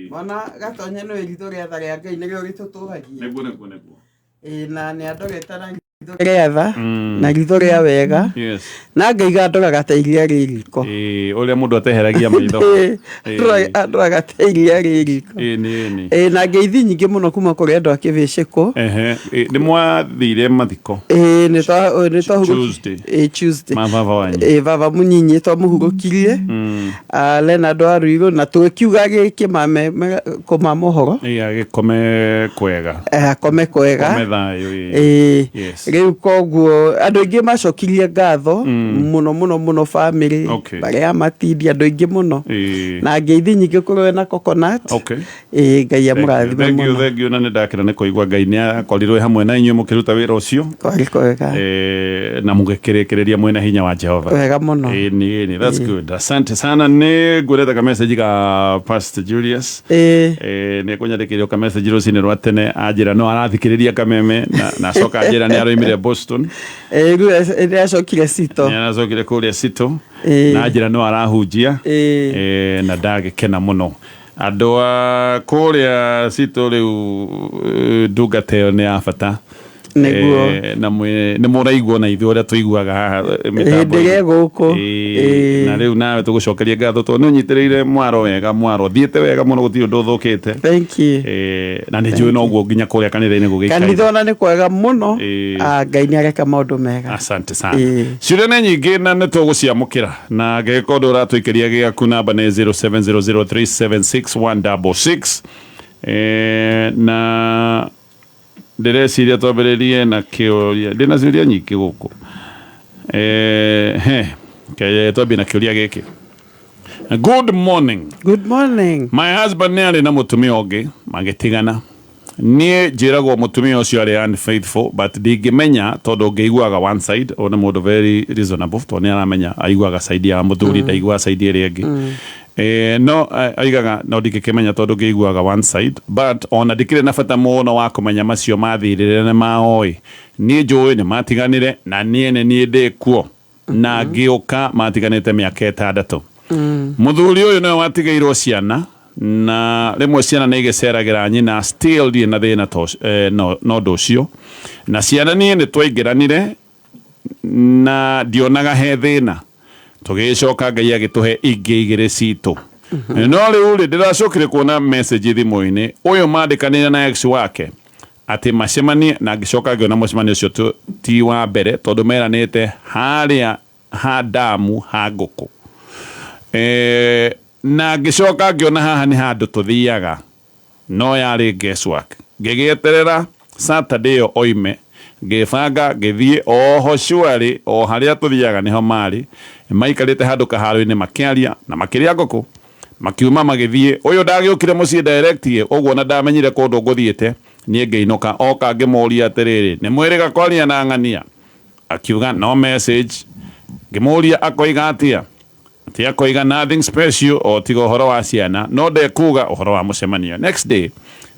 Mwana gatonye nĩ ritho rĩa tha rĩa Ngai nĩrĩo rĩtũtũragia. Nĩguo nĩguo nĩguo. Ĩĩ na nĩ andorete na ritho rĩa tha na ritho rĩa wega na ngaiga ndoraga ta iria rĩ riko. Ĩĩ ũrĩa mũndũ ateheragia maitho. Ĩĩ, ndoraga ta iria rĩ riko. Ĩĩ nĩ nĩ. Ĩĩ na ngeithi nyingĩ mũno kuma kũrĩ andũ a Kĩbĩcĩkũ. Ehe, ĩ, nĩ mwathire mathiko. Ĩĩ nĩ twa nĩ twahurũki- Tuesday. Ĩĩ Tuesday. Ma baba wanyu. Ĩĩ baba mũnyinyi twamũhurũkirie. Leonard wa Ruiru na tũkiuga gĩkĩmame kũmama ũhoro. Ĩĩ agĩkome kwega. Akome kwega. Kome thayũ ĩĩ. Ĩĩ. Yes. Rĩu koguo andũ aingĩ macokirie ngatho mũno mũno mũno bamĩrĩ barĩa matindi andũ aingĩ mũno. Na ngeithi nyingĩ kũrĩ we na coconut. Ĩĩ Ngai amũrathime Thank you, mũno. thank you na nĩ ndakena nĩ kũigua Ngai nĩ akorirwo hamwe na inyuĩ mũkĩruta wĩra ũcio. Kwarĩ kwega. Na mũgĩkĩrĩkĩrĩria mwĩna hinya wa Jehova. Wega mũno. Ĩĩ nĩ ĩĩ that's good. Asante sana nĩ ngwĩrete ka message ga Pastor Julius. Ĩĩ. Nĩ ekũnyandĩkĩire ka message rũcinĩ rwa tene anjĩra no arathikĩrĩria kameme na acoka anjĩra nĩ aroimire Boston. Ĩĩ rĩu nĩ acokire Sito. Nĩ aracokire kũrĩa Sito. Ĩĩ. Na anjĩra no arahunjia. Ĩĩ. Na ndagĩkena mũno. Andũ a kũrĩa citũ rĩu ndungata ĩyo nĩ ya bata. Nĩguo. Na nĩ mũraigua ona ithuĩ ũrĩa tũiguaga haha mĩtambo-inĩ. Hĩndĩ ĩrĩa gũkũ. Na rĩu nawe tũgũcokerie ngatho tondũ nĩ ũnyitĩrĩire mwaro wega, mwaro ũthiĩte wega mũno gũtirĩ ũndũ ũthũkĩte. Thank you. Na nĩ njũĩ noguo nginya kũrĩa kanitha-inĩ gũgĩikaire. Kanitha ona nĩ kwega mũno. Ngai nĩ areka maũndũ mega. Asante sana. Ciũria nĩ nyingĩ na nĩ tũgũciamũkĩra. Na angĩgĩkorwo ndũ ũratũikĩria gĩaku namba nĩ 0700376166 na ndĩreciria twambĩrĩrie na kĩũria ndĩna ciũria nyingĩ gũkũ he ke twambie na kĩũria gĩkĩ. Good morning. Good morning. My husband nĩ arĩ na mũtumia ũngĩ magĩtigana. Niĩ njĩragwo mũtumia ũcio arĩ unfaithful but ndingĩmenya tondũ ngĩiguaga one side. Ũyũ nĩ mũndũ very reasonable tondũ nĩ aramenya aiguaga side ya mũthuri ndaiguaga side ĩrĩa ĩngĩ. No aigaga no ndingĩkĩmenya tondũ ngĩiguaga one side but ona ndikĩrĩ na bata mũno wa kũmenya macio mathirĩre nĩ maoĩ. Niĩ njũĩ nĩ matiganire na niĩ nĩ niĩ ndĩkuo. Na ngĩũka matiganĩte mĩaka ĩtandatũ. Mũthuri ũyũ nĩwe watigĩirwo ciana na rĩmwe ciana nĩ igĩceragĩra nyina still ndirĩ na thĩna to, no, na ũndũ ũcio. Na ciana niĩ nĩ twaingĩranire na ndionaga he thĩna. Tũgĩcoka Ngai agĩtũhe ingĩ igĩrĩ citũ. No rĩu rĩ ndĩracokire kuona message thimũ-inĩ ũyũ mandĩkanĩire na ex wake atĩ macemanie na ngĩcoka ngĩona mũcemanio ũcio ti wa mbere tondũ meranĩte harĩa ha damu ha ngũkũ. Na ngĩcoka ngĩona haha nĩ handũ tũthiaga no yarĩ guesswork. Ngĩgĩeterera Saturday ĩyo oime, ngĩbanga ngĩthiĩ oho surely o harĩa tũthiaga nĩho marĩ, maikarĩte handũ kaharo-inĩ makĩaria na makĩrĩa ngũkũ. Makiuma magĩthiĩ. Ũyũ ndagĩũkire mũciĩ direct ĩ, ũguo na ndamenyire kũndũ ngũthiĩte. Niĩ ngĩinũka. Oka ngĩmũria atĩrĩrĩ, nĩ mwĩrĩga kwaria na ng'ania? Akiuga no message. Ngĩmũria akoiga atĩa? Atĩ akoiga nothing special o tiga ũhoro wa ciana, no ndekuga ũhoro wa mũcemanio. Next day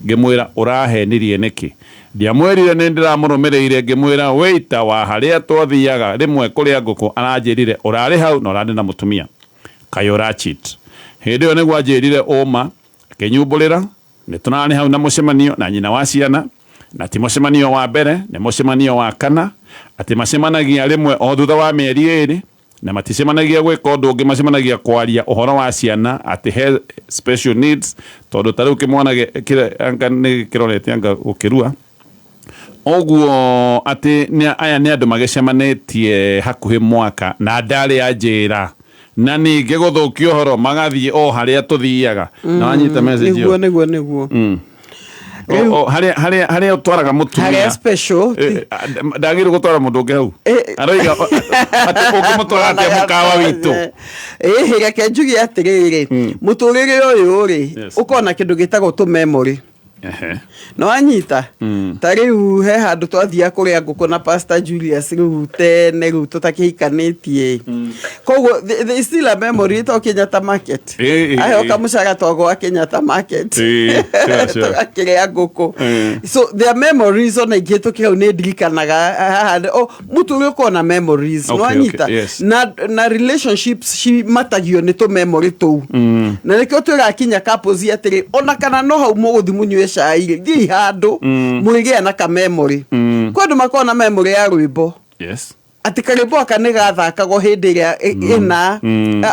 ngĩmwĩra ũrahenirie nĩkĩ? Ndiamwĩrire nĩ ndĩramũrũmĩrĩire ngĩmwĩra waiter wa harĩa twathiaga rĩmwe kũrĩa ngũkũ aranjĩrire ũrarĩ hau na ũrarĩ na mũtumia. Kaĩ ũra cheat? Hĩndĩ ĩyo nĩguo anjĩrire ũma, akĩnyumbũrĩra, nĩ tũrarĩ hau na mũcemanio na nyina wa ciana, na ti mũcemanio wa mbere, nĩ mũcemanio wa kana, atĩ macemanagia rĩmwe o thutha wa mĩeri ĩrĩ, na maticemanagia gwĩka ũndũ ũngĩ, macemanagia kwaria ũhoro wa ciana, atĩ he special needs, tondũ ta rĩu kĩmwana anga nĩ kĩrorete anga gũkĩrua, Ũguo atĩ nĩ aya nĩ andũ magĩcemanĩtie hakuhĩ mwaka na ndarĩ anjĩra na ningĩ gũthũkia ũhoro magathiĩ o harĩa tũthiaga na wanyita message ĩyo. Nĩguo nĩguo nĩguo. Harĩa harĩa harĩa ũtwaraga mũtumia Harĩa special. Ndagĩrĩirwo gũtwara mũndũ ũngĩ hau aroiga atĩ ũngĩmũtwara atĩa mũkawa witũ. Ĩhĩ reke njuge atĩrĩrĩ, mũtũrĩre ũyũ rĩ, ũkoragwo na kĩndũ gĩtagwo tũ memory. No anyita ta rĩu he handũ twathiaga kũrĩa ngũkũ na Pastor Julius rĩu tene rĩu tũtakĩhikanĩtie. Koguo there is still a memory ĩtagwo Kenyatta Market. Aheo kamũcara twagwa Kenyatta Market. Tũgakĩrĩa ngũkũ. So there are memories ona ingĩhĩtũkĩra hau nĩ ndirikanaga haha oh, mũtũrĩ ũkorwo na memories. No anyita. Na relationships cimatagio nĩ tũ memory tũu. Na nĩkĩo twĩrakinya couples atĩrĩ, ona kana no hau mũgũthi mũnyue cai rĩ, thiĩi handũ mũrĩgĩa na ka memory. Kwĩ andũ makoragwo na memory ya rwĩmbo. Atĩ karwĩmbo gaka nĩ gathakagwo hĩndĩ ĩrĩa ĩna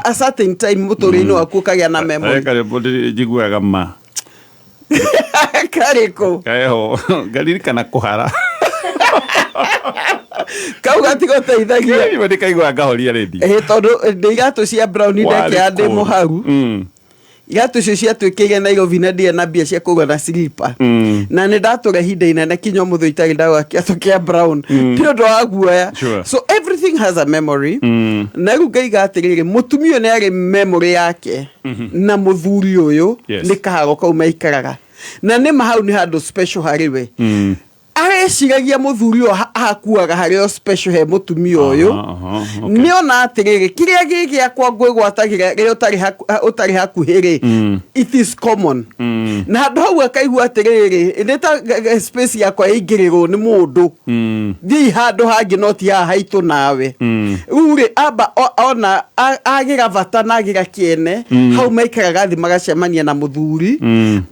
a certain time mũtũrĩre-inĩ waku ũkagĩa na memory. Karwĩmbo njiguaga ma. Karĩkũ? Kaeho ngaririkana kũhara. Kau gatigũteithagia. Rĩmwe ndĩkaigua ngahoria rĩndiũ. Ĩĩ, tondũ ndĩ iratũ cia brown ndekĩra ndĩ mũharu. Iratũ icio ciatuĩkĩire Nairobi na ndirĩ na mbia cia kũgũra na slipper. Na nĩ ndatũra ihinda inene kinya ũmũthĩ itarĩ ndagũra kĩatũ kĩa brown. Nĩ ũndũ wa guoya. So everything has a memory. Na rĩu ngaiga atĩrĩrĩ, mũtumia ũyũ nĩ arĩ memory yake na mũthuri ũyũ nĩ kaharo kau maikaraga. Na nĩ ma hau nĩ handũ special harĩ we. Areciragia mũthuri ũyũ ahakuaga harĩ o special he mũtumia ũyũ. Nĩ ona atĩrĩrĩ, kĩrĩa gĩ gĩakwa ngwĩgwatagĩra rĩrĩa ũtarĩ hakuhĩ rĩ, it is common. Na handũ hau akaigua atĩrĩrĩ, nĩ ta space yakwa ĩingĩrĩrwo nĩ mũndũ. Thiĩi handũ hangĩ no ti haha haitũ nawe. Rĩu rĩ, amba ona agĩra bata na agĩra kĩene, hau maikaraga thĩ magacemania na mũthuri.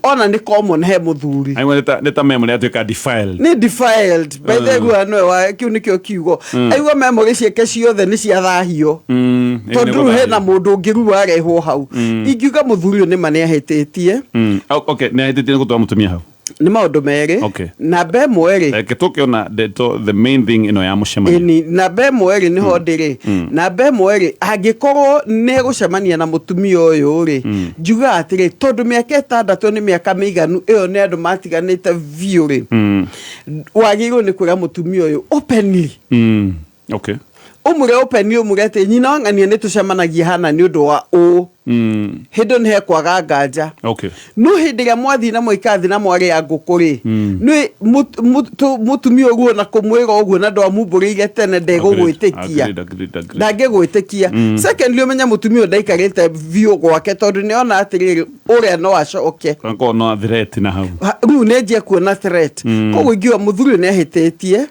Ona nĩ common he mũthuri. Aigua nĩ ta memory yatuĩka defiled. Nĩ defiled. By the way, nĩwe wa, kĩu nĩkĩo kiugo. Aigua memory ciake ciothe nĩ ciathahio. Tondũ rĩu hena mũndũ ũngĩ rĩu warehwo hau. Ingiuga mũthuri ũyũ nĩ ma nĩ ahĩtĩtie. Okay, nĩ ahĩtĩtie nĩ gũtwara mũtumia hau. Nĩ maũndũ merĩ. Namba ĩmwe rĩ. Reke tũkĩona ndeto the main thing ĩno ya mũcemanio. Ĩni, namba ĩmwe rĩ, nĩho ndĩrĩ. Namba ĩmwe rĩ, angĩkorwo nĩ egũcemania na mũtumia ũyũ rĩ, njugaga atĩrĩ, tondũ mĩaka 6 nĩ mĩaka mĩiganu, ĩyo nĩ andũ matiganĩte biũ rĩ, wagĩrĩirwo nĩ kwĩra mũtumia ũyũ openly. Ũmũre openly, ũmũre atĩ nyina wa ng'ania nĩ tũcemanagia hana nĩ ũndũ wa ũũ. Hĩndĩ ĩyo nĩ hekwaga nganja. No hĩndĩ ĩrĩa mwathiĩ na mwaikara thĩ na mwarĩa ngũkũ rĩ, nĩ mũtumia ũguo na kũmwĩra ũguo na ndwamumbũrĩire tene ndegũgwĩtĩkia. Ndangĩgwĩtĩkia. Secondly, ũmenye mũtumia ũyũ ndaikarĩte biũ gwake tondũ nĩ ona atĩrĩrĩ, ũrĩa no acoke. Akorwo no threat na hau. Rĩu nĩ njie kuona threat. Koguo ingiuga mũthuri ũyũ nĩ ahĩtĩtie.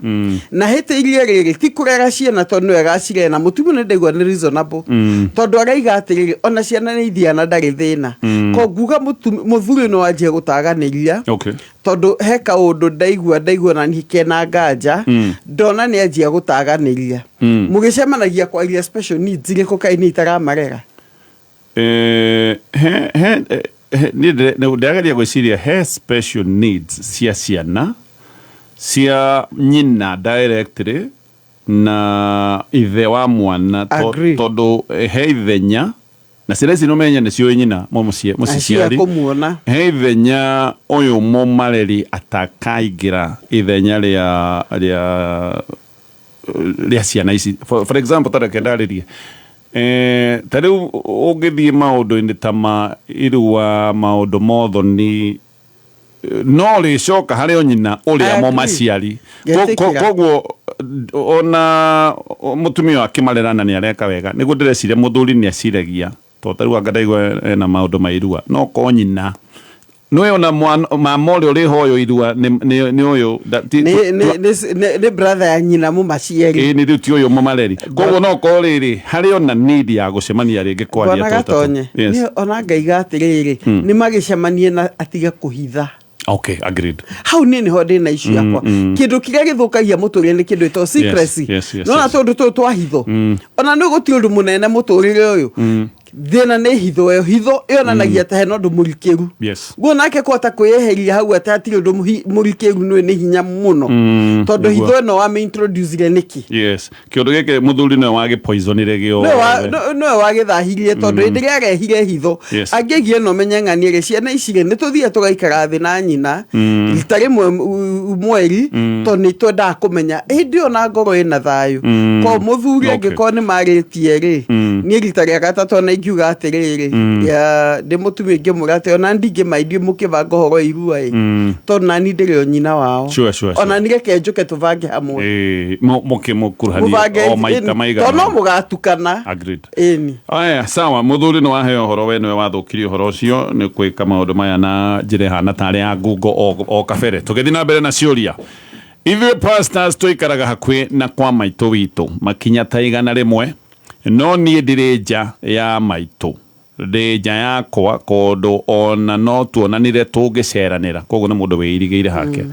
Na ahĩtĩirie rĩrĩ, ti kũrera ciana tondũ nĩwe agacirera, na mũtumia ũyũ nĩ ndaigua nĩ reasonable. Tondũ araiga atĩrĩrĩ, ona ciana nĩ ithiaga na ndarĩ thĩna. Koguo nguga mũthuri ũyũ no anjie gũtaganĩria. Tondũ he kaũndũ ndaigua na niĩ kena nganja, ndona nĩ anjia gũtaganĩria. Mũgĩcemanagia kwaria special needs irĩkũ kaĩ niĩ itaramarera? Niĩ ndĩrageria gwĩciria he special needs cia ciana cia nyina directly na ithe wa mwana tondũ he ithenya na ciana ici nĩũmenye nĩ ciũĩ nyina mũciari. Kũmuona. He ithenya ũyũ mũmareri atakaingĩra ithenya rĩa ciana ici. For example, ta reke ndarĩrie. Ta rĩu ũngĩthiĩ maũndũ-inĩ ta ma irua, maũndũ mothoni, no rĩcoka harĩ o nyina ũrĩa mũmaciari. Koguo ona mũtumia akĩmarera na nĩ areka wega, nĩguo ndĩreciria mũthuri nĩ aciragia, tondũ ta rĩu anga ndaigua ena maũndũ ma irua, no korwo nyina nĩwe ona mama ũrĩa ũrĩhoywo irua nĩ ũyũ, Nĩ brother ya nyina mũmaciari. Ĩĩ, nĩ rĩu ti ũyũ mũmareri. Koguo no korwo rĩrĩ, harĩ ona need ya gũcemania rĩngĩ kwaria Bwana tũtatũ. Gatonye, niĩ ona ngaiga atĩrĩrĩ, nĩ magĩcemanie na atige kũhitha. Okay, agreed. Hau niĩ nĩho ndĩ na issue yakwa. Kĩndũ kĩrĩa gĩthũkagia mũtũrĩre nĩ kĩndũ gĩtagwo secrecy. Nĩwona tũndũ tũtũ twa hitho. Ona nĩ gũtirĩ ũndũ mũnene mũtũrĩre ũyũ. Thĩna nĩ hitho ĩyo. Hitho yonanagia atĩ hena ũndũ mũrikĩru. Guo nake kũhota kwĩyeheria hau atĩ hatirĩ ũndũ mũrikĩru nĩ nĩ hinya mũno. Tondũ hitho ĩno wamĩ-introduce-ire nĩkĩ? Yes. Kĩũndũ gĩkĩ mũthuri nĩwe wagĩpoisonire gĩothe. Nĩwe wagĩthahirie tondũ hĩndĩ ĩrĩa arehire hitho, angĩaigire no menye ng'ania rĩ, ciana ici rĩ, nĩ tũthiaga tũgaikara thĩ na nyina rita rĩmwe mweri, tondũ nĩ twendaga kũmenya hĩndĩ ĩyo na ngoro ĩna thayũ. Koguo mũthuri angĩkorwo nĩ marĩtie rĩ, niĩ rita rĩa gatatũ ona Ingiuga atĩrĩrĩ, ya ndĩ mũtumia ingĩmwĩra atĩ ona ndingĩmaindio mũkĩbanga ũhoro wa irua ĩ, tondũ nani ndĩrĩ o nyina wao. Ona ni reke njũke tũbange hamwe. Ĩĩ, mũkĩmũkuruhania Mũbange o maita ĩni, maigana. tondũ no mũgatukana. Agreed. Ĩni. Aya, sawa, mũthuri nĩ waheo ũhoro, we nĩwe wathũkirie ũhoro ũcio nĩ gwĩka maũndũ maya na njĩra ĩhana tarĩ ya ngungo o kabere. Tũgĩthiĩ na mbere na ciũria. Ithuĩ pastors tũikaraga hakuhĩ na kwa maitũ witũ makinya ta 100, no niĩ ndirĩ nja ya maitũ, ndĩ nja yakwa kũndũ ona no tuonanire tũngĩceranĩra, koguo nĩ mũndũ wĩirigĩire hake.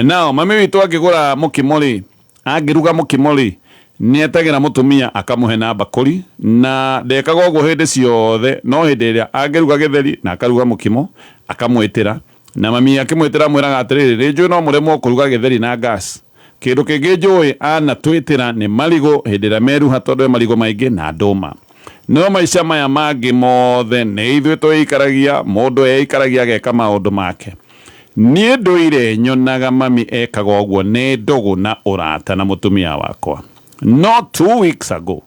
Nao mami witũ angĩgũra mũkimo rĩ, angĩruga mũkimo rĩ, nĩetagĩra mũtumia akamũhe na mbakũri, na ndekaga ũguo hĩndĩ ciothe, no hĩndĩ ĩrĩa angĩruga gĩtheri na akaruga mũkimo akamwĩtĩra, na mami akĩmwĩtĩra amwĩraga atĩrĩrĩ, nĩ njũĩ no mũremwo kũruga gĩtheri na gas. Kĩndũ kĩngĩ njũĩ anatwĩtĩra nĩ marigũ hĩndĩ ĩrĩa meruha, tondũ e marigũ maingĩ na ndũma. No maica maya mangĩ mothe nĩ ithuĩ twĩikaragia, mũndũ eikaragia ageka maũndũ make. Niĩ ndũire nyonaga mami ekaga ũguo nĩ ndũgũ na ũrata na mũtumia wakwa. No 2 weeks ago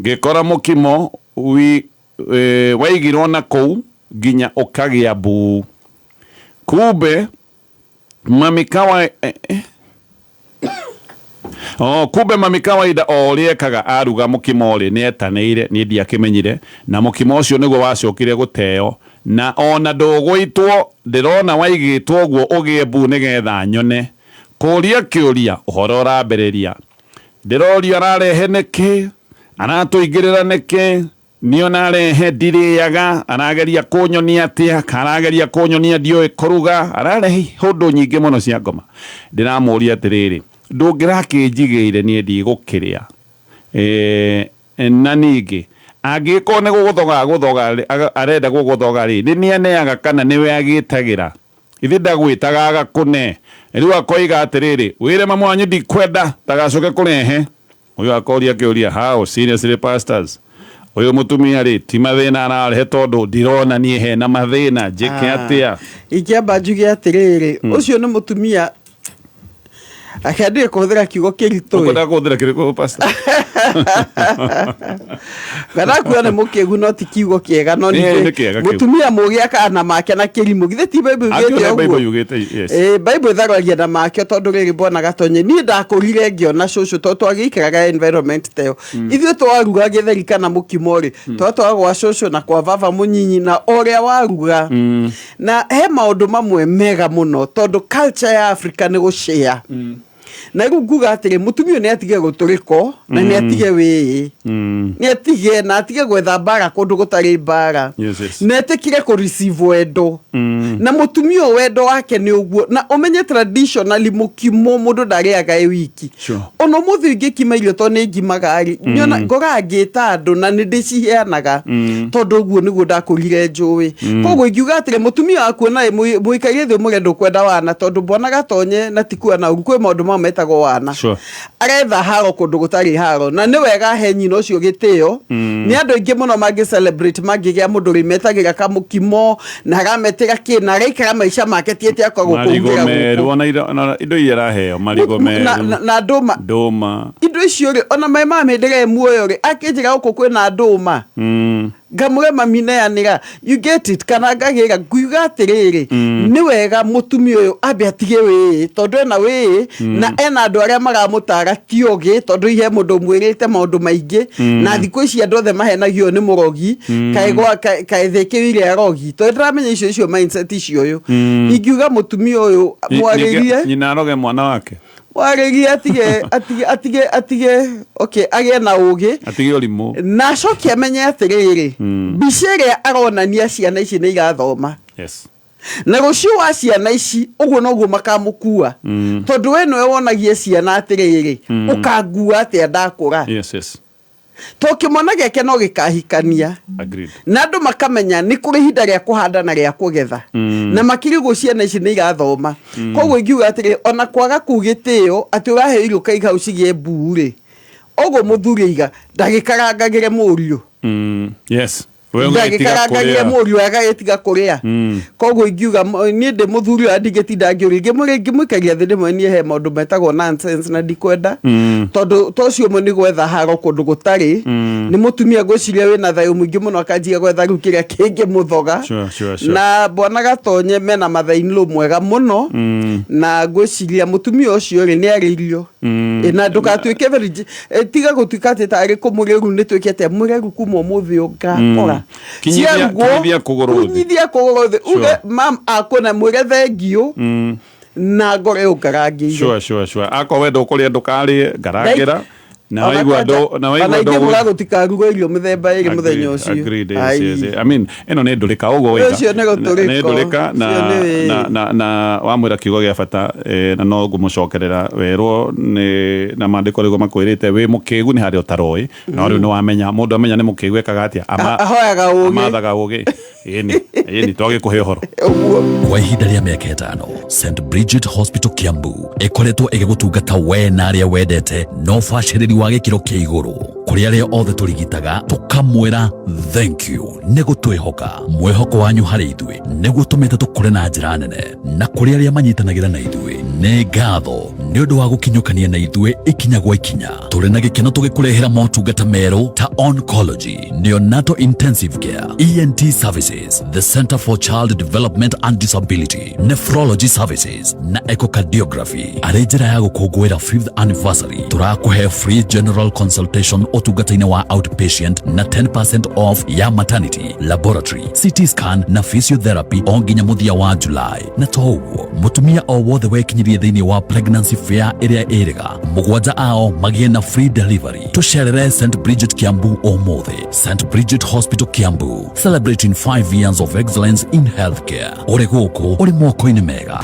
ngĩkora mũkimo waigirwo na kũu nginya ũkagĩa mbuu. Kumbe mami kawa Oh, kumbe mami kawaida o ũrĩa ekaga aruga mũkimo rĩ, nĩ etanĩire, niĩ ndiakĩmenyire, na mũkimo ũcio nĩguo wacokire gũteo, na ona ndũgũitwo, ndĩrona waigĩtwo ũguo ũgĩe mbuu nĩgetha nyone. Kũria kĩũria, ũhoro ũrambĩrĩria. Ndĩroria ararehe nĩkĩ, aratũingĩrĩra nĩkĩ, niona arehe ndirĩaga, arageria kũnyonia atĩa, karageria kũnyonia ndiũĩ kũruga, ararehe ũndũ nyingĩ mũno cia ngoma. Ndĩramũria atĩrĩrĩ, ndũngĩrakĩnjigĩire niĩ ndigũkĩrĩa. Na ningĩ angĩgĩkorwo nĩ gũgũthoga agũthoga rĩ, arenda gũgũthoga rĩ, nĩ niĩ aneaga kana nĩwe agĩtagĩra? Ithe ndagwĩtaga agakũne. Rĩu akoiga atĩrĩrĩ, wĩre mamu wanyu ndikwenda ndagacoke kũrehe. Ũyũ akoria kĩũria, how seriously pastors, ũyũ mũtumia rĩ ti mathĩna ararehe tondũ ndirona niĩ hena mathĩna, njĩke atĩa? Ingĩamba njuge atĩrĩrĩ, ũcio nĩ mũtumia akendire kũhũthĩra kiugo kĩritũ. Ũkwenda kũhũthĩra kĩrĩkũ, pastor? Kana kuga nĩ mũkĩgu no ti kiugo kĩega, no Ĩĩ, ningĩ nĩ kĩega kĩu. Mũtumia mũgĩ akaga na make na kĩrimũ. Githĩ ti Bible yugĩte Akĩona Bible ũguo? yugĩte, yes. Ĩĩ, Bible ĩtharwagia na makĩo, tondũ rĩrĩ bwana Gatonye, niĩ ndakũrire ngĩona cũcũ, tondũ twagĩikaraga environment ta ĩyo. Ithuĩ twaruga gĩtheri kana mũkimo rĩ, twatwaga gwa cũcũ na kwa baba mũnyinyi na ũrĩa waruga. Na he maũndũ mamwe mega mũno, tondũ culture ya Africa nĩ gũshare. Na rĩu nguga atĩrĩ, mũtumia ũyũ nĩ atige gũtũrĩko na nĩ atige wĩĩ. Nĩ atige na atige gwetha mbara kũndũ gũtarĩ mbara. Yes. Na etĩkire kũ receive wendo. Na mũtumia ũyũ wendo wake nĩ ũguo. Na ũmenye traditionally mũkimo mũndũ ndarĩaga ĩ wiki. Ona ũmũthĩ ingĩkima irio tondũ nĩ ngimaga rĩ, nyona ngoraga ngĩta andũ na nĩ ndĩciheanaga. Tondũ ũguo nĩguo ndakũrire njũĩ. Koguo ingiuga atĩrĩ, mũtumia waku ona mũikarie thĩ ũmwĩre ndũkwenda wana, tondũ bwana Gatonye na ti kuona ũru, kwĩ maũndũ mamwe metagwo wana. Aretha haro kũndũ gũtarĩ haro, na nĩ wega ahe nyina ũcio gĩtĩo. Nĩ andũ aingĩ mũno mangĩ celebrate mangĩgĩa mũndũ ũrĩmetagĩra kamũkimo na arametĩra kĩ na araikara maica make ti atĩ akwa Marigũ gũkũrugĩra meru, gũkũ. ona ona indo iria araheo, marigũ meru, Na ndũma. Ndũma. Indo icio rĩ, ona maĩ ma mĩndĩre muoyo rĩ, akĩnjĩra gũkũ kwĩna ndũma. Ngamũre mami neanĩra, you get it, kana ngagĩra, nguga atĩrĩrĩ, nĩ wega mũtumia ũyũ ambe atige wĩĩ, tondũ ena wĩĩ, na ena andũ arĩa maramũtara ti ogĩ, tondũ ihe mũndũ ũmwĩrĩte maũndũ maingĩ, na thikũ ici andũ othe mahenagio nĩ mũrogi, kaĩ gwa, kaĩ thĩ ĩkĩrire arogi, tondũ ndĩramenya icio mindset icio ũyũ. Ingiuga mũtumia ũyũ mwarĩrie, Nyina aroge mwana wake. Mwarĩrie atige, atige, atige, atige, okay, agĩe na ũgĩ. Atige ũrimũ. Na acoke amenye atĩrĩrĩ, mbica ĩrĩa aronania ciana ici nĩ irathoma. Na rũciũ wa ciana ici, ũguo noguo makamũkua. Tondũ we nĩwe wonagia ciana atĩrĩrĩ, ũkangua atĩa ndakũra. Yes. To kĩmwana gĩake no gĩkahikania. Agreed. Na andũ makamenya nĩ kũrĩ ihinda rĩa kũhanda na rĩa kũgetha. Na makĩria ũguo ciana ici nĩ irathoma. Koguo ingiuga atĩrĩ, ona kwaga kũu gĩtĩo, atĩ ũraheo irio ũkaiga hau cigĩe mbuu rĩ, ũguo mũthuri aiga, ndagĩkarangagĩre mũriũ. Yes. We ũgagĩtiga Ndagĩkarangagĩre kũrĩa. mũriũ agagĩtiga kũrĩa. Koguo ingiuga niĩ ndĩ mũthuri ũyũ ndingĩtinda ngĩũria, ingĩmũikaria thĩ ndĩmwĩre niĩ he maũndũ metagwo nonsense na ndikwenda. Tondũ to ũcio ũmwe nĩ gwetha haro kũndũ gũtarĩ. Nĩ mũtumia ngwĩciria wĩna thayũ mũingĩ mũno, akanjia gwetha rĩu kĩrĩa kĩngĩmũthoga. Sure, sure, sure. Na bwana Gatonye mena mother-in-law mwega mũno, na ngwĩciria mũtumia ũcio rĩ, nĩ arĩirio. Ĩ, na ndũgatuĩke very tiga gũtuĩka atĩ tarĩ kũmũrĩru nĩ twĩke atĩa mũreru kuma ũmũthĩ ũyũ ngakora. Ciarugwo, Kinyithia kũgũrũ thĩ. Kinyithia kũgũrũ thĩ, uge mam akũna mwĩre thengiũ na ngore ũngarangĩire. Sure, sure, sure. Akorwo we ndũkũrĩa, ndũkarĩe, ngarangĩra. Na waigua ndũ na waigua Ona ndũ ingĩmũra gũtikarugwo irio mĩthemba ĩrĩ mũthenya ũcio. Agreed, yes, Ai. yes. I mean, ĩno nĩ ndũrĩka ũguo waiga. Ũcio nĩ gũtũrĩko. Nĩ ndũrĩka na Ũcio nĩ na wamwĩra kiugo gĩa bata, na no ngũmũcokerera werwo nĩ na maandĩko rĩguo makwĩrĩte wĩ mũkĩgu nĩ harĩa ũtaroĩ, no rĩu nĩ wamenya. Mũndũ amenya nĩ mũkĩgu ekaga atĩa? Ahoyaga ũũgĩ. Amathaga ũũgĩ. Ĩni, ĩni, twagĩkũhe ũhoro. Ũguo. Kwa ihinda rĩa mĩaka 5, St Bridget Hospital Kiambu ĩkoretwo ĩgĩgũtungata we na arĩa wendete na ũbacĩrĩri wa gĩkĩro kĩa igũrũ. Kũrĩ arĩa othe tũrigitaga, tũkamwĩra thank you nĩ gũtwĩhoka. Mwĩhoko wanyu harĩ ithuĩ nĩguo tũmĩte tũkũre na njĩra nene, na kũrĩ arĩa manyitanagĩra na ithuĩ, nĩ ngatho nĩ ũndũ wa gũkinyũkania na ithuĩ ikinya gwa ikinya. Tũrĩ na gĩkeno tũgĩkũrehera motungata merũ ta oncology, neonatal intensive care, ENT services, the Center for Child Development and Disability, nephrology services na echocardiography. Arĩ njĩra ya gũkũngũĩra 5th anniversary, tũrakũhe free general consultation ũtungata-inĩ wa outpatient na 10% off ya maternity, laboratory, CT scan na physiotherapy o nginya mũthia wa July. Na to ũguo, mũtumia o wothe wekinyirie thĩinĩ wa pregnancy fair ĩrĩa ĩrĩga mũgwanja ao magĩe na free delivery. Tũcerere St Bridget Kiambu ũmũthĩ. St Bridget Hospital Kiambu, celebrating 5 years of excellence in healthcare. Ũrĩ gũkũ ũrĩ moko-inĩ mega.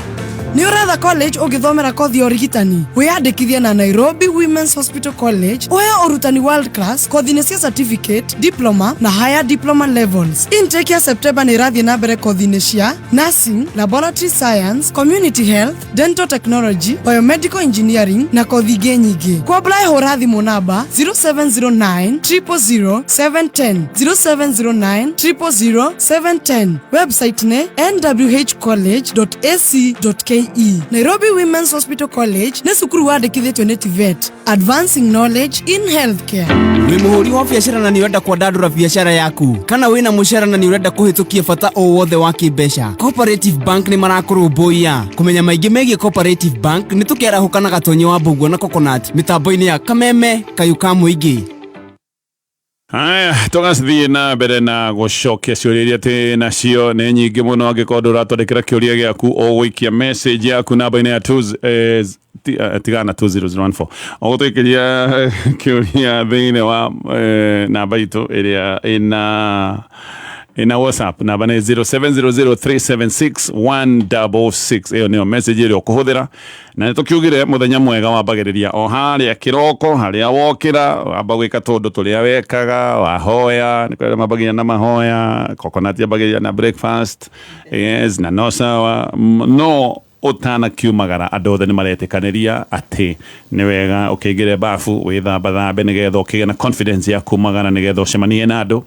Nĩ ũretha college ũngĩthomera kothi ya ũrigitani? Wĩyandĩkithie na Nairobi Women's Hospital College, ũheo ũrutani world class kothi-inĩ cia certificate, diploma na higher diploma levels. Intake ya September nĩ ĩrathiĩ na mbere kothi-inĩ cia nursing, laboratory science, community health, dental technology, biomedical engineering na kothi ingĩ nyingĩ. Kwa apply hũra thimũ namba 0709 000 710, 0709 000 710. Website nĩ nwhcollege.ac.ke. Nairobi Women's Hospital College nĩ cukuru wandĩkithĩtio nĩ TVET, advancing knowledge in healthcare. Wĩ mũhũri wa biacara na nĩ ũrenda kwandandũra biacara yaku, kana wĩna mũcara na nĩ ũrenda kũhĩtũkia bata o wothe wa kĩmbeca, Cooperative Bank nĩ marakũrũmbũiya. Kũmenya maingĩ megiĩ Cooperative Bank, nĩ tũkĩarahũka na Gatonyi wa Mbũguo na Coconut mĩtambo-inĩ ya Kameme Kayũ ka Mũingĩ. Haya, tũgathiĩ na mbere na gũcokia ciũria iria twĩ nacio, nĩ nyingĩ mũno. Angĩkorwo ndũratwandĩkĩra kĩũria gĩaku, ũgũikia message yaku namba-inĩ ya 2 tigana na 20014, ũgũtũikĩria kĩũria thĩinĩ wa namba itũ ĩrĩa ĩna WhatsApp, namba nĩ 0700376166. Ĩyo nĩyo message ĩrĩa ũkũhũthĩra. Na nĩ tũkiugire mũthenya mwega wambagĩrĩria o harĩa kĩroko, harĩa wokĩra, wamba gwĩka tũndũ tũrĩa wekaga, wahoya. Nĩ kũrĩ arĩa mambagĩrĩria na mahoya, Coconut ambagĩrĩria na breakfast, yes, na no sawa. No ũtanakiumagara, andũ othe nĩ maretĩkanĩria atĩ nĩ wega ũkĩingĩre bafu, wĩthambathambe, nĩgetha ũkĩgĩe na confidence ya kumagara, nĩgetha ũcemanie na andũ.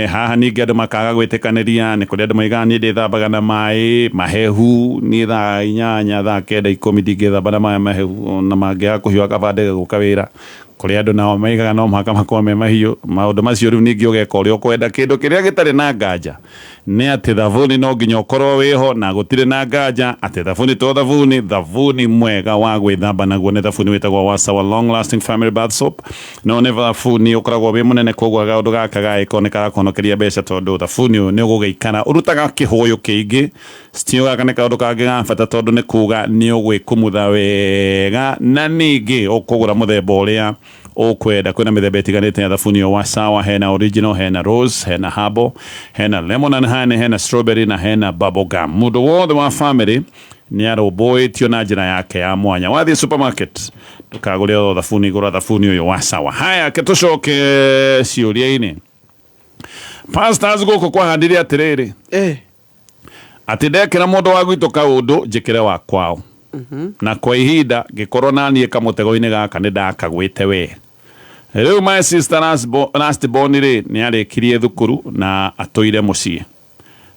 Haha ningĩ andũ makaga gwĩtĩkanĩria. Nĩ kũrĩ andũ maigaga, "Niĩ ndĩthambaga na maĩ mahehu, niĩ thaa 8, thaa 9, 10 ndingĩthamba na maĩ mahehu, na mangĩaga kũhiũha kaba ndege gũka wĩra." Kũrĩ andũ nao maigaga no mũhaka makorwo me mahiũ. Maũndũ macio rĩu ningĩ ũgeka ũrĩa ũkwenda. Kĩndũ kĩrĩa gĩtarĩ na nganja nĩ atĩ thabuni no nginya ũkorwo wĩho, na gũtirĩ na nganja atĩ thabuni to thabuni. Thabuni mwega wa gwĩthamba naguo nĩ thabuni wĩtagwo wa Sawa Long Lasting Family Bath Soap. No nĩ thabuni ũkoragwo wĩ mũnene, koguo kaũndũ gaka gagĩkorwo nĩ karakũhonokeria mbeca, tondũ thabuni ũyũ nĩ ũgũgĩikara ũrutaga kĩhũyũ kĩingĩ. Still gaka nĩ kaũndũ kangĩ ga bata, tondũ nĩ kuga nĩ ũgwĩkumutha wega, na ningĩ ũkũgũra mũthemba ũrĩa ũkwenda. Kwĩna mĩthemba ĩtiganĩte ya thabuni ũyũ wa Sawa: hena original, hena rose, hena herbal, hena lemon and honey, hena strawberry na hena bubble gum. Mũndũ wothe wa family nĩ arũmbũĩtio na njĩra yake ya mwanya. Wathiĩ supermarket, ndũkagũre o thabuni, gũra thabuni ũyũ wa Sawa. Haya, ke tũcoke ciũria-inĩ. Pastors, gũkũ kwahandire atĩrĩrĩ, atĩ ndekĩra mũndũ wa gwitũ kaũndũ, njĩkĩre wa kwao, na kwa ihinda ngĩkorwo naniĩ kamũtego-inĩ gaka nĩ ndakagwĩte we. Rĩu my sister last born rĩ, nĩ arĩkirie thukuru na atũire mũciĩ.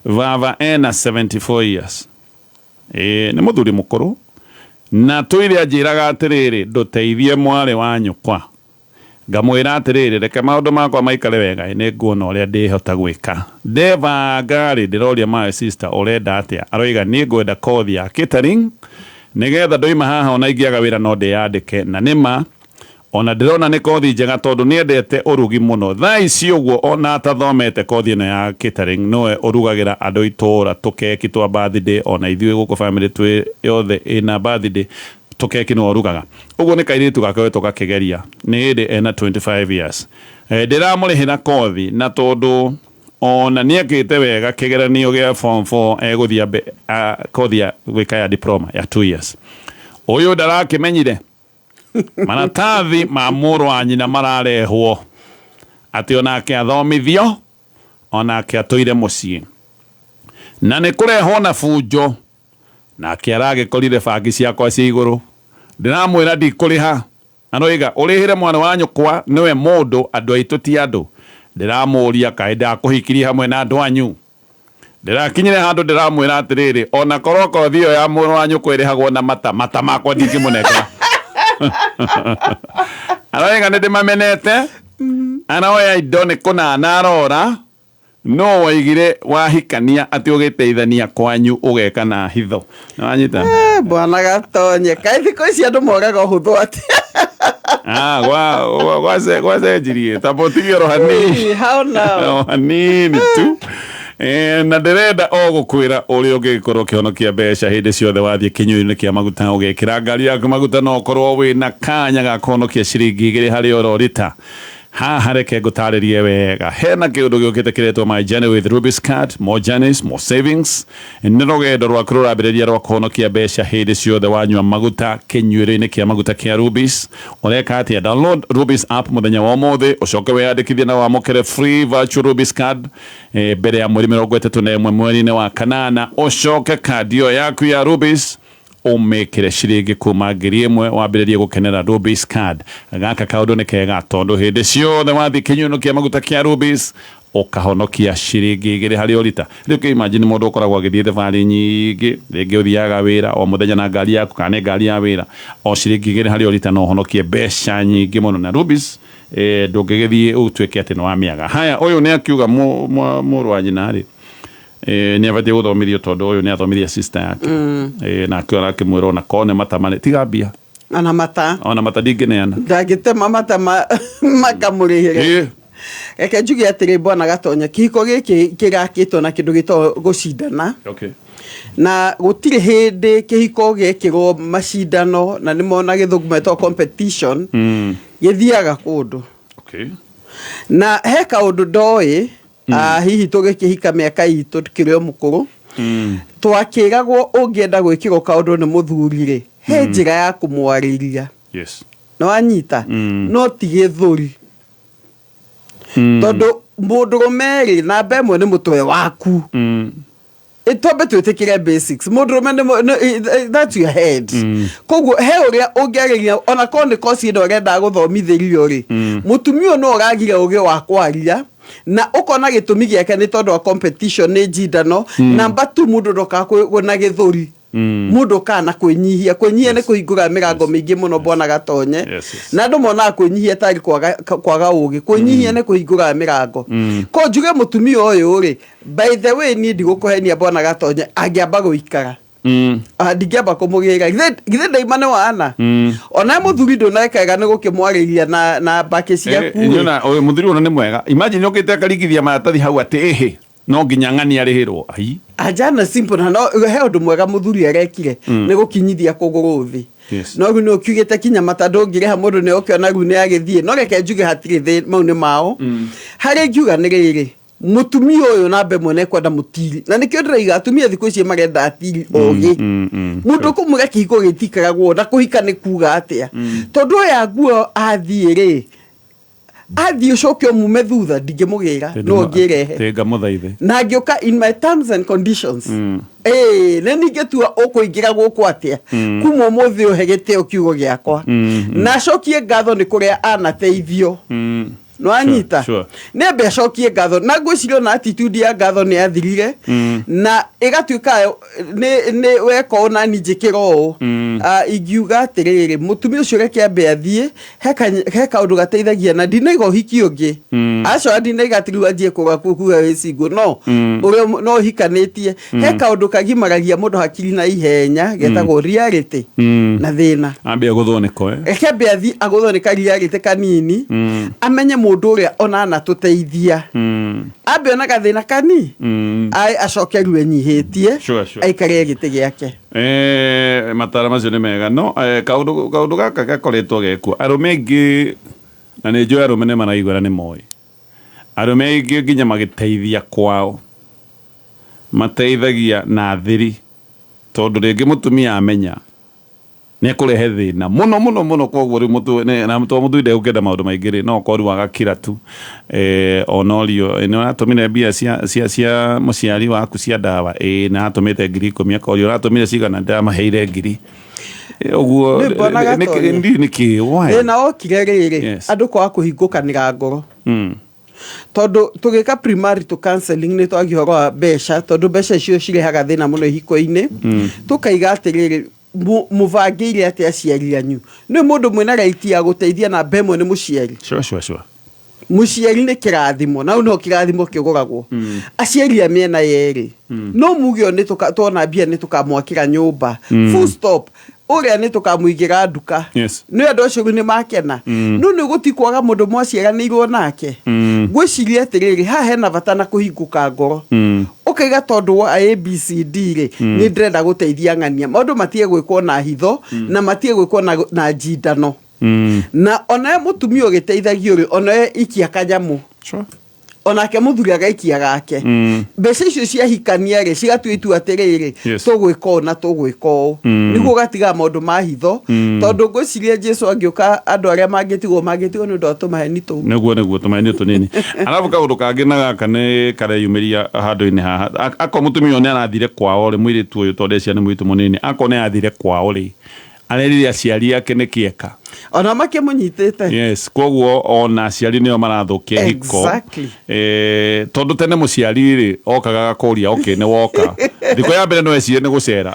Baba ena 74 years, ĩĩ, nĩ mũthuri mũkũrũ, na tũire anjĩraga atĩrĩrĩ, "Ndũteithie mwarĩ wa nyũkwa." Ngamwĩra atĩrĩrĩ, reke maũndũ makwa maikare wega, nĩ nguona ũrĩa ndĩhota gwĩka. Ndebanga rĩ, ndĩroria my sister ũrenda atĩa? Aroiga niĩ ngwenda kothi ya catering nĩgetha ndoima haha ona ingĩaga wĩra no ndĩyandĩke. Na nĩma ona ndĩrona nĩ kothi njega tondũ nĩendete ũrugi mũno. Thaa ici ũguo ona atathomete kothi ĩno ya catering nĩwe ũrugagĩra andũ itũra tũkeki twa birthday, ona ithuĩ gũkũ family twĩ yothe ĩna birthday tũkeki nĩwe ũrugaga. Ũguo nĩ kairĩtu gakoretwo gakĩgeria nĩ hĩndĩ ena 25 years. Ndĩramũrĩhĩra kothi na tondũ ona nĩekĩte wega kĩgeranio gĩa form 4 egũthiĩ ambe kothi ya gwĩka ya diploma ya 2 years. Ũyũ ndarakĩmenyire maratathi ma mũrũ wa nyina mararehwo atĩ onake athomithio onake atũire mũciĩ na nĩ kũrehwo na bunjo nake aragĩkorire bangi ciakwa cia igũrũ. Ndĩramwĩra ndikũrĩha, aroiga ũrĩhĩre mwana wa nyũkwa nĩwe mũndũ, andũ aitũ ti andũ. Ndĩramũria kaĩ ndakũhikirie hamwe na andũ anyu? Ndĩrakinyire handũ ndĩramwĩra atĩrĩrĩ, ona korwo kothi ĩyo ya mũrũ wa nyũkwa ĩrĩhagwo na mata, mata makwa ndingĩmũnengera. Aroiga nĩ ndĩmamenete, aroya indo nĩ kũnana arora. No woigire wahikania atĩ ũgĩteithania kwanyu ũgeka na hitho. Nĩwanyita? Bwana Gatonye, kaĩ thikũ ici andũ moraga ũhũthũ atĩa? Ah, gwacenjirie tamba ũtigie oro hanini. How now? O hanini tu. Na ndĩrenda o gũkwĩra ũrĩa ũngĩgĩkorwo ũkĩhonokia mbeca hĩndĩ ciothe wathiĩ kĩnyuĩro-inĩ kĩa maguta ũgekĩra ngari yaku maguta no ũkorwo wĩna kanya ga kũhonokia ciringi 2 harĩ oro rita. Haha reke ngũtarĩrie wega. Hena kĩũndũ gĩũkĩte kĩretwo My Journey with Rubis Card, more journeys, more savings. Nĩ rũgendo rwaku rũrambĩrĩria rwa kũhonokia mbeca hĩndĩ ciothe wanyua maguta kĩnyuĩro-inĩ kĩa maguta kĩa Rubis. Ũreka atĩa? Download Rubis app mũthenya wa ũmũthĩ, ũcoke wĩyandĩkithie na wamũkĩre free virtual Rubis card mbere ya mweri 31 mweri-inĩ wa kanana, ũcoke kandi ĩyo yaku ya Rubis ũmĩkĩre ciringi kuma 1,000 wambĩrĩrie gũkenera Rubis card. Gaka kaũndũ nĩ kega tondũ hĩndĩ ciothe wathiĩ kĩnyuĩro kĩa maguta kĩa Rubis ũkahonokia ciringi 2 harĩ o rita. Rĩu kĩ imagine mũndũ ũkoragwo agĩthiĩ thabarĩ nyingĩ, rĩngĩ ũthiaga wĩra o mũthenya na ngari yaku kana nĩ ngari ya wĩra, o ciringi 2 harĩ o rita no ũhonokie mbeca nyingĩ mũno. Na Rubis ndũngĩgĩthiĩ ũtuĩke atĩ nĩ wamĩaga. Haya, ũyũ nĩ akiuga mũrũ wa nyina rĩ, nĩ abatiĩ gũthomithio tondũ ũyũ nĩ athomithia sister yake. Nake arakĩmwĩra ona korwo nĩ mata marĩ tiga mbia. Ona mata. Ona mata ndingĩneana. Ndangĩtema mata makamũrĩhĩre. Reke njuge atĩrĩ Bwana Gatonye, kĩhiko gĩkĩ kĩrakĩtwo na kĩndũ gĩtagwo gũcindana. Na gũtirĩ hĩndĩ kĩhiko gĩekĩrwo macindano na nĩmo na gĩthũngũ metagwo competition, gĩthiaga kũndũ. Na he kaũndũ ndoĩ, hihi tũgĩkĩhika mĩaka itũ tukĩrĩ o mũkũrũ, twakĩragwo ũngĩenda gwĩkĩrwo kaũndũ nĩ mũthuri rĩ, he njĩra ya kũmwarĩria. Nĩwanyita? No ti gĩthũri. Tondũ mũndũrũme rĩ, namba ĩmwe nĩ mũtwe waku. Twambe twĩtĩkĩre basics. Mũndũrũme nĩ that's your head. Koguo he ũrĩa ũngĩarĩria ona korwo nĩ kosi ĩno ũrenda gũthomithĩrio rĩ, mũtumia ũyũ no ũragire ũgĩ wa kwaria, na ũkona gĩtũmi gĩake nĩ tondũ wa competition, nĩ njindano. Namba 2, mũndũ ndokaga na gĩthũri. Mũndũ okaga na kwĩnyihia. Kwĩnyihia nĩ kũhingũra mĩrango mĩingĩ mũno Bwana Gatonye. Na andũ monaga kwĩnyihia tarĩ kwaga ũgĩ. Kwĩnyihia nĩ kũhingũra mĩrango. Ko njuge mũtumia ũyũ rĩ, by the way niĩ ndigũkũhenia Bwana Gatonye, angĩamba gũikara. Ndingĩamba kũmũgĩra. Githĩ ndaima nĩ wana? Ona mũthuri ndũneka wega nĩ gũkĩmwarĩria na mbakĩ ciaku. Nyona, ũyũ mũthuri ũyũ nĩ mwega. Imagine ũkĩte akarigithia maratathi hau atĩ ĩhĩ, no nginya ng'ani arĩhĩrwo. Ai. Anjana simple na no he ũndũ mwega mũthuri arekire nĩ gũkinyithia kũgũrũ thĩ. No rĩu nĩ ũkiugĩte kinya mata ndũngĩrĩha mũndũ nĩ ũkĩona rĩu nĩ agĩthiĩ. No reke njuge hatirĩ thĩ, mau nĩ mao. Harĩa ingiuga nĩ rĩrĩ, mũtumia ũyũ namba ĩmwe nĩ ekwenda mũtiri. Na nĩkĩo ndĩraiga atumia thikũ ici marenda atiri ogĩ. Mũndũ ũkũmwĩra kĩhiko gĩtikaragwo na kũhika nĩ kuga atĩa. Tondũ oya nguo athiĩ rĩ, athiĩ ũcoke ũmume thutha, ndingĩmũgĩra, no ngĩrehe. Tĩnga mũthaithe. Na ngĩũka in my terms and conditions. Nĩ ningĩtua ũkũingĩra gũkũ atĩa. Kuma ũmũthĩ ũhe gĩtĩo kiugo gĩakwa. Na acokie ngatho nĩ kũrĩa anateithio. Nĩwanyita? Sure. Nĩ ambe acokie ngatho, na ngwĩciria ona attitude ya ngatho nĩ yathirire na ĩgatuĩka nĩ weka ũũ nani njĩkĩra ũũ. Ah, ingiuga atĩrĩrĩ, mũtumia ũcio reke ambe athiĩ he kaũndũ gateithagia, na ndinaiga ũhiki ũngĩ, aca, ndinaiga atĩ rĩu anjie kũgwa kuga wĩ single, no ũrĩa no ũhikanĩtie, he kaũndũ kagimaragia mũndũ hakiri na ihenya getagwo reality na thĩna. Ambia gũthwo nĩko, eh? Reke ambe athiĩ agũthwo nĩ ka reality kanini, amenye mũndũ ũrĩa ona anatũteithia, ambe ona gathĩna kani acoke rĩu enyihĩtie, aikare gĩtĩ gĩake. Matara macio nĩ mega, no kaũndũ gaka gakoretwo gekuo, arũme aingĩ, na nĩ njũĩ arũme nĩ maraigua na nĩ moĩ, arũme aingĩ nginya magĩteithia kwao mateithagia na thiri, tondũ rĩngĩ mũtumia amenya nĩ ekũrehe thĩna mũno mũno mũno. Koguo rĩu na to mũthuri ndegũkĩenda maũndũ maingĩ rĩ, no okorwo rĩu agakira tu, onorio, nĩ ũratũmire mbia cia mũciari waku cia ndawa? Ĩĩ, na atũmĩte 10,000. Akorio, ũratũmire cigana? Ndĩramaheire 1,000. Ũguo. Nĩ mbona Gatonye. Ndiũĩ nĩkĩ, why? Thĩna wokire rĩrĩ, andũ kwaga kũhingũkanĩra ngoro, tondũ tũgĩka premarital counseling nĩ twagia ũhoro wa mbeca, tondũ mbeca icio cirehaga thĩna mũno ihiko-inĩ. Tũkaiga atĩrĩrĩ, mũbangĩire atĩa aciari anyu? Nĩ mũndũ mwĩna right ya gũteithia namba ĩmwe nĩ mũciari. Sure, sure, sure. Mũciari nĩ kĩrathimo, na hau nĩho kĩrathimo kĩgũragwo. Aciari a mĩena yerĩ no muge o nĩ tuona mbia nĩ tũkamwakĩra nyũmba, full stop, ũrĩa nĩ tũkamũigĩra nduka. Nĩ andũ acio rĩu nĩ makena, no nĩ gũti kwaga mũndũ mwaciaranĩirwo nake. Ngwĩciria atĩrĩrĩ, haha hena bata na kũhingũka ngoro, ũkaiga tondũ wa ABCD rĩ, nĩ ndĩrenda gũteithia ng'ania, maũndũ matige gwĩkwo na hitho na matige gwĩkwo na njindano. Na onawe mũtumia ũgĩteithagio rĩ, onawe ikia kanyamũ. Onake mũthuri agaikia gake. Mbeca icio ciahikania rĩ, cigatua itua atĩrĩrĩ, tũgwĩka ũũ na tũgwĩka ũũ, nĩguo ũgatigaga maũndũ ma hitho, tondũ ngwĩciria Jesu angĩũka, andũ arĩa mangĩtigwo nĩ ũndũ wa tũmaheni tũu. Nĩguo tũmaini tũnini. Arabu kaũndũ kangĩ na gaka nĩ kareyumĩria handũ-inĩ haha. Akorwo mũtumia ũyũ nĩ arathire kwao rĩ, mũirĩtu ũyũ, tondũ ndeciria nĩ mũirĩtu mũnini, akorwo nĩ arathire kwao rĩ, arerire aciari ake nĩ kĩeka? Ona makĩmũnyitĩte. Yes, koguo ona aciari nĩo marathũkia hiko. Tondũ tene mũciari rĩ okaga agakũria, okay, nĩ woka thikũ ya mbere, no ecirie nĩ gũcera.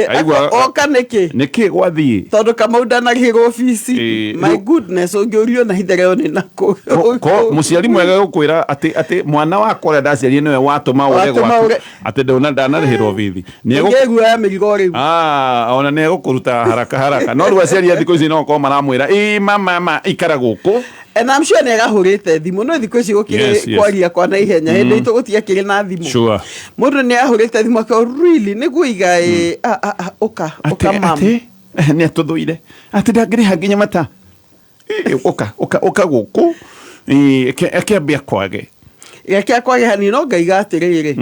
Aigua oka nĩkĩ? Nĩkĩ gwathiĩ? Tondũ Kamau ndanarĩhĩrwo bici. My goodness, ũngĩũrio na hithereo nĩ nakũ? Ko mũciari mwega gũkwĩra atĩ mwana wakwa ũrĩa ndaciarire nĩwe watũma ũre Watũma gwaku ũre. Atĩ ndanarĩhĩrwo bithi. Ũngĩigua ya mĩrigo rĩu. Ah, ona nĩ egũkũruta haraka haraka, no rĩu aciari a thikũ ici no gũkorwo maramwĩra, ĩ mama ma ikara gũkũ. And I'm sure nĩ agahũrĩte thimũ, no thikũ ici gũkĩrĩ kwaria kwa na ihenya, hĩndĩ itũ gũtiakĩrĩ na thimũ. Mũndũ nĩ ahũrĩte thimũ akauga, really, nĩguo iga ĩ, ah, ah, ah, ũka ũka Atĩ mam. Atĩ nĩ atũthũire, atĩ ndangĩrĩha nginya mata. Ĩ, ũka ũka ũka gũkũ. Ĩ, eke ambia kwage. Reke akwage hanini, no ngaiga atĩrĩrĩ,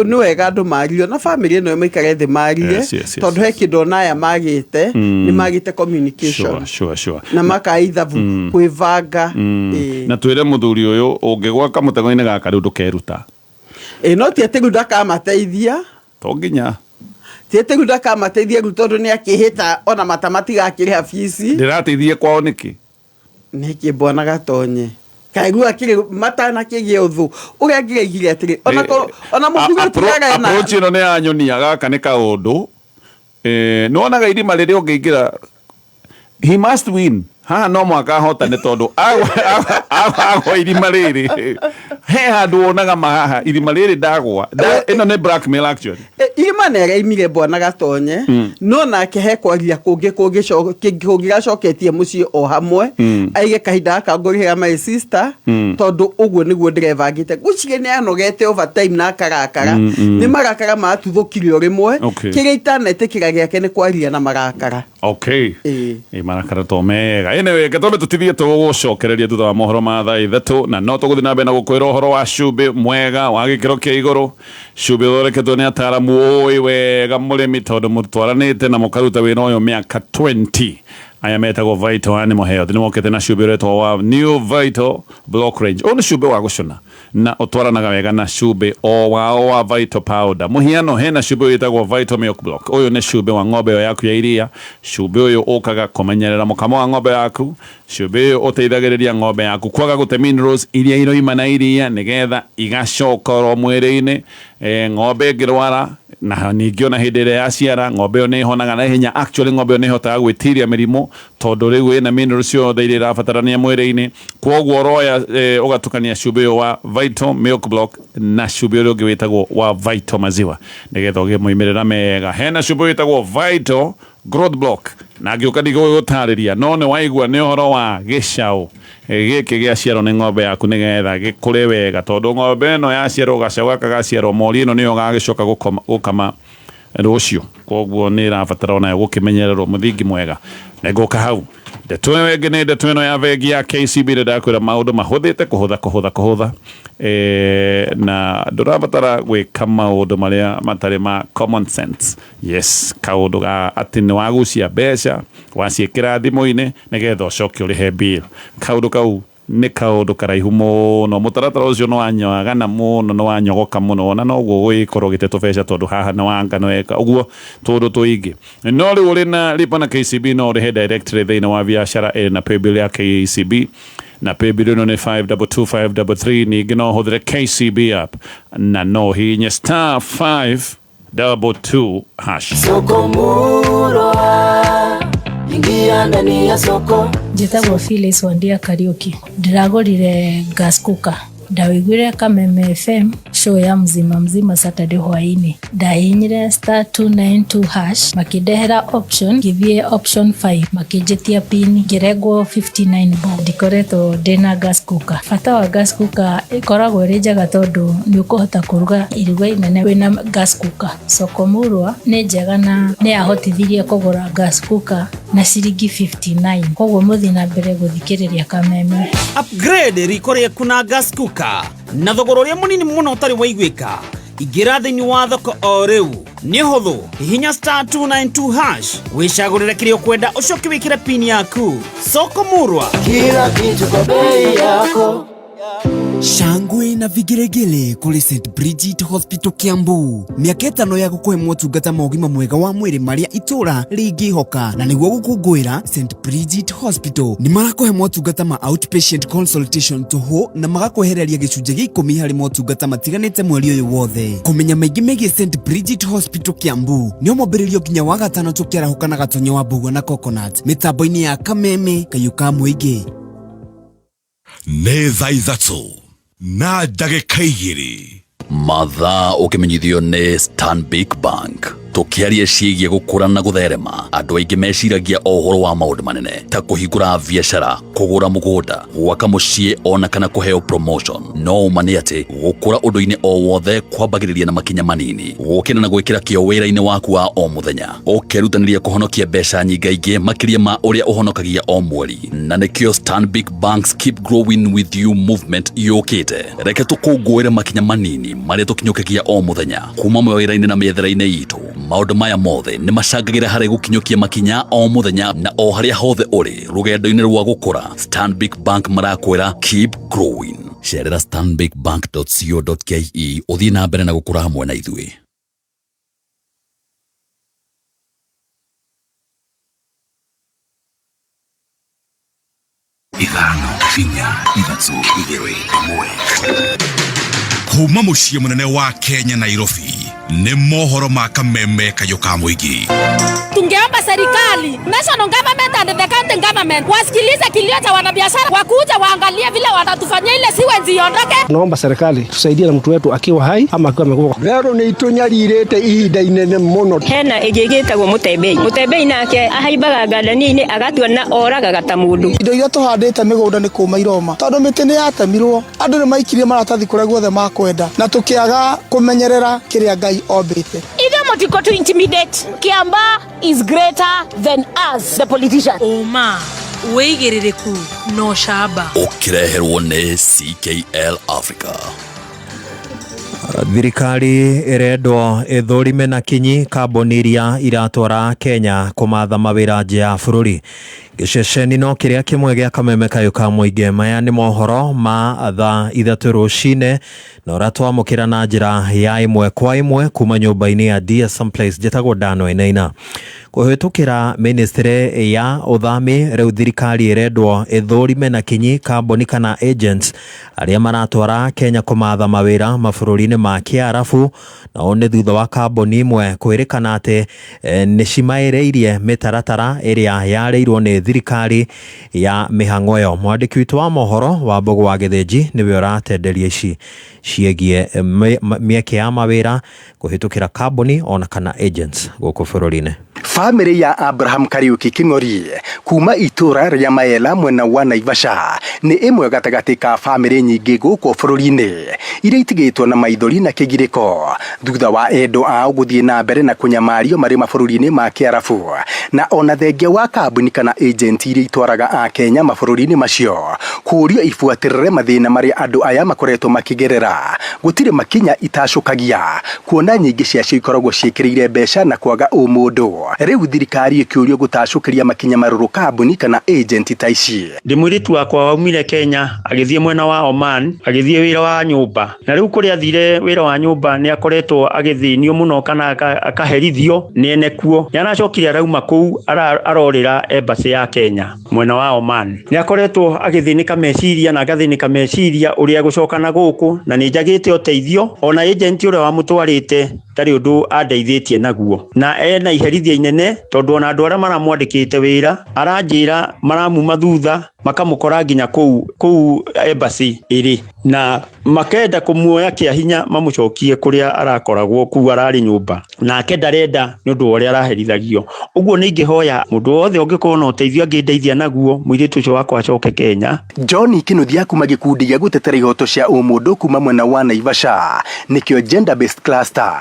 nĩ wega andũ mario na bamĩrĩ ĩno maikare thĩ marie, tondũ he kĩndũ ona aya magĩte, nĩ magĩte communication na makaga ithabu kwĩbanga. Ĩĩ. Na twĩre mũthuri ũyũ, ũngĩgwa kamũtego-inĩ gaka rĩu ndũkeruta. Ĩĩ, no ti atĩ rĩu ndakamateithia. To nginya. Ti atĩ rĩu ndakamateithia rĩu, tondũ nĩ akĩhĩta ona mata matigakĩrĩha bici. Ndĩrateithie kwao nĩkĩ? Nĩkĩ, bwana Gatonye? Kaigua akĩrĩ matanakĩgĩa ũthũ ũrĩa angĩraigire atĩrĩ, ona ona mũthuri ũtigara na Approach ĩno nĩ yanyonia gaka nĩ kaũndũ. Nĩ wonaga irima rĩrĩa ũngĩingĩra, he must win haha, no mũhaka ahotane, tondũ agwa irima rĩrĩ, he handũ wonaga ma haha irima rĩrĩ ndagwa. Ĩno nĩ blackmail actually. Irima nĩ araimire, bwana Gatonye, no nake he kwaria kũngĩ kũngĩgacoketie mũciĩ o hamwe, aige kahinda gaka ngũrĩhĩra my sister, tondũ ũguo nĩguo ndĩrebangĩte. Ngwĩciria nĩ anogete over time na akarakara, nĩ marakara matuthũkire o rĩmwe. Kĩrĩa itanetĩkĩra gĩake nĩ kwaria na marakara. Ĩĩ. Ĩ, marakara to mega. Anyway, reke twambe tũtithie, tũgũcokereria thutha wa mohoro ma thaa 3, na no tũgũthiĩ na mbere na gũkwĩra ũhoro wa cumbĩ mwega wa gĩkĩro kĩa igũrũ, cumbĩ ũthondeketwo nĩ ataramu ũĩ wega mũrĩmi, tondũ mũtwaranĩte na mũkaruta wĩra ũyũ mĩaka 20. Aya metagwo Vital Animal Health nĩ mokĩte na cumbĩ ũretwo wa New Vital Block Range. Ũyũ nĩ cumbĩ wa gũcũna na ũtwaranaga wega na cumbĩ o wao wa Vital Powder. Mũhiano hena cumbĩ wĩtagwo Vital Milk Block. Ũyũ nĩ cumbĩ wa ng'ombe ĩyo yaku ya iria. Cumbĩ ũyũ ũkaga kũmenyerera mũkamo wa ng'ombe yaku. Cumbĩ ũyũ ũteithagĩrĩria ng'ombe yaku kwaga gũte minerals iria iroima na iria nĩgetha igacoka oro mwĩrĩ-inĩ. Ng'ombe ĩngĩrwara na ningĩ ona hĩndĩ ĩrĩa yaciara ng'ombe ĩyo nĩ ĩhonaga na ihenya. Actually ng'ombe ĩyo nĩ ĩhotaga gwĩtiria mĩrimũ tondũ rĩu ĩna minerals ciothe iria irabatarania mwĩrĩ-inĩ. Kwoguo ũroya ũgatukania cumbĩ ũyũ wa Vital Milk Block na cumbĩ ũrĩa ũngĩ wĩtagwo wa Vital Maziwa nĩgetha ũgĩe moimĩrĩra mega. Hena cumbĩ wĩtagwo Vital Growth Block na ngĩũka ndigũgũtarĩria no nĩ waigua nĩ ũhoro wa gĩcaũ gĩkĩ gĩaciarwo nĩ ng'ombe yaku nĩgetha gĩkũre wega tondũ ng'ombe ĩno yaciarwo gacaũ gaka gaciarwo mori ĩno nĩyo gagĩcoka gũkama rũciũ, koguo nĩ ĩrabatara onayo gũkĩmenyererwo mũthingi mwega. Nĩngũka hau. Ndeto ĩyo ĩngĩ nĩ ndeto ĩno ya bengi ya KCB nĩ ndakwĩra maũndũ mahũthĩte kũhũtha kũhũtha kũhũtha na ndũrabatara gwĩka maũndũ marĩa matarĩ ma common sense. Yes, kaũndũ ga atĩ nĩ wagucia mbeca waciĩkĩra thimũ-inĩ nĩgetha ũcoke ũrĩhe bill. Kaũndũ kau nĩ kaũndũ karaihu mũno. Mũtaratara ũcio nĩ wanyagana mũno, nĩ wanyogoka mũno, ona noguo ũgĩkorwo ũgĩte tũbeca tondũ haha nĩ wanga nĩ weka ũguo tũndũ tũingĩ. No rĩu ũrĩ na lipa na KCB no ũrĩhe directly thĩinĩ wa biacara ĩrĩ na paybill ya KCB na paybill ĩno nĩ 522533. Ningĩ no ũhũthĩre KCB app na no ũhihinye star 522 hash. Soko Murwa, ingia ndani ya soko. Njĩtagwo Phyllis Wandia Kariũki. Ndĩragũrire gas cooker. Ndawĩiguire Kameme FM show ya mzima mzima Saturday hwainĩ. Ndahihinyire star 292 hash makĩndehera option, ngĩthiĩ option 5 makĩnjĩtia pin ngĩrengwo 59 bob. Ndikoretwo ndĩna gas cooker. Bata wa gas cooker ĩkoragwo ĩrĩ njega tondũ nĩ ũkũhota kũruga iruga inene wĩna gas cooker. Soko Murwa nĩ njega na nĩ yahotithirie kũgũra gas cooker na ciringi 59. Koguo mũthiĩ na mbere gũthikĩrĩria Kameme. Upgrade riko rĩaku na gas cooker na thogora ũrĩa mũnini mũno ũtarĩ waiguĩka. Ingĩra thĩinĩ wa thoko o rĩu nĩ ũhũthũ, hihinya star 292 hash wĩcagũrĩre kĩrĩa ũkwenda ũcoke wĩkĩre pin yaku. Soko Murwa, kila kitu kwa bei yako. Shangwe na vigelegele kũrĩ St Bridget Hospital Kiambu. Mĩaka 5 ya gũkũhe motungata ma ũgima mwega wa mwĩrĩ marĩa itũra rĩngĩhoka, na nĩguo gũkũngũĩra St Bridget Hospital nĩ marakũhe motungata ma outpatient consultation tũhũ na magakwehereria gĩcunjĩ gĩa 10 harĩ motungata matiganĩte mweri ũyũ wothe. Kũmenya maingĩ megiĩ St Bridget Hospital Kiambu nĩ mwambĩrĩrio nginya wa gatano tũkĩarahũka na gatonyo wa mbũgua na coconut mĩtambo-inĩ ya Kameme kayũ ka mũingĩ. Nĩ thaa 3 na ndagĩka 2. Mathaa ũkĩmenyithio nĩ Stanbic Bank. Tũkĩaria ciĩgiĩ gũkũra na gũtherema, andũ aingĩ meciragia o ũhoro wa maũndũ manene ta kũhingũra biacara, kũgũra mũgũnda, gwaka mũciĩ ona kana kũheo promotion. No ũma nĩ atĩ gũkũra ũndũ-inĩ o wothe kwambagĩrĩria na makinya manini, gũkĩra na gwĩkĩra kĩo wĩra-inĩ waku wa o mũthenya, ũkerutanĩria kũhonokia mbeca nyingaingĩ makĩria ma ũrĩa ũhonokagia o mweri. Na nĩkĩo Stanbic Bank's Keep Growing With You movement yũkĩte. Reke tũkũngũĩre makinya manini marĩa tũkinyũkagia o mũthenya kuma mawĩra-inĩ na mĩethere-inĩ itũ. Maũndũ maya mothe nĩ macangagĩra harĩ gũkinyũkia makinya o mũthenya na o harĩa hothe ũrĩ rũgendo-inĩ rwa gũkũra. Stanbic Bank marakwĩra keep growing. Cerera stanbicbank.co.ke ũthiĩ na mbere na gũkũra hamwe na ithuĩ. 5 4 3 2 1. Kuma mũciĩ mũnene wa Kenya Nairobi nĩ mohoro ma Kameme kayũ ka mũingĩ. Tungeomba serikali, national government and the county government wasikilize kilio cha wanabiashara, wakuja waangalie vile watatufanyia ile siwenzi iondoke. Tunaomba serikali tusaidie na mtu wetu akiwa hai ama akiwa amekufa. Rero nĩ itũnyarirĩte ihinda inene mũno. Hena ĩngĩ ĩgĩtagwo mũtembei. Mũtembei nake ahaimbaga ngandani-inĩ agatua na oragaga ta mũndũ. Indo iria tũhandĩte mĩgũnda nĩ kũma iroma tondũ mĩtĩ nĩ yatemirwo, andũ nĩ maikirie maratathi kũrĩa guothe makwenda na tũkĩaga kũmenyerera kĩrĩa Ngai ombĩte. Ithuĩ mũtikũ to intimidate. Kiambaa is greater than us, the politicians. Ũma, wĩigĩrĩrĩku no camba. Ũkĩreherwo nĩ CKL Africa. Thirikari ĩrendwo ĩthũrime na kinyi kambuni iria iratwara Kenya kũmatha mawĩra nja ya bũrũri. Gĩceceni no kĩrĩa kĩmwe gĩa kameme kayũ ka mũingĩ. Maya nĩ mohoro ma thaa 3 rũcinĩ na ũratwamũkĩra na njĩra ya ĩmwe kwa ĩmwe kuma nyũmba-inĩ ya DSM Place. Njĩtagwo Dan Wainaina. Kũhĩtũkĩra ministry ya ũthami rĩu thirikari ĩrendwo ĩthũrime na kinyi kambuni kana agents arĩa maratwara Kenya kũmatha mawĩra mabũrũri-inĩ ma Kĩarabu, na ũũ nĩ thutha wa kambuni imwe kwĩrĩkana atĩ nĩ cimaĩrĩirie mĩtaratara ĩrĩa yarĩirwo nĩ thirikari ya mĩhang'o ĩyo. Mwandĩki witũ wa mohoro wa Mbũgũ wa Gĩthĩnji nĩwe ũratenderia ici ciĩgiĩ mĩeke ya mawĩra kũhĩtũkĩra kambuni ona kana agents gũkũ bũrũri-inĩ. Famĩlĩ ya Abraham Kariuki King'ori kuma itũra rĩa Maela mwena wa Naivasha nĩ ĩmwe gatagatĩ ka famĩlĩ nyingĩ gũkũ bũrũri-inĩ iria itigĩtwo na maithori na kĩgirĩko thutha wa endo ao gũthiĩ na mbere na kũnyamario marĩ mabũrũri-inĩ ma Kĩarabu na ona thengia wa kambuni kana agent iria itwaraga Akenya mabũrũri-inĩ macio kũũrio ibuatĩrĩre mathĩna marĩa andũ aya makoretwo makĩgerera gũtirĩ makinya itacũkagia kuona nyingĩ ciacio ikoragwo ciĩkĩrĩire mbeca na kwaga ũmũndũ. Rĩu thirikari ĩkĩũrio gũtacũkĩria makinya marũrũ kambuni kana agent ta ici. Ndĩ mũirĩtu wakwa waumire Kenya agĩthiĩ mwena wa Oman agĩthiĩ wĩra wa nyũmba, na rĩu kũrĩa athire wĩra wa nyũmba nĩ akoretwo agĩthĩnio mũno kana akaherithio nĩ ene kuo. Nĩ aracokire arauma kũu arorĩra embassy ya Kenya mwena wa Oman. Nĩ akoretwo agĩthĩnĩka meciria na agathĩnĩka meciria ũrĩa egũcoka na gũkũ, na nĩ njagĩte ũteithio ona agent ũrĩa wamũtwarĩte ndarĩ ũndũ andeithĩtie naguo, na ena iherithia inene tondũ ona andũ arĩa maramwandĩkĩte wĩra aranjĩra maramuma thutha makamũkora nginya kũu embassy ĩrĩ, na makenda kũmuoya kĩa hinya mamũcokie kũrĩa arakoragwo kũu ararĩ nyũmba, nake ndarenda nĩ ũndũ wa ũrĩa araherithagio. Ũguo nĩ ingĩhoya mũndũ wothe ũngĩkorwo na ũteithio angĩndeithia naguo mũirĩtu ũcio wakwa acoke Kenya. John Kinuthia kuma gĩkundi gĩa gũtetera ihoto cia ũmũndũ kuma mwena wa Naivasha nĩkĩo gender based cluster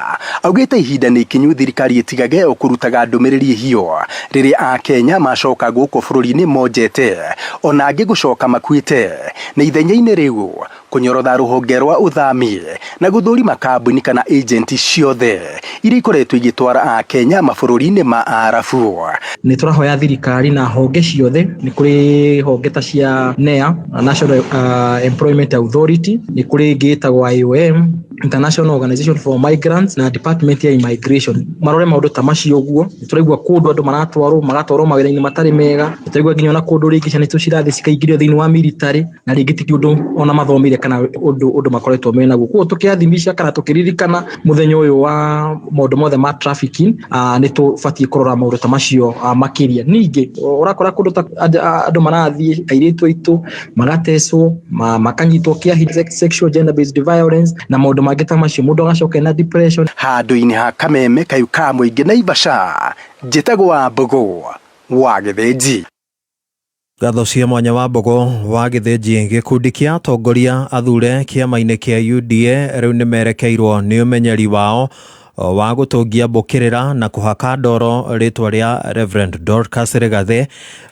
augĩte ihinda nĩ ikinyu thirikari ĩtigage o kũrutaga ndũmĩrĩri hiyo rĩrĩa Akenya macoka gũkũ bũrũri-inĩ monjete ona angĩ gũcoka makuĩte, na ithenya-inĩ rĩu kũnyorotha rũhonge rwa ũthami na gũthũrima kambuni kana agent ciothe iria ikoretwo igĩtwara Akenya mabũrũri-inĩ ma Arabu. Nĩ tũrahoya thirikari na honge ciothe, nĩ kũrĩ honge ta cia NEA, National Employment Authority, nĩ kũrĩ ĩngĩ ĩtagwo IOM, International Organization for Migrants na Department ya Immigration, marore maũndũ ta macio. Ũguo nĩ tũraigua kũndũ andũ maratwarwo magatwarwo mawĩra-inĩ matarĩ mega, nĩ tũraigua nginya ona kũndũ rĩngĩ ciana citũ cirathiĩ cikaingĩrio thĩinĩ wa military na rĩngĩ ti ũndũ ona mathomire kana ũndũ makoretwo menaguo. Koguo tũkĩathimisha kana tũkĩririkana mũthenya ũyũ wa maũndũ mothe ma trafficking, nĩ tũbatiĩ kũrora maũndũ ta macio makĩria. Ningĩ ũrakora kũndũ ta andũ marathiĩ, airĩtu aitũ magatecwo, makanyitwo kĩa hinya, sexual gender based violence na maũndũ mangĩ ta macio, mũndũ agacoka ena depression. Handũ-inĩ ha kameme kayũ ka mũingĩ Naivasha, njĩtagwo wa Mbũgũ wa Gĩthĩnji. Ngatho cia mwanya wa Mbũgũ wa Gĩthĩnji. Gĩkundi kĩa atongoria athure kĩama-inĩ kĩa UDA rĩu nĩ merekeirwo nĩ ũmenyeri wao wa gũtũngia mbũkĩrĩra na kũhaka ndoro rĩtwa rĩa Reverend Dorcas Rigathĩ,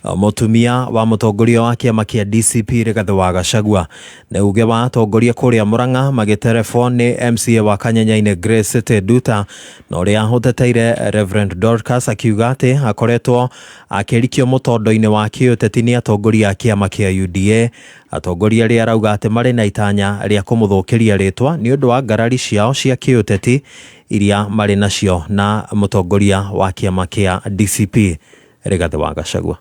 mũtumia wa mũtongoria wa kĩama kĩa DCP Rigathĩ wa Gachagua. Nĩ uge wa atongoria kũrĩa Murang'a magĩterebwo nĩ MCA wa Kanyenyainĩ Grace Nduta, na ũrĩa ũteteire Reverend Dorcas akiuga atĩ akoretwo akĩrikio mũtondo-inĩ wa kĩũteti nĩ atongoria a kĩama kĩa UDA, atongoria arĩa arauga atĩ marĩ na itanya rĩa kũmũthũkĩria rĩtwa nĩ ũndũ wa ngarari ciao cia kĩũteti iria marĩ nacio na mũtongoria wa kĩama kĩa DCP Rigathĩ wa Gachagua.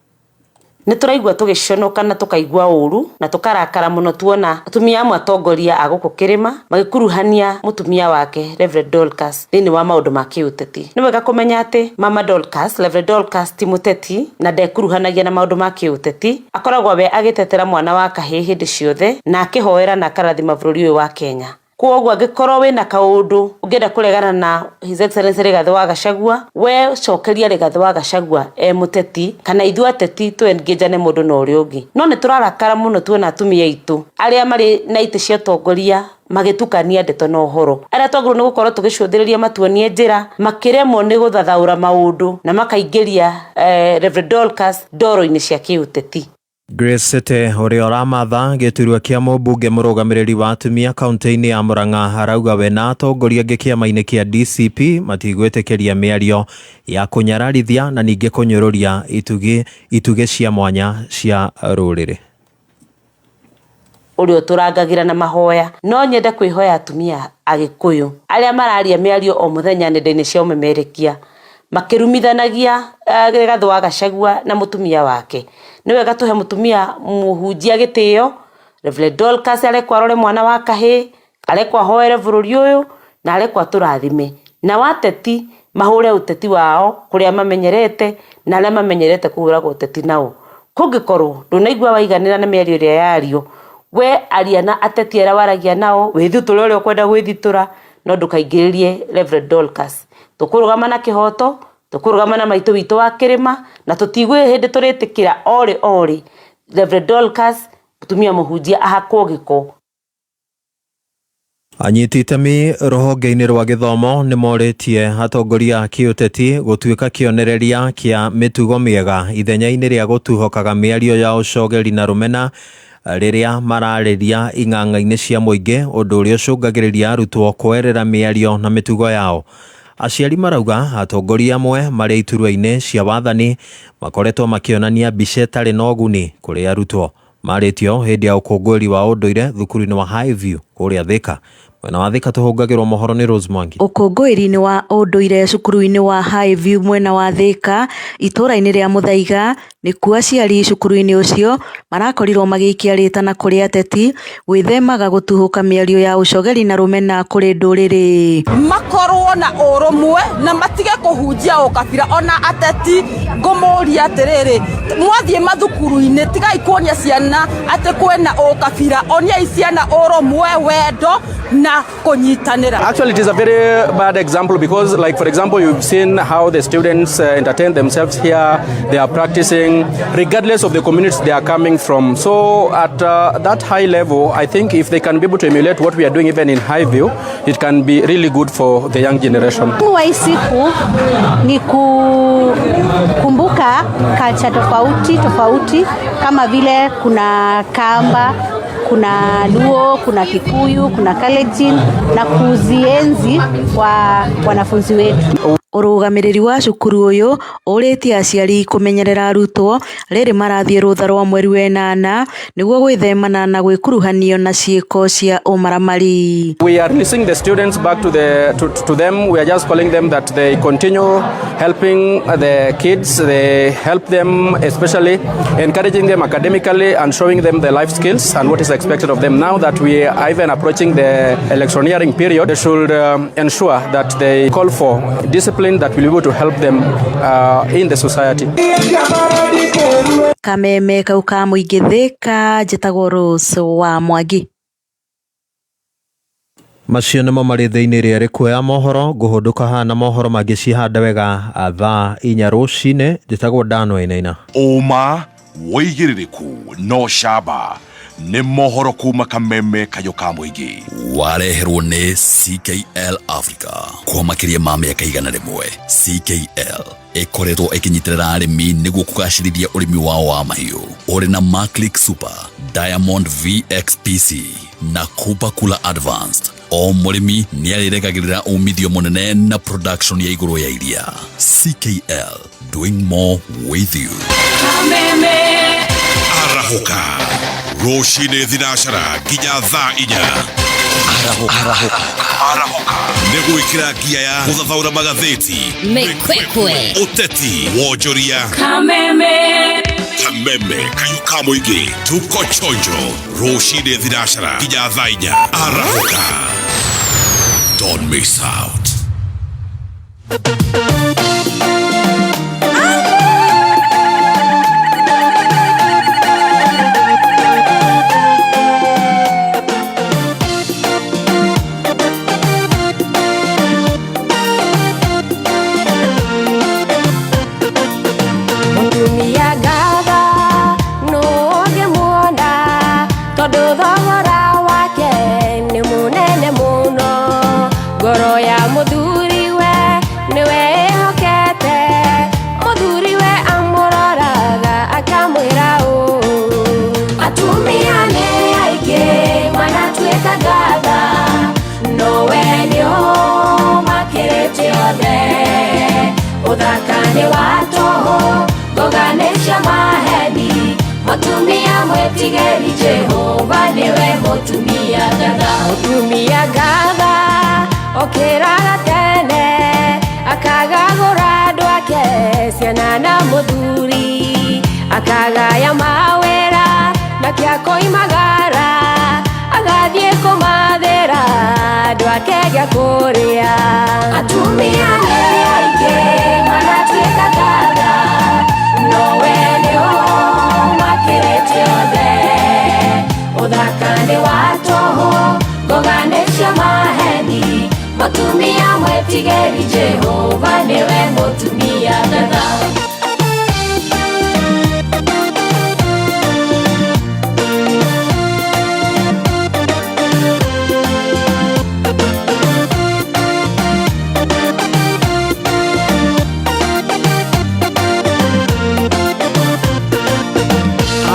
Nĩ tũraigua tũgĩconoka na tũkaigua ũru na tũkarakara mũno tuona atumia amwe atongoria a gũkũ kĩrĩma magĩkuruhania mũtumia wake Reverend Dorcas thĩinĩ wa maũndũ ma kĩũteti. Nĩ wega kũmenya atĩ Mama Dorcas, Reverend Dorcas ti mũteti na ndekuruhanagia na maũndũ ma kĩũteti. Akoragwo we agĩtetera mwana wa kahĩĩ hĩndĩ ciothe na akĩhoera na akarathima bũrũri ũyũ wa Kenya. Koguo angĩkorwo wĩna kaũndũ ũngĩenda kũregana na His Excellency Rigathĩ wa Gachagua, we cokeria Rigathĩ wa Gachagua e mũteti kana ithuĩ ateti tũengĩnjane mũndũ na ũrĩa ũngĩ. No nĩ tũrarakara mũno tuona atumia aitũ arĩa marĩ na itĩ cia ũtongoria magĩtukania ndeto na ũhoro. Arĩa twagĩrĩirwo nĩ gũkorwo tũgĩcũthĩrĩria matuonie njĩra, makĩremwo nĩ gũthathaũra maũndũ na makaingĩria Reverend Dorcas ndoro-inĩ cia kĩũteti. Grace City ũrĩa ũramatha gĩturwa kĩa mũmbunge mũrũgamĩrĩri wa atumia kaunti-inĩ ya Murang'a arauga we na atongoria angĩ kĩama-inĩ kĩa DCP matigwĩtĩkĩria mĩario ya kũnyararithia na ningĩ kũnyũrũria itugĩ cia mwanya cia rũrĩrĩ. Ũrĩa ũtũrangagĩra na mahoya no nyende kwĩhoya atumia Agĩkũyũ arĩa mararia mĩario o mũthenya nenda-inĩ cia ũmemerekia makĩrumithanagia Rigathĩ wa Gachagua na mũtumia wake. Nĩ wega tũhe mũtumia mũhunjia gĩtĩo. Reverend Dorcas arekwo arore mwana wa kahĩĩ, arekwo ahoere bũrũri ũyũ na arekwo atũrathime. Na wateti mahũre ũteti wao kũrĩa mamenyerete na arĩa mamenyerete kũhũraga ũteti nao. Kũngĩkorwo ndũnaigua waiganĩra na mĩario ĩrĩa yario, we aria na ateti arĩa waragia nao, wĩthutũre ũrĩa ũkwenda gwĩthitũra, no ndũkaingĩrĩrie Reverend Dorcas. Tũkũrũgama na kĩhoto, tũkũrũgama na maitũ witũ wa kĩrĩma, na tũtigwĩ hĩndĩ tũrĩtĩkĩra orĩ orĩ Reverend Dorcas mũtumia mũhunjia ahakwo gĩko. Anyiti itemi rũhonge-inĩ rwa gĩthomo nĩ morĩtie atongoria a kĩũteti gũtuĩka kĩonereria kĩa mĩtugo mĩega ithenya-inĩ rĩa gũtuhokaga mĩario ya ũcogeri na rũmena rĩrĩa mararĩria ing'ang'a-inĩ cia mũingĩ, ũndũ ũrĩa ũcũngagĩrĩria arutwo kwerera mĩario na mĩtugo yao. Aciari marauga atongoria amwe marĩ iturwa-inĩ cia wathani makoretwo makĩonania mbica ĩtarĩ na ũguni kũrĩ arutwo. Marĩtio hĩndĩ ya ũkũngũĩri wa ũndũire thukuru-inĩ wa Highview kũrĩa Thika. Mwena wa Thika tũhũngagĩrwo mohoro nĩ Rose Mwangi. Ũkũngũĩri-inĩ wa ũndũire cukuru-inĩ wa Highview mwena wa Thika itũũra-inĩ rĩa Muthaiga nĩkuo aciari cukuru-inĩ ũcio marakorirwo magĩikia rĩtana kũrĩ ateti gwĩthemaga gũtuhũka mĩario ya ũcogeri na rũmena kũrĩ ndũrĩrĩ. Makorwo na ũrũmwe na matige kũhunjia ũkabira. Ona ateti ngũmũria atĩrĩrĩ, mwathiĩ mathukuru-inĩ tigai kuonia ciana atĩ kwĩna ũkabira, oniai ciana ũrũmwe, wendo na kũnyitanĩra. Actually, it is a very bad example because, like, for example, you've seen how the students entertain themselves here. They are practicing regardless of the communities they are coming from. So at that high level, I think if they can be able to emulate what we are doing even in Highview, it can be really good for the young generation. Wa hii siku ni kukumbuka culture tofauti tofauti, kama vile kuna Kamba, kuna Luo, kuna Kikuyu, kuna Kalenjin, na kuzienzi kwa wanafunzi wetu. Ũrũgamĩrĩri wa cukuru ũyũ ũrĩtie aciari kũmenyerera arutwo rĩrĩ marathiĩ rũtha rwa mweri wenana nĩguo gwĩthemana na gwĩkuruhanio na ciĩko cia ũmaramari. We are releasing the students back to them. We are just calling them that they continue helping the kids. They help them, especially encouraging them academically and showing them the life skills and what is expected of them. Now that we are even approaching the electioneering period, they should ensure that they call for discipline that will be able to help them in the society. Kameme kau ka mũingĩ Thika, njĩtagwo Rose wa Mwangi. Macio nĩmo marĩ thĩinĩ rĩa rĩkuoya mohoro. Ngũhũndũka haha na mohoro mangĩ cihande wega thaa 4 rũcinĩ. Njĩtagwo Dan Wainaina. Ũma wĩigĩrĩrĩku no camba nĩ mohoro kuma Kameme kayũ ka mũingĩ. Wareherwo nĩ CKL Africa kwa makĩria ma mĩaka 100. CKL ĩkoretwo ĩkĩnyitĩrĩra arĩmi nĩguo kũgacĩrithia ũrĩmi wao wa mahiũ. Ũrĩ na Maclick Super, Diamond VXPC na Cooper Cooler Advanced. O mũrĩmi nĩarĩregagĩrĩra umithio mũnene na production ya igũrũ ya iria. CKL, doing more with you. Kameme. Arahũka rũcinĩ 4 nginya thaa 4. Arahũka. Arahũka. Nĩ gwĩkĩra ngia ya gũthathaũra magathĩti, mĩkwekwe, ũteti, wonjoria. Kameme. Kameme kayũ ka mũingĩ. Tuko chonjo rũcinĩ 4 nginya thaa 4. Arahũka. Don't miss out. Mũtumia ngatha nũ ũngĩmuona, tondũ thogora wake nĩ mũnene mũno. Ngoro ya mũthuriwe nĩwe ĩhokete. Ũthaka nĩ wa tũhũ, ngoga nĩ cia maheni. Mũtumia mwĩtigĩri Jehova nĩwe mũtumia ngatha. Mũtumia ngatha okĩraga tene, akagagũra andũ ake ciana na mũthuri, akagaya mawĩra nake akoimagara, agathiĩ kũmathĩra andũ ake gĩa kũrĩa. Atumia nĩ aingĩ manatuĩka ngatha, nowe nĩ ũmakĩrĩte othe. Ũthaka nĩ wa tũhũ, ngoga nĩ cia maheni. Mũtumia mwĩtigĩri Jehova nĩwe mũtumia ngatha.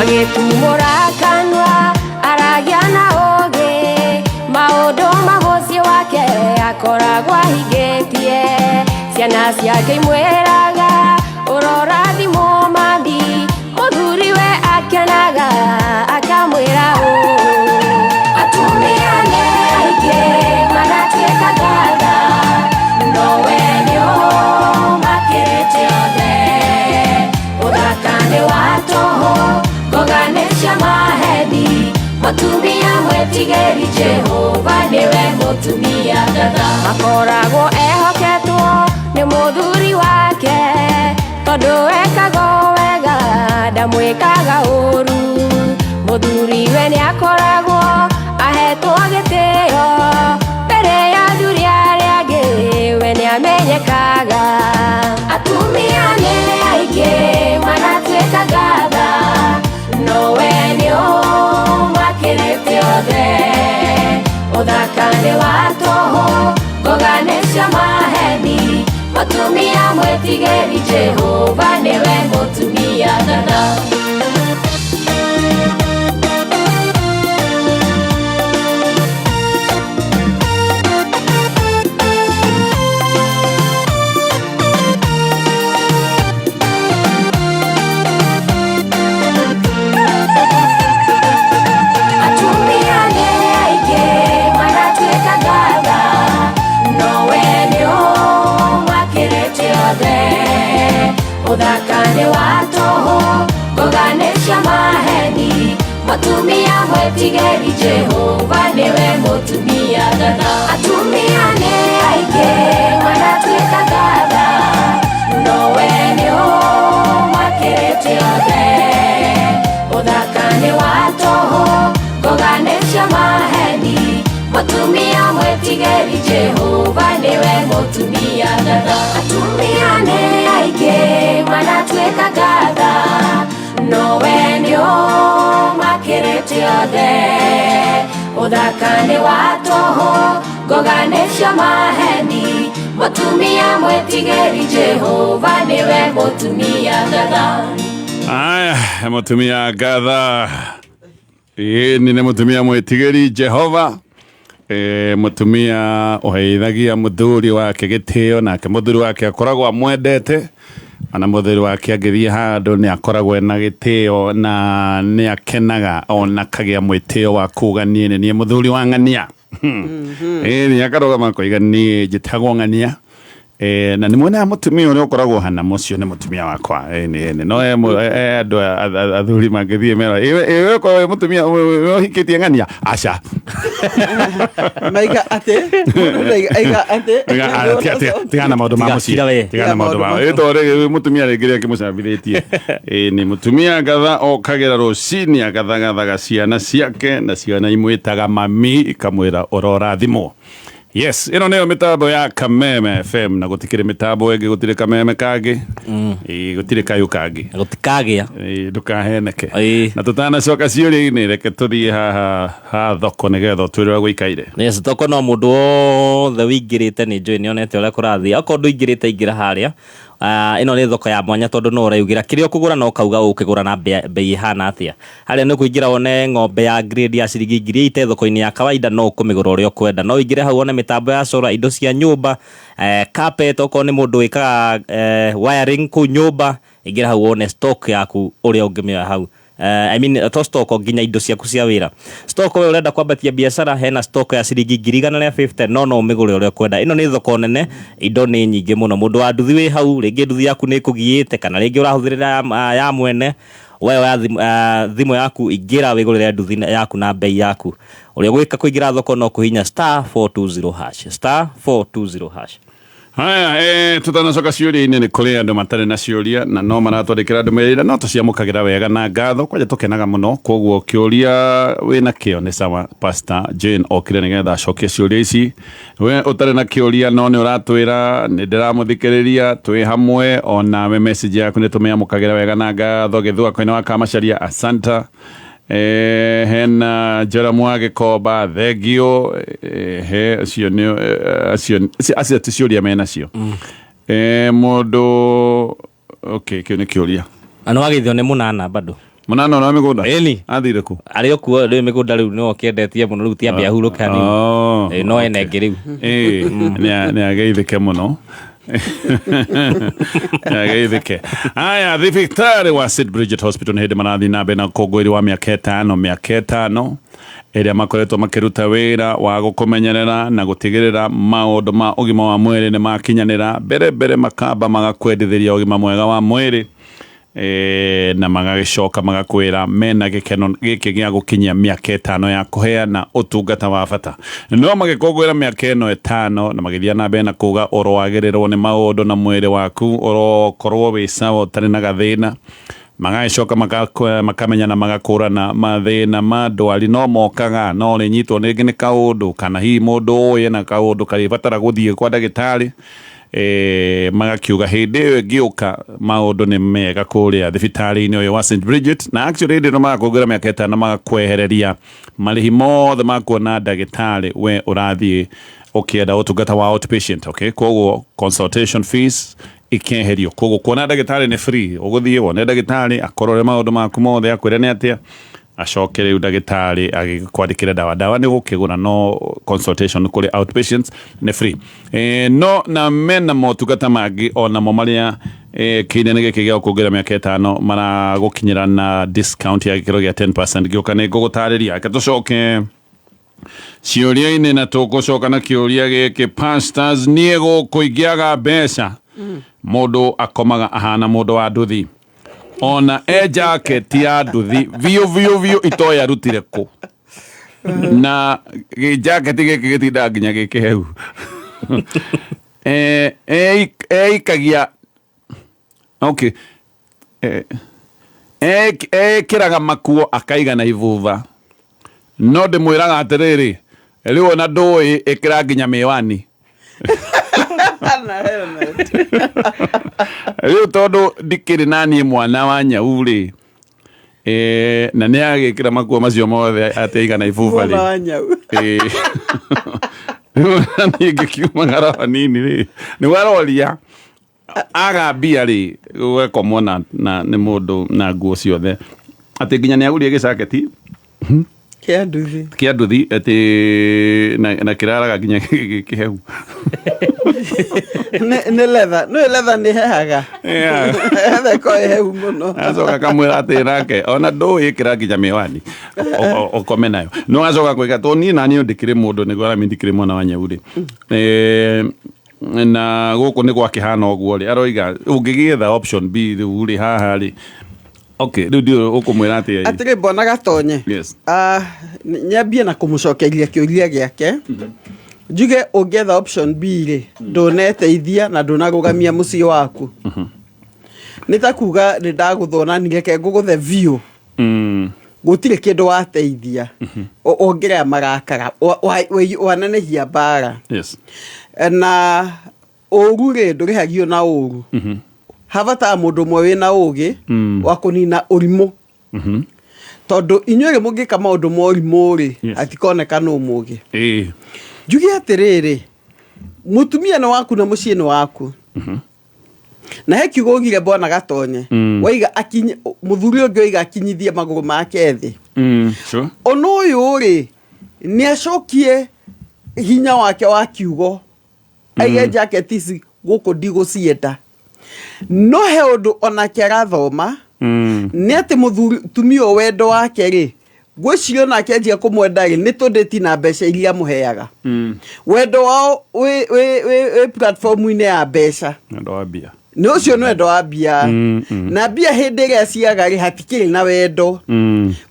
Agĩtumũra kanua aragia na ũũgĩ, maũndũ ma mũciĩ wake akoragwo ahingĩtie. Ciana ciake imwĩraga ũrorathimwo mami, mũthuriwe akenaga akamwĩra ũũ. Atumia nĩ aingĩ manatuĩka ngatha, nowe nĩ ũmakĩrĩte othe. Ũthaka nĩ wa tũhũ, ngoga nĩ cia maheni. Mũtumia mwĩtigĩri Jehova nĩwe mũtumia ngatha. Akoragwo ehoketwo nĩ mũthuri wake, tondũ ekaga wega ndamwĩkaga ũũru. Mũthuriwe nĩakoragwo ahetwo gĩtĩo mbere ya athuri arĩa angĩ, we nĩamenyekaga. Atumia nĩ aingĩ manatuĩka ngatha, nowe nĩ ũmakĩrĩte othe. Ũthaka nĩ wa tũhũ, ngoga nĩ cia maheni. Mũtumia mwĩtigĩri Jehova nĩwe mũtumia ngatha. Atumia nĩ aingĩ manatuĩka ngatha, nowe nĩ ũmakĩrĩte othe. Ũthaka nĩ wa tũhũ, ngoga nĩ cia maheni. Mũtumia mwĩtigĩri Jehova nĩwe mũtumia ngatha. Atumia nĩ aingĩ manatuĩka ngatha, nowe nĩ ũmakĩrĩte othe. Ũthaka nĩ wa tũhũ, ngoga nĩ cia maheni. Mũtumia mwĩtigĩri Jehova nĩwe mũtumia ngatha. Atumia nĩ aingĩ manatuĩka ngatha, nowe nĩ ũmakĩrĩte othe. Ũthaka nĩ wa tũhũ, ngoga nĩ cia maheni. Mũtumia mwĩtigĩri Jehova nĩwe mũtumia ngatha. Aya, mũtumia ngatha. Ĩĩ nĩ mũtumia mwĩtigĩri Jehova. Mũtumia ũheithagia mũthuri wake gĩtĩo, nake mũthuri wake akoragwo amwendete. Ona mũthuri wake angĩthiĩ handũ nĩ akoragwo ena gĩtĩo na nĩ akenaga ona kagĩa mwĩtĩo wa kuga niĩ nĩ niĩ mũthuri wa ng'ania. Ĩĩ nĩ akarũgama akoiga niĩ njĩtagwo ng'ania. Na nĩ mwonaga mũtumia ũrĩa ũkoragwo hana mũcio nĩ mũtumia wakwa. Ĩĩ no andũ athuri mangĩthiĩ mera ĩĩ ũkorwo wĩ mũtumia ũhikĩtie ng'ania, aca. Maiga atĩ aiga atĩ Tigana maũndũ ma mũciĩ, tigana maũndũ ma ĩ tondũ mũtumia rĩngĩ rĩngĩ mũcambithĩtie. Ĩĩ nĩ mũtumia ngatha okagĩra rũcinĩ agathagathaga ciana ciake na ciana imwĩtaga mami ikamwĩra ũrorathimwo. Yes, ĩno nĩyo mĩtambo ya Kameme FM na gũtikĩrĩ mĩtambo ĩngĩ, gũtirĩ kameme kangĩ. Ĩĩ gũtirĩ kayũ kangĩ. Gũtikagĩa. Ĩĩ ndũkaheneke. Na tũtanacoka ciũria-inĩ reke tũthiĩ haha ha thoko nĩgetha ũtwĩre ũrĩa gũikaire. Yes, thoko no mũndũ wothe wĩingĩrĩte nĩ njũĩ nĩonete ũrĩa kũrathiĩ. Okorwo ndũingĩrĩte ingĩra harĩa Ĩno nĩ thoko ya mwanya tondũ no ũreyugĩra kĩrĩa ũkũgũra na ũkauga ũkĩgũra na bei ĩhana atĩa. Harĩa nĩ ũkũingĩra wone ng'ombe ya grade ya ciringi 80,000 thoko-inĩ ya kawaida, no ũkũmĩgũra ũrĩa ũkwenda. No ũingĩre hau wone mĩtambo ya solar, indo cia nyũmba, carpet, okorwo nĩ mũndũ wĩkaga wiring kũu nyũmba, ingĩra hau wone stock yaku ũrĩa ũngĩmĩoya hau. I mean, to stock nginya indo ciaku cia wĩra. Stock we ũrenda kwambatia biacara, hena stock ya ciringi 150,000, no ũmĩgũre ũrĩa ũkwenda. Ĩno nĩ thoko nene, indo nĩ nyingĩ mũno. Mũndũ wa nduthi wĩ hau, rĩngĩ nduthi yaku nĩ ĩkũgiĩte kana rĩngĩ ũrahũthĩrĩra ya mwene, we oya thimũ yaku, ingĩra wĩgũrĩre nduthi yaku na bei yaku. Ũrĩa ũgwĩka kũingĩra thoko no kũhihinya *420#, *420#. Haya, tutanacoka ciũria-inĩ, nĩ kũrĩ andũ matarĩ na ciũria na no maratwandĩkĩra ndũmĩrĩri, no tũciamũkagĩra wega na ngatho, kwanja tũkenaga mũno. Koguo kĩũria wĩna kĩo nĩ sawa, Pastor Jane okire nĩgetha acokie ciũria ici. We ũtarĩ na kĩũria no nĩ ũratwĩra nĩ ndĩramũthikĩrĩria, twĩ hamwe, onawe message yaku nĩ tũmĩamũkagĩra wega na ngatho. Gĩthua wa Kamacharia, asanta. Hena Joramu wa Gĩkomba, thengio. He acio nĩ acio ti ciũria menacio. Mũndũ, okay, kĩu nĩ kĩũria. Na nĩ wageithio nĩ mũnana bado. Mũnana ona mĩgũnda? Ĩni. Athire kũ? Arĩ o kuo rĩu, mĩgũnda rĩu nĩwe ũkĩendetie mũno rĩu, ti ambe ahurũke hanini. No ene ĩngĩ rĩu. Nĩ ageithĩke mũno, ageithĩke. Aya, thibitarĩ wa St Bridget Hospital nĩ hĩndĩ marathiĩ na mbere na ũkũngũĩri wa mĩaka 5, mĩaka 5 ĩrĩa makoretwo makĩruta wĩra wa gũkũmenyerera na gũtigĩrĩra maũndũ ma ũgima wa mwĩrĩ nĩ makinyanĩra. Mbere mbere makamba magakwendithĩria ũgima mwega wa mwĩrĩ, na magagĩcoka magakwĩra mena gĩkeno gĩkĩ gĩa gũkinyia mĩaka 5 ya kũheana ũtungata wa bata. No magĩkũngũĩra mĩaka ĩno 5 na magĩthiĩ na mbere na kuga ũroagĩrĩrwo nĩ maũndũ na mwĩrĩ waku ũrokorwo wĩ sawa ũtarĩ na gathĩna. Magagĩcoka makamenya na magakũrana mathĩna ma ndwari no mokaga, no ũrĩnyitwo rĩngĩ nĩ kaũndũ kana hihi mũndũ ũĩ na kaũndũ karĩbatara gũthiĩ kwa ndagĩtarĩ. Magakiuga hĩndĩ ĩyo ĩngĩũka maũndũ nĩ mega kũrĩa thibitarĩ-inĩ ũyũ wa St Bridget. Na actually hĩndĩ ĩno marakũngũĩra mĩaka 5 magakwehereria marĩhi mothe ma kuona ndagĩtarĩ we ũrathiĩ ũkĩenda ũtungata wa outpatient. Okay, koguo consultation fees ikeherio, koguo kuona ndagĩtarĩ nĩ free. Ũgũthiĩ wone ndagĩtarĩ akorore maũndũ maku mothe, akwĩre nĩ atĩa, acoke rĩu ndagĩtarĩ agĩkwandĩkĩra ndawa. Ndawa nĩ gũkĩgũra, no consultation kũrĩ outpatients nĩ free. No na mena motungata mangĩ onamo marĩa kĩinĩ gĩkĩ gĩa gũkũngũĩra mĩaka 5 maragũkinyĩra na discount ya gĩkĩro gĩa 10%. Ngĩũka nĩ ngũgũtarĩria. Reke tũcoke ciũria-inĩ, na tũgũcoka na kĩũria gĩkĩ. Pastors, niĩ gũkũ ingĩaga mbeca, mũndũ akomaga ahana mũndũ wa nduthi, ona e jaketi ya nduthi biũ biũ biũ itoĩ arutire kũ, na gĩjaketi gĩkĩ gĩtindaga nginya gĩkĩhehu. Eikagia, okay, ekĩraga makuo akaigana ibuba, no ndĩmwĩraga atĩrĩrĩ, rĩu ona ndũĩ ĩkĩra nginya mĩwani. Rĩu tondũ ndikĩrĩ na niĩ mwana wa nyau rĩ, na nĩ agĩkĩra makuo macio mothe atĩ aigana ibuba rĩ. Mwana wa nyau. Rĩu ona niĩ ngĩkiumagara hanini rĩ, nĩguo aroria aga mbia rĩ, gũgakomwo na nĩ mũndũ na nguo ciothe, atĩ nginya nĩ agũrire gĩcaketi kĩa nduthi, kĩa nduthi atĩ na kĩraraga nginya gĩkĩhehu. Nĩ leather, nĩ leather nĩ hehaga. Leather ĩkoragwo ĩ hehu mũno. Acoka akamwĩra atĩ nake ona ndũĩ ĩkĩra nginya mĩwani ũkome nayo. No acoka kwĩga to niĩ na niĩ ndikĩrĩ mũndũ, nĩguo arami ndikĩrĩ mwana wa nyau rĩ. Na gũkũ nĩ gwakĩhana ũguo rĩ, aroiga ũngĩgĩetha option B rĩu rĩ haha rĩ. Okay, rĩu ndiũĩ ũkũmwĩra atĩa ĩ? Atĩrĩ mbona Gatonye. Yes. Nyambie na kũmũcokeria kĩũria gĩake. Njuge ũngĩetha option B rĩ, ndũneteithia na ndũnarũgamia mũciĩ waku. Nĩ ta kuga nĩ ndagũthwo na nireke ngũgũthe biũ. Gũtirĩ kĩndũ wateithia. Wongerera marakara, wanenehia mbara. Na ũru rĩ, ndũrĩhagio na ũru. Habataga mũndũ ũmwe wĩna ũgĩ wa kũnina ũrimũ. Tondũ inyuĩ rĩ mũngĩka maũndũ ma ũrimũ rĩ, hatikoneka nũ mũgĩ. Njuge atĩrĩrĩ, mũtumia nĩ waku na mũciĩ nĩ waku. Na he kiugo ugire bwana Gatonye. Waiga akinyi muthuri ũngĩ oiga akinyithie magũrũ make thĩ. Sure. Ona ũyũ rĩ nĩ acokie hinya wake wa kiugo aige jacket ici gũkũ ndigũcienda, no he ũndũ onake arathoma nĩ atĩ mũthuri tumia ũyũ wendo wake rĩ, ngwĩciria onake anjia kũmwenda rĩ nĩ tũndĩti na mbeca iria amũheaga. Wendo wao wĩ platform-inĩ ya mbeca. Wendo wa mbia. Nĩ ũcio nĩ wendo wa mbia. Na mbia hĩndĩ ĩrĩa ciaga rĩ, hatikĩrĩ na wendo.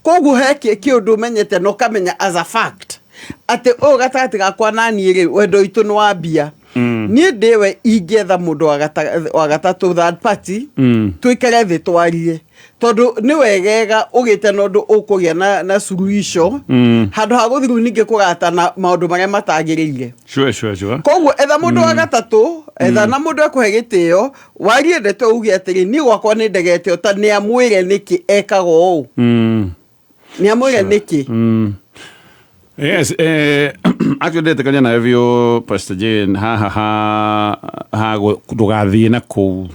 Koguo he kĩũndũ ũmenyete na ũkamenya as a fact atĩ ũyũ gatagatĩ gakwa na niĩ rĩ, wendo witũ nĩ wa mbia. Niĩ ndĩwe ingĩetha mũndũ wa gatatũ, third party, tũikare thĩ twarie, tondũ nĩ wegega ũgĩte na ũndũ ũkũgĩa na suluhisho handũ ha gũthiĩ rĩu ningĩ kũgatana maũndũ marĩa matagĩrĩire. Sure. Koguo etha mũndũ wa gatatũ, etha na mũndũ ekũhe gĩtĩo, warie ndeto uge atĩrĩ, niĩ gwakwa nĩ ndegete ũta, nĩ amwĩre nĩkĩ ekaga ũũ, nĩ amwĩre nĩkĩ. Yes, actually ndetĩkania nawe biũ, Pastor Jane, haha ha ndũgathiĩ na kũu.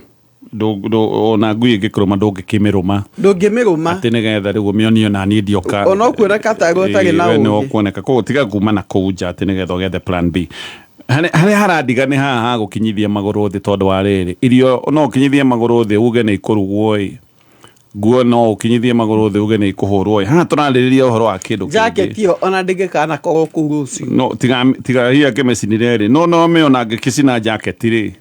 Ona ngui ĩngĩkũrũma ndũngĩkĩmĩrũma. Ndũngĩmĩrũma. Atĩ nĩgetha rĩu ũmĩonie ona niĩ ndioka. Ona ũkuoneka tarĩ ũtarĩ na we nĩ ũũgĩ. ũkuoneka. Koguo tiga kuma na kũu nja atĩ nĩgetha ũgethe plan B. Harĩa harandiga nĩ haha ha gũkinyithia magũrũ thĩ, tondũ wa rĩrĩ, irio no ũkinyithie magũrũ thĩ uge nĩ ikũrugwo ĩ, nguo no ũkinyithie magũrũ thĩ uge nĩ ikũhũrwo ĩ. Haha tũrarĩrĩria ũhoro wa kĩndũ kĩngĩ. Jacket ĩyo ona ndĩngĩkana korwo kũu rũciũ. No tiga hihi akĩmĩcinire rĩ, no mĩona angĩkĩcina jacket rĩ,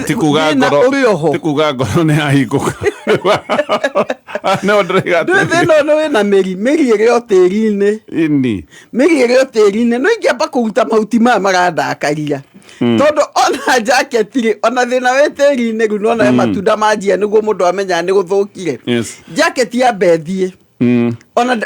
ti kuga thĩna ngoro ũrĩ oho. Ti kuga ngoro nĩ yahingũka. No ndĩraiga Ndũĩ thĩna ũyũ wĩna mĩri, mĩri ĩrĩ o tĩri-inĩ. Ĩni. Mĩri ĩrĩ o tĩri-inĩ, no ingĩamba kũruta mahuti maya marandakaria. Tondũ ona jacket rĩ, ona thĩna wĩ tĩri-inĩ rĩu nona matunda manjia nĩguo mũndũ amenyaga nĩ gũthũkire. Jacket yambe ĩthiĩ.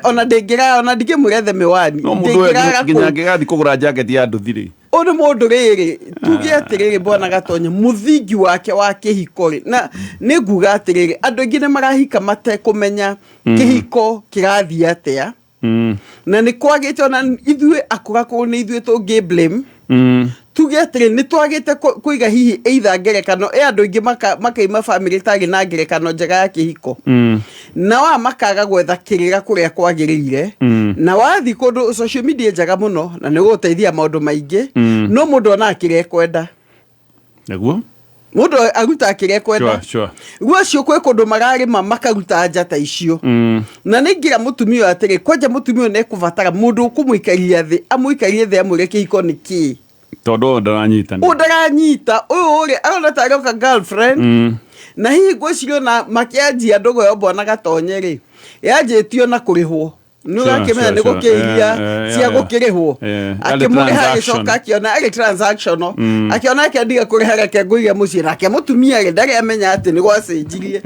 Ona ndĩngĩrara, ona ndingĩmũrethe mĩwani. No mũndũ ũyũ Ndĩngĩrara nginya kũu. angĩgathiĩ kũgũra jacket ya nduthi rĩ. Ũyũ nĩ mũndũ rĩrĩ, tuge atĩrĩrĩ bwana Gatonye, mũthingi wake wa kĩhiko rĩ, na nĩ nguga atĩrĩrĩ, andũ aingĩ nĩ marahika matekũmenya kĩhiko kĩrathiĩ atĩa. Na nĩ kwagĩte ona ithuĩ akũrakũrũ nĩ ithuĩ tũngĩ blame. Tuge atĩrĩ, nĩ twagĩte kũiga hihi either ngerekano, ĩ andũ aingĩ makaima bamĩrĩ ĩtarĩ na ngerekano njega ya kĩhiko. Na wa makaga gwetha kĩrĩra kũrĩa kwagĩrĩire. Na wathiĩ kũndũ social media njega mũno na nĩ gũgũteithia maũndũ maingĩ. No mũndũ onaga kĩrĩa ekwenda. Nĩguo? Mũndũ arutaga kĩrĩa ekwenda. Sure. Rĩu acio kwĩ kũndũ mararĩma makaruta njata icio. Na nĩ ingĩra mũtumia ũyũ atĩrĩ, kwanja mũtumia ũyũ nĩ ekũbatara mũndũ ũkũmũikaria thĩ, amũikarie thĩ amwĩre kĩhiko nĩ kĩĩ. Tondũ ũyũ ndaranyita. Ũyũ ndaranyita, ũyũ rĩ, arona ta aroka girlfriend. Na hihi ngwĩciria ona makĩanjia ndũgũ ĩyo bwana Gatonye rĩ, yanjĩtio na kũrĩhwo. Nĩ ũrakĩmenya nĩ gũkĩiria cia gũkĩrĩhwo. Yarĩ Akĩmũrĩha transaction. agĩcoka akĩona arĩ transactional. Akĩona ake ndiga kũrĩha reke ngũige mũciĩ nake mũtumia rĩ ndarĩ amenya atĩ nĩ gwacenjirie.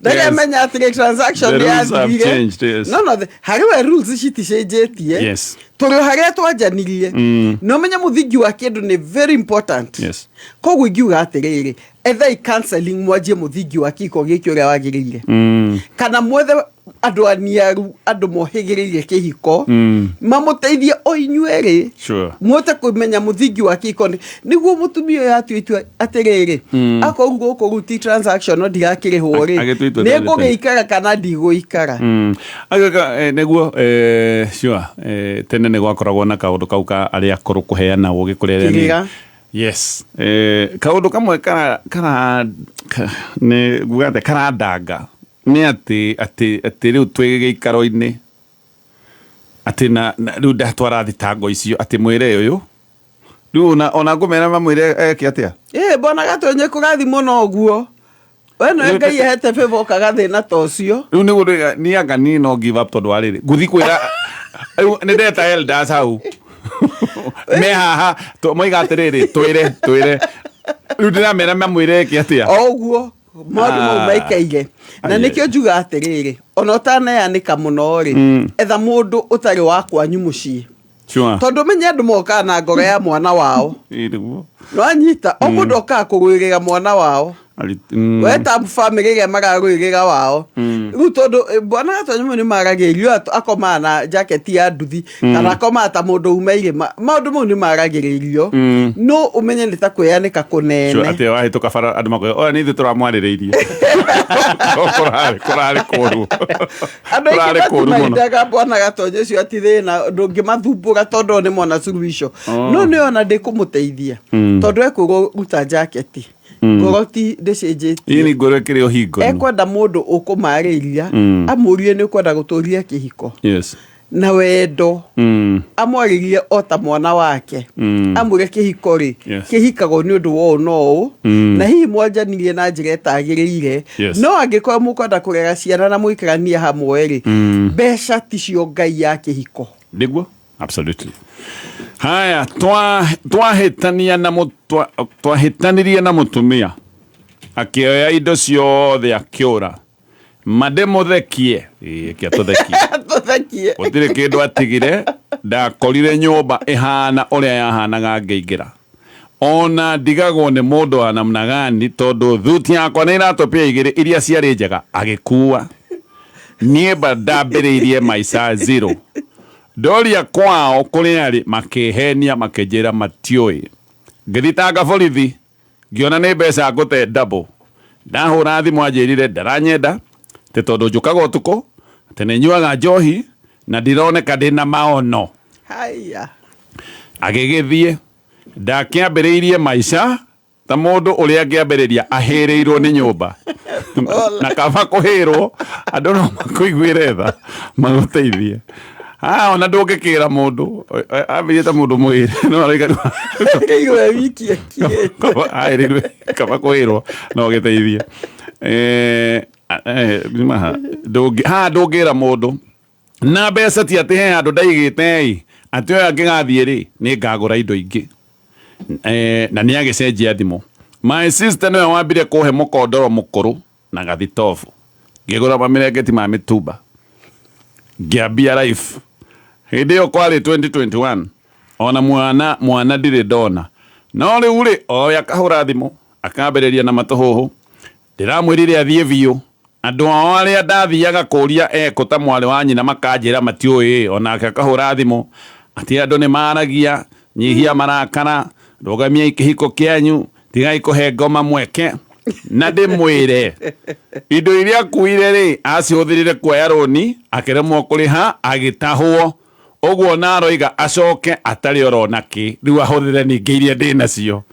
Ndarĩ amenya atĩ rĩ transaction The nĩ rules have yathirire. changed, yes. No, no, harĩ we rules citicenjetie. Tũrĩ o harĩa twanjanirie. Na ũmenye mũthingi wa kĩndũ nĩ very important. Koguo ingiuga atĩrĩrĩ, ethai counseling mwanjie mũthingi wa kĩhiko gĩkĩ ũrĩa wagĩrĩire. Kana mwethe andũ aniaru, andũ mohĩgĩrĩire kĩhiko, mamũteithie o inyuĩ erĩ. Muhote kũmenya mũthingi wa kĩhiko nĩguo mũtumia ũyũ atue itua atĩrĩrĩ, akorwo gũkũ rĩu ti transaction no ndirakĩrĩhwo rĩ, Agĩtua itua nĩ tene tene. ngũgĩikara kana ndigũikara. Agĩka, nĩguo, sure, tene nĩ gwakoragwo na kaũndũ kau ka arĩa akũrũ kũheana ũgĩ kũrĩ arĩa anini. Kĩrĩra. Yes. Kaũndũ kamwe kara, nĩ nguga atĩa, karandanga nĩ atĩ rĩu twĩ gĩikaro-inĩ atĩ na rĩu ndatwara thitango icio atĩ mwĩre ũyũ rĩu ona ngũmera mamwĩre eke atĩa? Bwana Gatonye kũrathi mũno ũguo. We nĩwe Ngai ahete favor ũkaga thĩna ta ũcio. Rĩu nĩguo ndĩga, niĩ anga niĩ no give up tondũ wa rĩrĩ, ngũthiĩ kwĩra, rĩu nĩ ndeta elders hau. Me haha, moiga atĩrĩrĩ, twĩre, twĩre. Rĩu ndĩramera mamwĩre eke atĩa? O ũguo, maũndũ mau maikaire. Na nĩkĩo njuga atĩrĩrĩ, ona ũtaneanĩka mũno rĩ, etha mũndũ ũtarĩ wa kwanyu mũciĩ. Tondũ menye andũ mokaga na ngoro ya mwana wao. Ĩ, nĩguo. Nĩwanyita, o mũndũ okaga kũgũĩrĩra mwana wao. We ta bamĩrĩ ĩrĩa mararũĩrĩra wao. Rĩu tondũ bwana Gatonye mau nĩ maragĩrĩrio, akomaga na jaketi ya nduthi kana akomaga ta mũndũ uma irĩma, maũndũ mau nĩ maragĩrĩrio. No ũmenye nĩ ta kwĩyanĩka Sure, kũnene. Atĩ wahĩtũka bara andũ makoiga oya nĩ ithuĩ tũramwarĩrĩirie. Kũrarĩ kũũru. Andũ aingĩ Kũrarĩ kũũru mũno. matimaindaga bwana Gatonye ũcio ati thĩna ndũngĩmathumbũra tondũ o nĩ mona suluhisho. Oh. No nĩ ona ndĩkũmũteithia tondũ ekwĩrwo ruta jaketi, ngoro ti ndĩcenjetie. Ii nĩ ngoro ĩkĩrĩ ũhingo. Ekwenda mũndũ ũkũmarĩria, amũrie nĩ ũkwenda gũtũria kĩhiko na wendo, amwarĩrie o ta mwana wake, amwĩre kĩhiko rĩ kĩhikagwo nĩ ũndũ wa ũũ na ũũ, na hihi mwanjanirie na njĩra ĩtagĩrĩire. No angĩkorwo mũkwenda kũrera ciana na mũikaranie hamwe rĩ, mbeca ticio ngai ya kĩhiko. Nĩguo, absolutely. Haya, twahĩtania na twahĩtanirie na mũtumia akĩoya indo ciothe akĩũra mandĩmũthekie. Ĩĩ, ĩke atũthekie. Tũthekie. Gũtirĩ kĩndũ atigire. Ndakorire nyũmba ĩhana ũrĩa yahanaga ngĩingĩra. Ona ndigagwo nĩ mũndũ wa namna gani, tondũ thuti yakwa nĩ iratũ pia igĩrĩ iria ciarĩ njega agĩkua. Niĩ mba ndambĩrĩirie maica zero. Ndoria kwao kũrĩa arĩ, makĩhenia, makĩnjĩra matiũĩ. Ngĩthitanga borithi, ngĩona nĩ mbeca ngũte double. Ndahũra thimũ anjĩrire ndaranyenda atĩ tondũ njũkaga ũtukũ, atĩ nĩ nyuaga njohi na ndironeka ndĩna maono. Haya. Agĩgĩthiĩ. Ndakĩambĩrĩirie maica ta mũndũ ũrĩa angĩambĩrĩria ahĩrĩirwo nĩ nyũmba, na kaba kũhĩrwo andũ no makũiguĩre tha magũteithie. Ah, ona ndũngĩkĩra mũndũ ambĩrĩrie ta mũndũ mũhĩre no arauga Ĩrĩirwo wiki ĩkirĩte. Kaba ahĩrĩirwe, kaba kũhĩrwo no gĩteithie. Maha, haha ndũngĩra mũndũ na mbeca ti atĩ he handũ ndaigĩte ĩ atĩ ũyũ angĩgathiĩ rĩ nĩ ngagũra indo ingĩ. Na nĩ agĩcenjia thimũ. My sister nĩwe wambire kũhe mũkondoro mũkũrũ na gathitobu, ngĩgũra mamĩrengeti ma mĩtumba, ngĩambia life. Hĩndĩ ĩyo kwarĩ 2021. Ona mwana mwana ndirĩ ndona. No rĩu rĩ oe akahũra thimũ akambĩrĩria na matũhũhũ. Ndĩramwĩrire athiĩ biũ. Andũ ao arĩa ndathiaga kũria ekũ ta mwarĩ wa nyina makanjĩra matiũĩ. Onake akahũra thimũ atĩ andũ nĩ maragia, nyihia marakara, rũgamiai kĩhiko kĩanyu, tigai kũhe ngoma mweke. Na ndĩmwĩre indo iria akuire rĩ acihũthĩrire kuoya rũni, akĩremwo kũrĩha, agĩtahwo. Ũguo na aroiga acoke atarĩ orona kĩ, rĩu ahũthĩre ningĩ iria ndĩ nacio.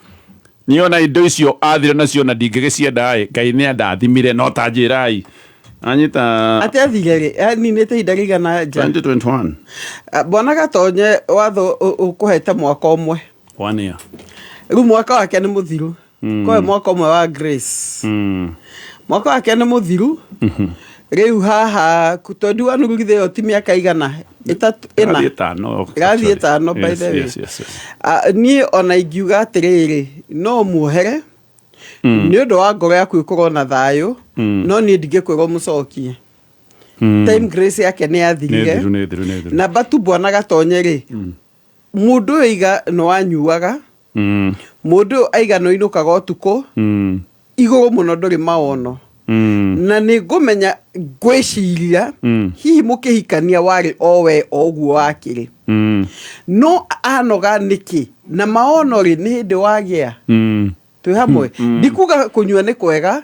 Niĩ ona indo icio athire nacio na ndingĩgĩcienda ĩ, Ngai nĩ andathimire no ta njĩrai. Anyita Atĩ athire rĩ aninĩte ihinda rĩigana nja? 2021. Ah, bwana Gatonye, watho ũkũhete mwaka ũmwe. One year. Rĩu mwaka wake nĩ mũthiru. Koe mwaka ũmwe wa grace. Mwaka wake nĩ mũthiru. Rĩu haha 21 rugithe ĩyo ti mĩaka igana ĩtatũ ĩna. Ĩrathiĩ ĩtano. Ĩrathiĩ ĩtano, by the way. Yes. Ah, niĩ ona ingiuga atĩrĩrĩ, no muohere nĩ ũndũ wa ngoro yaku ĩkorwo na thayũ. No niĩ ndingĩkwĩrwo mũcokie. Time grace yake nĩ Nĩ yathirire. thiru, nĩ thiru, nĩ thiru. Namba tu bwana Gatonye rĩ, mũndũ ũyũ aiga nĩ wanyuaga, mũndũ ũyũ aiga nĩ ũinũkaga ũtukũ igũrũ mũno, ndũrĩ maono. Na nĩ ngũmenya ngwĩciria hihi mũkĩhikania warĩ o we o ũguo wakĩrĩ. No anoga nĩkĩ na maono rĩ nĩ hĩndĩ wagĩa twĩ hamwe. Ndikuga kũnyua nĩ kwega,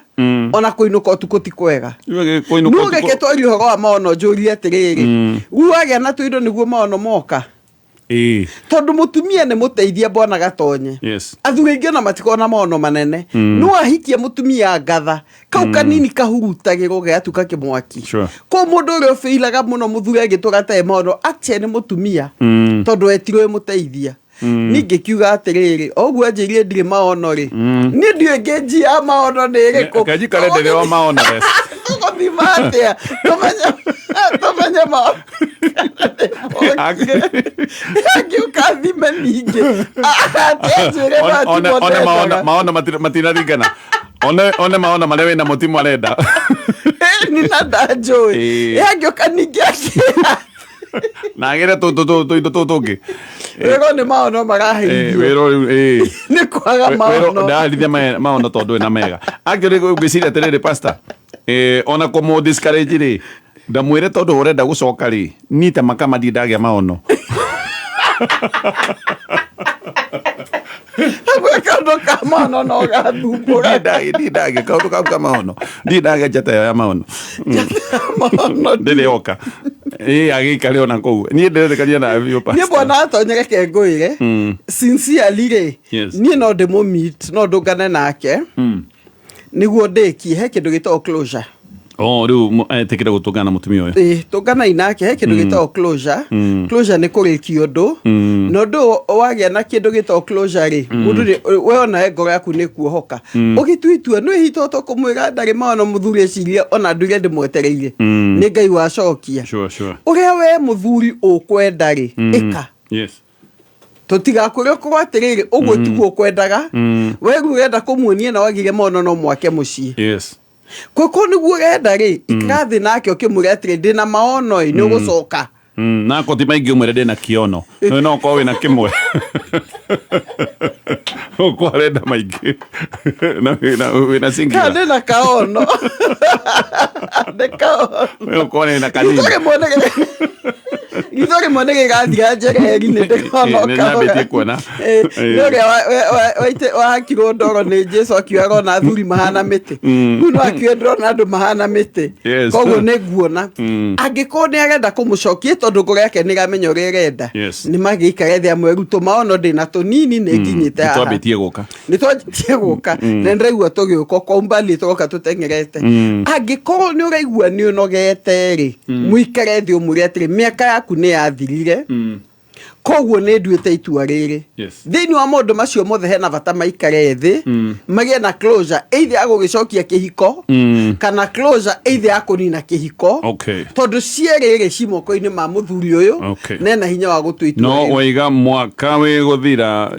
ona kũinũka ũtukũ ti kwega. Kũinũka No ũtukũ- reke twarie ũhoro wa maono, njũrie atĩrĩrĩ, rĩu wagĩa na tũindo nĩguo maono moka? Tondũ mũtumia nĩ mũteithia, bwana Gatonye. Athuri aingĩ ona matikoragwo na maono manene. No ahikie mũtumia ngatha kau kanini kahurutagĩrwo gagatuĩka kĩmwaki. Koguo mũndũ ũrĩa ũbĩiraga mũno mũthuri agĩtũra atarĩ maono actually nĩ mũtumia, tondũ etirwo ĩmũteithia. Niĩ ngĩkiuga atĩrĩrĩ, o ũguo anjĩrire ndirĩ maono rĩ, niĩ ndiũĩ ngĩnji ya maono nĩ ĩrĩkũ. Reke njikare ndĩrĩ o maono rest. Tũgũthima atĩa tũmenye maono angĩũka thime ningĩ atĩ anjĩre no One ti maono mũtendaga. Maono matinaringana. One maono marĩa wĩna mũtimo arenda. Ni na ndanjũĩ. Ĩ angĩũka ningĩ akĩra na agĩre tũindo tũtũ tũngĩ. Wĩrwo nĩ maono maraheithio. Wĩrwo rĩu ĩĩ. Nĩ kwaga maono. Ndarithia maono tondũ wĩna mega. Actually ngwĩciria atĩrĩrĩ pastor, ona kũmũ discourage rĩ, ndamwĩre tondũ ũrenda gũcoka rĩ, niĩ ta makama ndirĩ ndagĩa maono. Hamwe kaũndũ ka maono no gathumbũra. Ndirĩ ndagĩa kaũndũ kau ka maono. Ndirĩ ndagĩa njata ĩyo ya maono. Ndĩrĩ yoka. Ĩĩ agĩikare ona kũu. Niĩ ndĩretĩkania nawe biũ pastor. Niĩ bwana atonye reke ngwĩre. Sincerely rĩ, niĩ no ndĩmũ meet, no ndũngane nake. Nĩguo ndĩkie he kĩndũ gĩtagwo closure. Oh, rĩu etĩkĩre gũtũngana na mũtumia ũyũ. Ĩĩ, tũnganai nake he kĩndũ gĩtagwo closure. Closure nĩ kũrĩkia ũndũ. Na ũndũ wagĩa na kĩndũ gĩtagwo closure rĩ, mũndũ nĩ we onawe ngoro yaku nĩ kuohoka. Ũgĩtua itua nĩ wĩhitwo to kũmwĩra ndarĩ maono mũthuri ecirie ona nduire ndĩmwetereire. Nĩ Ngai wacokia. Sure, sure. Ũrĩa we mũthuri ũkwenda rĩ, ĩka. Yes. Tũtigakwĩre ũkorwo atĩrĩrĩ ũguo tiguo ũkwendaga. We rĩu ũrenda kũmuonia na wagire maono no mwake mũciĩ. Yes. Kũkũ nĩguo ũrenda rĩ, ikara thĩ nake ũkĩmwĩra atĩrĩ ndĩna maono ĩ, nĩ ũgũcoka. Na koti maingĩ ũmwĩre ndĩna kĩono. No no ũkorwo wĩna kĩmwe. Ũkorwo arenda maingĩ. Na wĩna Kana singular. ndĩna kaono. Ndĩ kaono. We ũkorwo wĩna kanini. Ritho rĩmwe nĩ rĩrathira njereri nĩ ndĩrona Nĩ nyambĩtie kuona. Nĩ ũrĩa wahakirwo ndoro nĩ Jesu akiuga arona athuri mahana mĩtĩ. Rĩu no akiuge ndĩrona andũ mahana mĩtĩ. Yes. Koguo nĩ nguona. Angĩkorwo nĩ arenda kũmũcokia tondũ ngoro yake nĩ ĩramenya ũrĩa ĩrenda. Yes. Nĩ magĩikare thĩ amwe rutwo maono ndĩna tũnini nĩ nginyĩte haha. Nĩtwambĩtie gũka. Nĩ twanjĩtie gũka. Na nĩndĩraigua tũgĩũka kwa umbali tũroka tũteng'erete. Angĩkorwo nĩ ũraigua nĩ ũnogete rĩ, mũikare thĩ ũmwĩre atĩrĩ mĩaka yaku nĩ yathirire. Koguo nĩ nduĩte itua rĩrĩ. Yes. Thĩinĩ wa maũndũ macio mothe hena bata maikare thĩ, magĩe na closure either ya gũgĩcokia kĩhiko kana closure either ya kũnina kĩhiko. Okay. Tondũ cierĩ rĩ ci moko-inĩ ma mũthuri ũyũ Okay. na ena hinya wa gũtua itua No rĩrĩ. waiga mwaka wĩ gũthira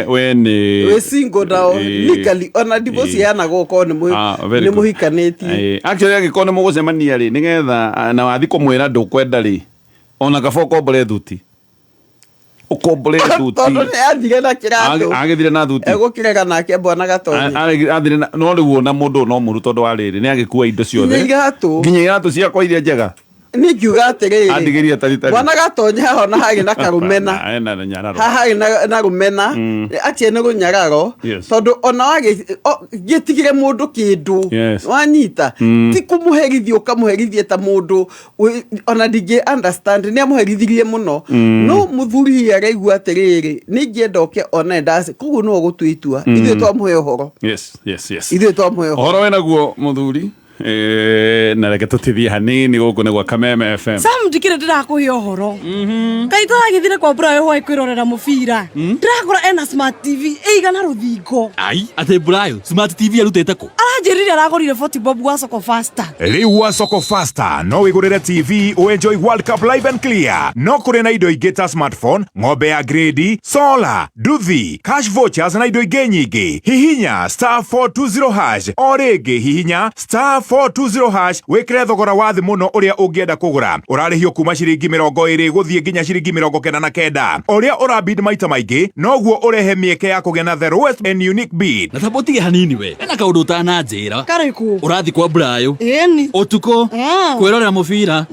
we nĩ wĩ single now legally ona divorce iheanagwo ũkorwo nĩ Ah, very nĩ good. mũhikanĩtie. Actually angĩkorwo nĩ mũgũcemania rĩ nĩgetha na wathi kũmwĩra ndũkwenda rĩ ona kaba ũkombore thuti. Ũkombore thuti. Tondũ nĩ athire na kĩratũ. Agĩthire na thuti. Egũkĩrega nake bwana Gatonye. Athire na no rĩu ona mũndũ no mũru tondũ wa rĩrĩ nĩ agĩkua indo ciothe. Nginya iratũ. Nginya iratũ ciakwa iria njega. Niĩ ngiuga atĩrĩrĩ. Andigĩria taritari. Bwana Gatonye haha ona harĩ na karũmena. Ena na nyararo. Haha harĩ na rũmena. Atie nĩ rũnyararo. Yes. Tondũ ona gĩtigire mũndũ kĩndũ. Yes. Wanyita. Ti kũmũherithia ũkamũherithia ta mũndũ ona ndingĩ understand nĩ amũherithirie mũno. No mũthuri araigua atĩrĩrĩ nĩ ingĩenda oke ona ndaci koguo nĩwe ũgũtua itua. Ithuĩ twamũhe ũhoro. Yes, yes, yes. Ithuĩ twamũhe ũhoro. Ũhoro wĩnaguo mũthuri. Na reke tũtithie hanini gũkũ nĩ gwa Kameme FM. Sam ndikĩrĩ ndĩrakũhe ũhoro kaĩ tũragĩthire kwa Brayo hwaĩ kwĩrorera mũbira ndĩrakora ena smart TV ĩigana rũthingo. Ai, atĩ Brayo smart TV arutĩte kũ? Aranjĩrire aragũrire 40 bob gwa Soko Faster. Rĩu gwa Soko Faster no wĩgũrĩre TV ũenjoy World Cup live and clear. No kũrĩ na indo ingĩ ta smartphone, ng'ombe ya grade, solar, nduthi, cash vouchers na indo ingĩ nyingĩ. Hihinya star 420 hash o rĩngĩ hihinya star 420 hash wĩkĩre thogora wa thĩ mũno ũrĩa ũngĩenda kũgũra. Ũrarĩhio kuma ciringi 20 gũthiĩ nginya ciringi 99. O ũrĩa ũrabid maita maingĩ noguo ũrehe mĩeke ya kũgĩa na the lowest and unique bid. Na tamba ũtige hanini we ena kaũndũ ũtananjĩra. Karĩkũ? Ũrathiĩ kwa Brayo Ĩni. ũtukũ kwĩrorera mũbira.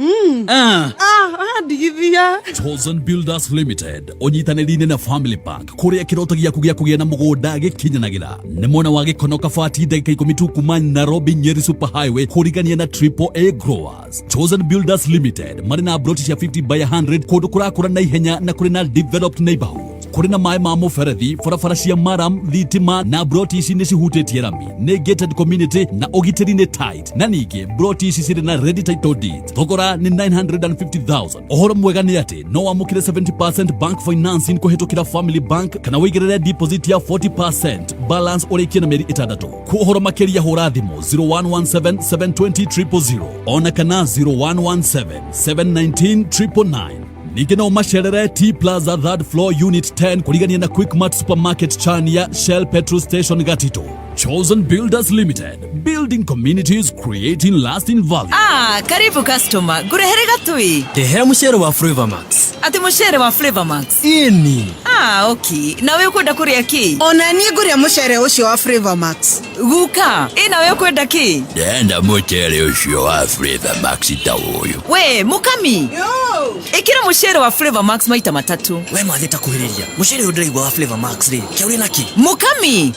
Andigithia. Chosen Builders Limited ũnyitanĩri-inĩ na Family Bank kũrĩa kĩroto gĩaku gĩa kũgĩa na mũgũnda gĩkinyanagĩra nĩ mwena wa Gĩkono Kabati ndagĩka 10 tu kuma Nairobi Nyeri Super Highway kũrigania na Triple A Growers. Chosen Builders Limited marĩ na broti cia 50 by 100 kũndũ kũrakũra na ihenya na kũrĩ na developed neighborhood kũrĩ na maĩ ma mũberethi barabara cia maram thitima na broti ici nĩ cihutĩtie rami nĩ gated community na ũgitĩri nĩ tight na ningĩ broti ici cirĩ na ready title deeds thogora nĩ 950,000. Ũhoro mwega nĩ atĩ no wamũkĩre 70% bank financing kũhĩtũkĩra Family Bank kana wĩigĩrĩre deposit ya 40% balance ũrĩkie na mĩeri 6. Kwa ũhoro makĩria hũra thimũ 0117 720 000 ona kana 0117 719 999. Ningĩ no macerere T Plaza third floor unit 10 kũrigania na Quickmart supermarket Chania Shell petrol station Gatito. Chosen Builders Limited, building communities, creating lasting value. Ah, karibu customer. Ngurehere gatui. Ndehera mucere wa Flavor Max. Ati mucere wa Flavor Max. Ini. Ah, okay. Nawe ukwenda kuria ki? Ona niĩ ngũrĩa mũcere ũcio wa Flavor Max. Guka, ĩ nawe ukwenda ki? Ndenda mucere ucio wa Flavor Max ta ũyũ. We, mukami. Ĩkĩra mũcere wa Flavor Max maita matatu. We mathĩ ta kuhĩrĩria. Mucere ũyũ ndĩraigua wa Flavor Max rĩ, kĩa ũrĩ naki? Mukami.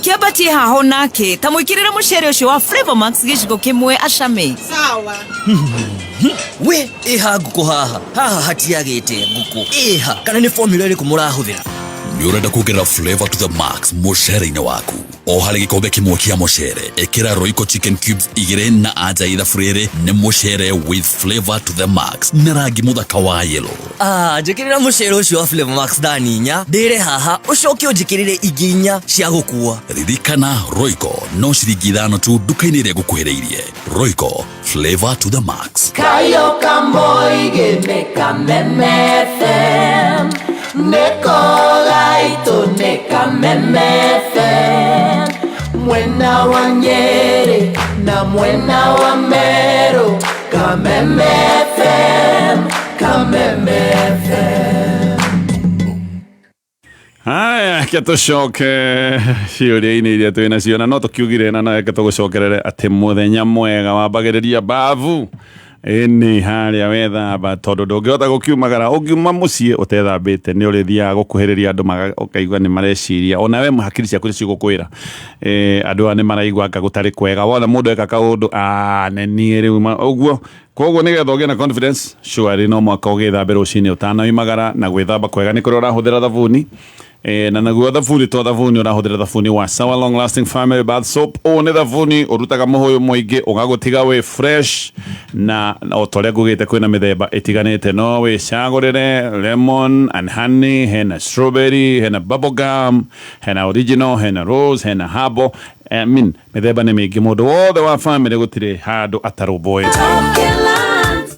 Kĩambatie haho nake ta mwĩkĩrĩre mũcere ũcio wa Flavor Max gĩciko kĩmwe acame. Sawa. We, ĩha ngũkũ haha. Haha hatiagĩte ngũkũ. Ĩha, kana nĩ formula ĩrĩkũ mũrahũthĩra? Nĩ ũrenda kuongerera flavor to the max mũcere-inĩ waku o harĩ gĩkombe kĩmwe kĩa mũcere ĩkĩra Royco chicken cubes igĩrĩ na anja ithabu rĩrĩ nĩ mũcere with flavor to the max na rangi mũthaka wa yellow. Ah, njĩkĩrĩra mũcere ũcio wa Flavor Max thani inya, ndĩre haha, ũcoke ũnjĩkĩrĩre ingĩ inya cia gũkua. Ririkana Royco no ciringi 5 tu nduka-inĩ ĩrĩa ĩgũkuhĩrĩirie. Royco flavor to the max. Kayo kamoige ne Kameme FM Neko gaito ne Kameme FM Mwena wa Nyeri na mwena wa Meru Kameme FM, Kameme FM. Haya, reke tũcoke ciũria-inĩ iria twĩ nacio na no tũkiugire na reke tũgũcokerere atĩ mũthenya mwega wambagĩrĩria bavu ĩnĩ harĩa wethamba tondũ ndũngĩhota gũkiumagara ũngiuma mũciĩ ũtethambĩte nĩ ũrĩthiaga gũkuhĩrĩria andũ ũkaigua nĩ mareciria ona we hakiri ciaku nĩ cigũkwĩra andũ aya nĩ maraigua anga gũtarĩ kwega wona mũndũ eka kaũndũ nĩ niĩ rĩu ũguo koguo nĩgetha ũgĩe na confidence surely no mwaka ũgĩthambe rũcinĩ ũtanoimagara na gwĩthamba kwega nĩ kũrĩa ũrahũthĩra thabuni na naguo thabuni to thabuni ũrahũthĩra thabuni wa Sawa Long Lasting Family Bath Soap. Ũũ nĩ thabuni ũrutaga mũhũyũ mũingĩ ũgagũtiga wĩ fresh na o ta ũrĩa ngugĩte kwĩna mĩthemba ĩtiganĩte no wĩcagũrĩre lemon and honey, hena strawberry, hena bubble gum, hena original, hena rose, hena herbal. I mean, mĩthemba nĩ mĩingĩ mũndũ wothe wa family gũtirĩ handũ atarũmbũĩte.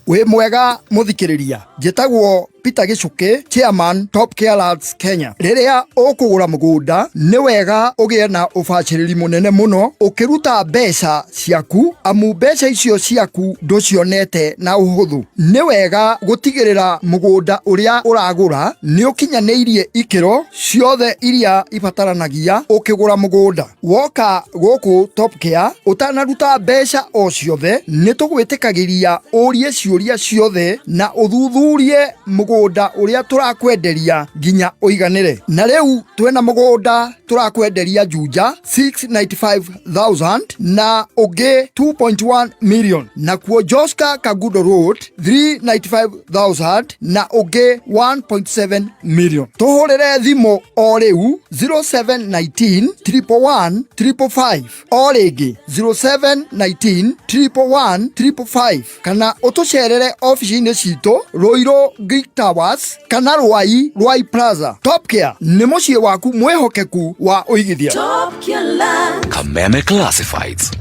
Wĩ mwega mũthikĩrĩria, njĩtagwo Peter Gichuki, chairman Top Care Lands Kenya. Rĩrĩa ũkũgũra mũgũnda nĩ wega ũgĩe na ũbacĩrĩri mũnene mũno ũkĩruta mbeca ciaku, amu mbeca icio ciaku ndũcionete na ũhũthũ. Nĩ wega gũtigĩrĩra mũgũnda ũrĩa ũragũra nĩ ũkinyanĩirie ikĩro ciothe iria ibataranagia ũkĩgũra mũgũnda. Woka gũkũ Top Care ũtanaruta mbeca o ciothe nĩ tũgwĩtĩkagĩria ũrie ciũria ciothe na ũthuthurie mũgũnda ũrĩa tũrakwenderia nginya ũiganĩre. Na rĩu twĩna mũgũnda tũrakwenderia Juja 695,000 na ũngĩ 2.1 million, nakuo Joska Kagudo Road 395,000 na ũngĩ 1.7 million. Tũhũrĩre thimũ o rĩu 0719 111 555, o rĩngĩ 0719 111 555, kana ũtũcerere ofici-inĩ citũ Ruiru Greek Towers kana Ruai Ruai Plaza. Top Care nĩ mũciĩ waku mwĩhokeku wa ũigithia. Kameme Classifieds.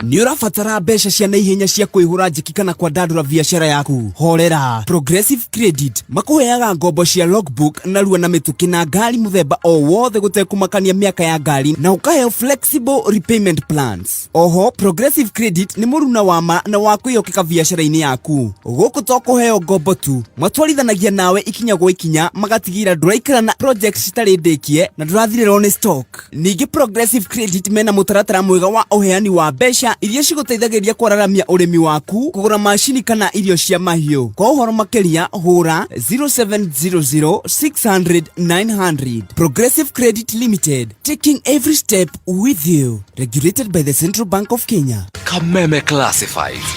Nĩ ũrabatara mbeca cia naihenya cia kwĩhũra njeki kana kwandandũra biacara yaku? Horera. Progressive Credit makũheaga ngombo cia logbook narua na mĩtũkĩ na ngari mũthemba o wothe gũtekũmakania mĩaka ya ngari na ũkaheo flexible repayment plans. Oho, Progressive Credit nĩ mũruna wa ma na wa kwĩhokeka biacara-inĩ yaku. Gũkũ to kũheo ngombo tu, matwarithanagia nawe ikinya gwa ikinya magatigĩrĩra ndũraikara na project citarĩ ndĩkie na ndũrathirĩrwo nĩ stock. Ningĩ Progressive Credit mena mũtaratara mwega wa ũheani wa mbeca iria cigũteithagĩrĩria kwararamia ũrĩmi waku, kũgũra macini kana irio cia mahiũ. Kwa ũhoro makĩria hũra 0700 600 900. Progressive Credit Limited, taking every step with you. Regulated by the Central Bank of Kenya. Kameme Classifieds.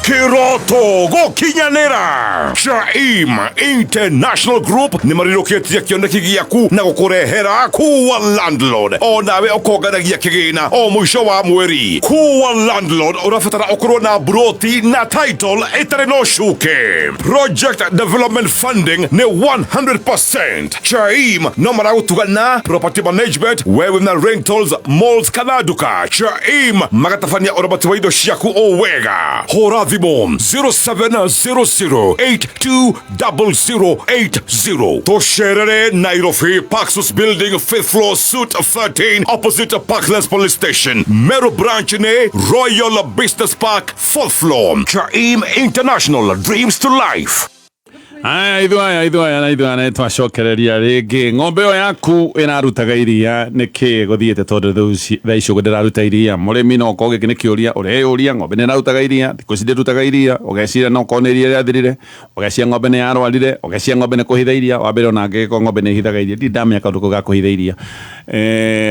Kiroto gũkinyanĩra Shaim International Group nĩ marirũkĩtie kĩoneki gĩaku na gũkũrehera kuwa landlord o nawe ũkonganagia kĩgĩna o mũico wa mweri. Kuwa landlord ũrabatara ũkorwo na broti na title ĩtarĩ na ũcuke. Project development funding nĩ 100%. Shaim no maragũtuga na property management wewe na rentals, malls kana nduka. Shaim magatabania ũramati wa indo ciaku o wega. Hũra thimũ 0700820080. Tũcerere Nairobi, Paxos Building, 5th floor, suite 13, opposite Parklands Police Station. Meru branch nĩ Royal Business Park, 4th floor. Chaim International, dreams to life. Aya, ithuĩ aya, ithuĩ aya na ithuĩ aya nĩ twacokereria rĩngĩ. Ng'ombe ĩyo yaku ĩrarutaga iria nĩkĩ gũthiĩte tondũ rĩu thaa ici ũguo ndĩraruta iria? Mũrĩmi no okorwo gĩkĩ nĩ kĩũria ũreyũria, ng'ombe nĩ ĩrarutaga iria, thikũ ici ndĩrutaga iria, ũgeciria no okorwo nĩ iria rĩathirire, ũgeciria ng'ombe nĩ yarwarire, ũgeciria ng'ombe nĩ kũhitha iria. Wa mbere ona angĩgĩkorwo ng'ombe nĩ ĩhithaga iria, ndirĩ ndamenya kaũndũ kau ga kũhitha iria.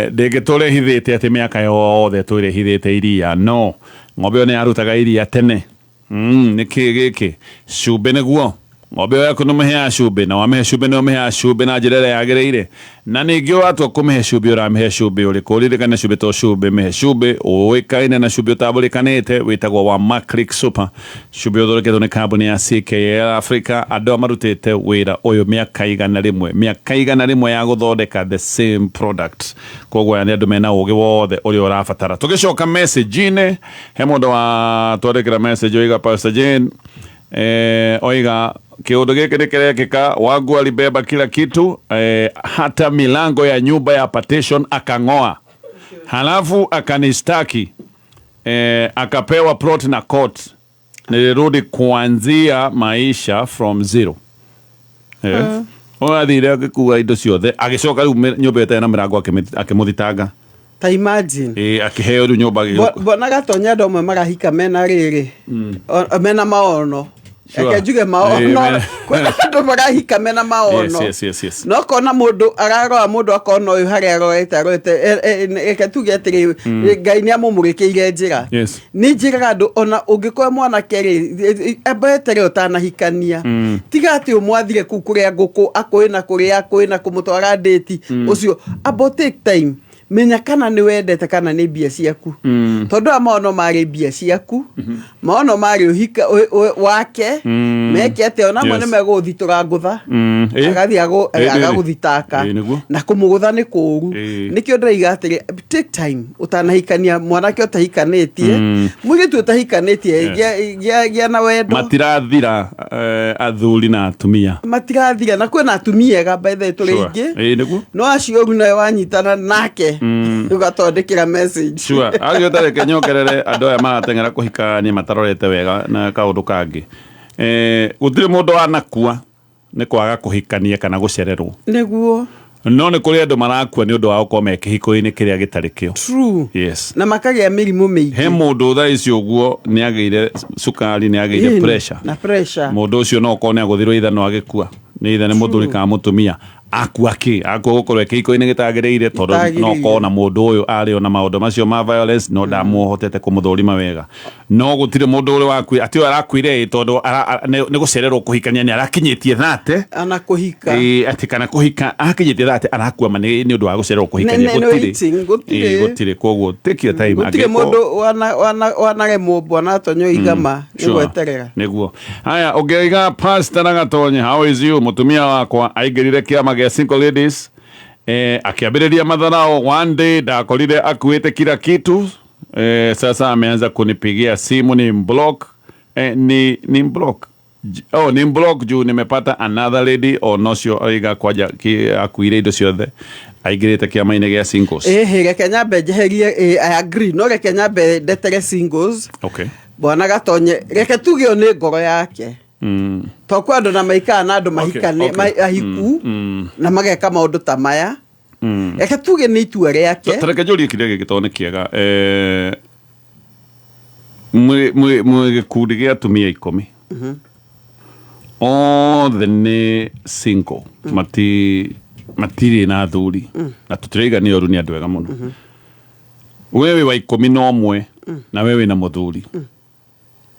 Ndĩngĩtũra ĩhithĩte atĩ mĩaka yothe ĩtũire ĩhithĩte iria, no ng'ombe ĩyo nĩ yarutaga iria tene. Nĩ kĩĩ gĩkĩ? Cumbĩ nĩguo. Ng'ombe ĩyo yaku nĩ ũmĩheaga cumbĩ, na wamĩhe cumbĩ nĩ ũmĩheaga cumbĩ na njĩra ĩrĩa yagĩrĩire. Na ningĩ watua kũmĩhe cumbĩ ũramĩhe cumbĩ ũrĩkũ? Ũririkane cumbĩ to cumbĩ, mĩhe cumbĩ ũĩkaine na cumbĩ ũtambũrĩkanĩte wĩtagwo wa Maclick Super. Cumbĩ ũthondeketwo nĩ kambuni ya CKL Africa, andũ a marutĩte wĩra ũyũ mĩaka 100, mĩaka 100 ya gũthondeka the same product. Koguo aya nĩ andũ mena ũgĩ wothe ũrĩa ũrabatara. Tũgĩcoka message-inĩ, he mũndũ wa twandĩkĩra message oiga Pastor Jane, oiga kiundu giki ni kirekika, wangu alibeba kila kitu, hata milango ya nyumba ya partition akang'oa, halafu akanistaki, akapewa plot na court, nilirudi kuanzia maisha from zero. Ũyũ athire agĩkua indo ciothe, agĩcoka rĩu nyũmba ĩtarĩ na mĩrango akĩmũthitanga. Ta imagine. Akĩheo rĩu nyũmba agĩgĩũka. Mbona Gatonya andũ amwe marahika mena rĩrĩ, mena maono. Reke njuge maono. Kwĩna andũ marahika mena maono. Yes. No kona mũndũ ararora mũndũ akona ũyũ harĩa arorete, arorete, reke tuge atĩrĩ, Ngai nĩ amũmũrĩkĩire njĩra. Nĩ njĩraga andũ ona ũngĩkorwo mwanake rĩ, amba etere ũtanahikania. Tiga atĩ ũmwathire kũu kũrĩa ngũkũ, akũĩ na kũrĩa, akũĩ na kũmũtwara ndĩti. Ũcio, amba take time. Menya kana nĩ wendete kana nĩ mbia ciaku. Tondũ aya maono marĩ mbia ciaku, maono marĩ ũhika, wake, meke atĩa, ona amwe nĩ megũgũthitũra ngũtha. Agathiĩ agagũthitaka. Nĩguo. Na kũmũgũtha nĩ kũũru. Nĩkĩo ndĩraiga atĩrĩ, take time ũtanahikania mwanake ũtahikanĩtie, mũirĩtu ũtahikanĩtie, gĩa na wendo. Matirathira, athuri na atumia. Matirathira, na kwĩna atumia ega by the way tũrĩ aingĩ. Nĩguo. No acio ũru nawe wanyitana nake, ũgatwandĩkĩra message. Acio tareke nyongerere andũ aya marateng'era kũhikania matarorete wega na kaũndũ kangĩ. Gũtirĩ mũndũ wanakua nĩ kwaga kũhikania kana gũcererwo. Nĩguo. No nĩ kũrĩ andũ marakua nĩ ũndũ wa gũkorwo me kĩhiko-inĩ kĩrĩa gĩtarĩ kĩo. True. Yes. Na makagĩa mĩrimũ mĩingĩ. He mũndũ thaa ici ũguo nĩ agĩire cukari, nĩ agĩire pressure. Na pressure. Mũndũ ũcio no okorwo nĩ agũthirwo ithanwa agĩkua. Nĩ itha nĩ mũthuri kana mũtumia. Akua kĩ? Akua gũkorwo e kĩhiko-inĩ gĩtagĩrĩire, tondũ Gĩtagĩrĩire. no okorwo na mũndũ ũyũ arĩ ona maũndũ macio ma violence, no ndamuhotete kũmũthũrima wega. No gũtirĩ mũndũ ũrĩ wakuire, atĩ ũyũ arakuire ĩ, tondũ nĩ gũcererwo kũhikania, nĩ arakinyĩtie thate. Ana kũhika. Ĩ, atĩ kana kũhika, arakinyĩtie thate, arakua ma nĩ ũndũ wa gũcererwo kũhikania. Nĩ, nĩ Gũtirĩ. waiting, gũtirĩ. Ĩ, gũtirĩ, koguo take your time. Gũtirĩ Angĩkorwo mũndũ wanaremwo bwana Tonyo Igama, nĩ gweterera. Nĩguo. Haya, ũngĩiga Pastor na Gatonye, how is you? Mũtumia wakwa aingĩrire kĩama gĩa single ladies, akĩambĩrĩria matharao. One day ndakorire akuĩte kila kitu. Sasa ameanza kunipigia simu ni mblock. Ni mblock. Oh, ni mblock juu nimepata another lady o nocio oiga kwanja akuire indo ciothe aingĩrĩte kĩama-inĩ gĩa singles. Reke nyambe njeherie, I agree, no reke nyambe ndetere singles. Bwana Gatonye, reke tuge ũyũ nĩ ngoro yake. To kwĩ andũ na maikara na andũ mahikane, ahiku, na mageka maũndũ ta maya. Reke tuge nĩ itua rĩake. Ta reke njũrie kĩrĩa gĩkĩ tondũ nĩ kĩega. Mwĩ gĩkundi gĩa atumia 10. Othe nĩ single. Matirĩ na athuri. Na tũtiraiga nĩ oru, nĩ andũ ega mũno. We wĩ wa 11 na we wĩna mũthuri.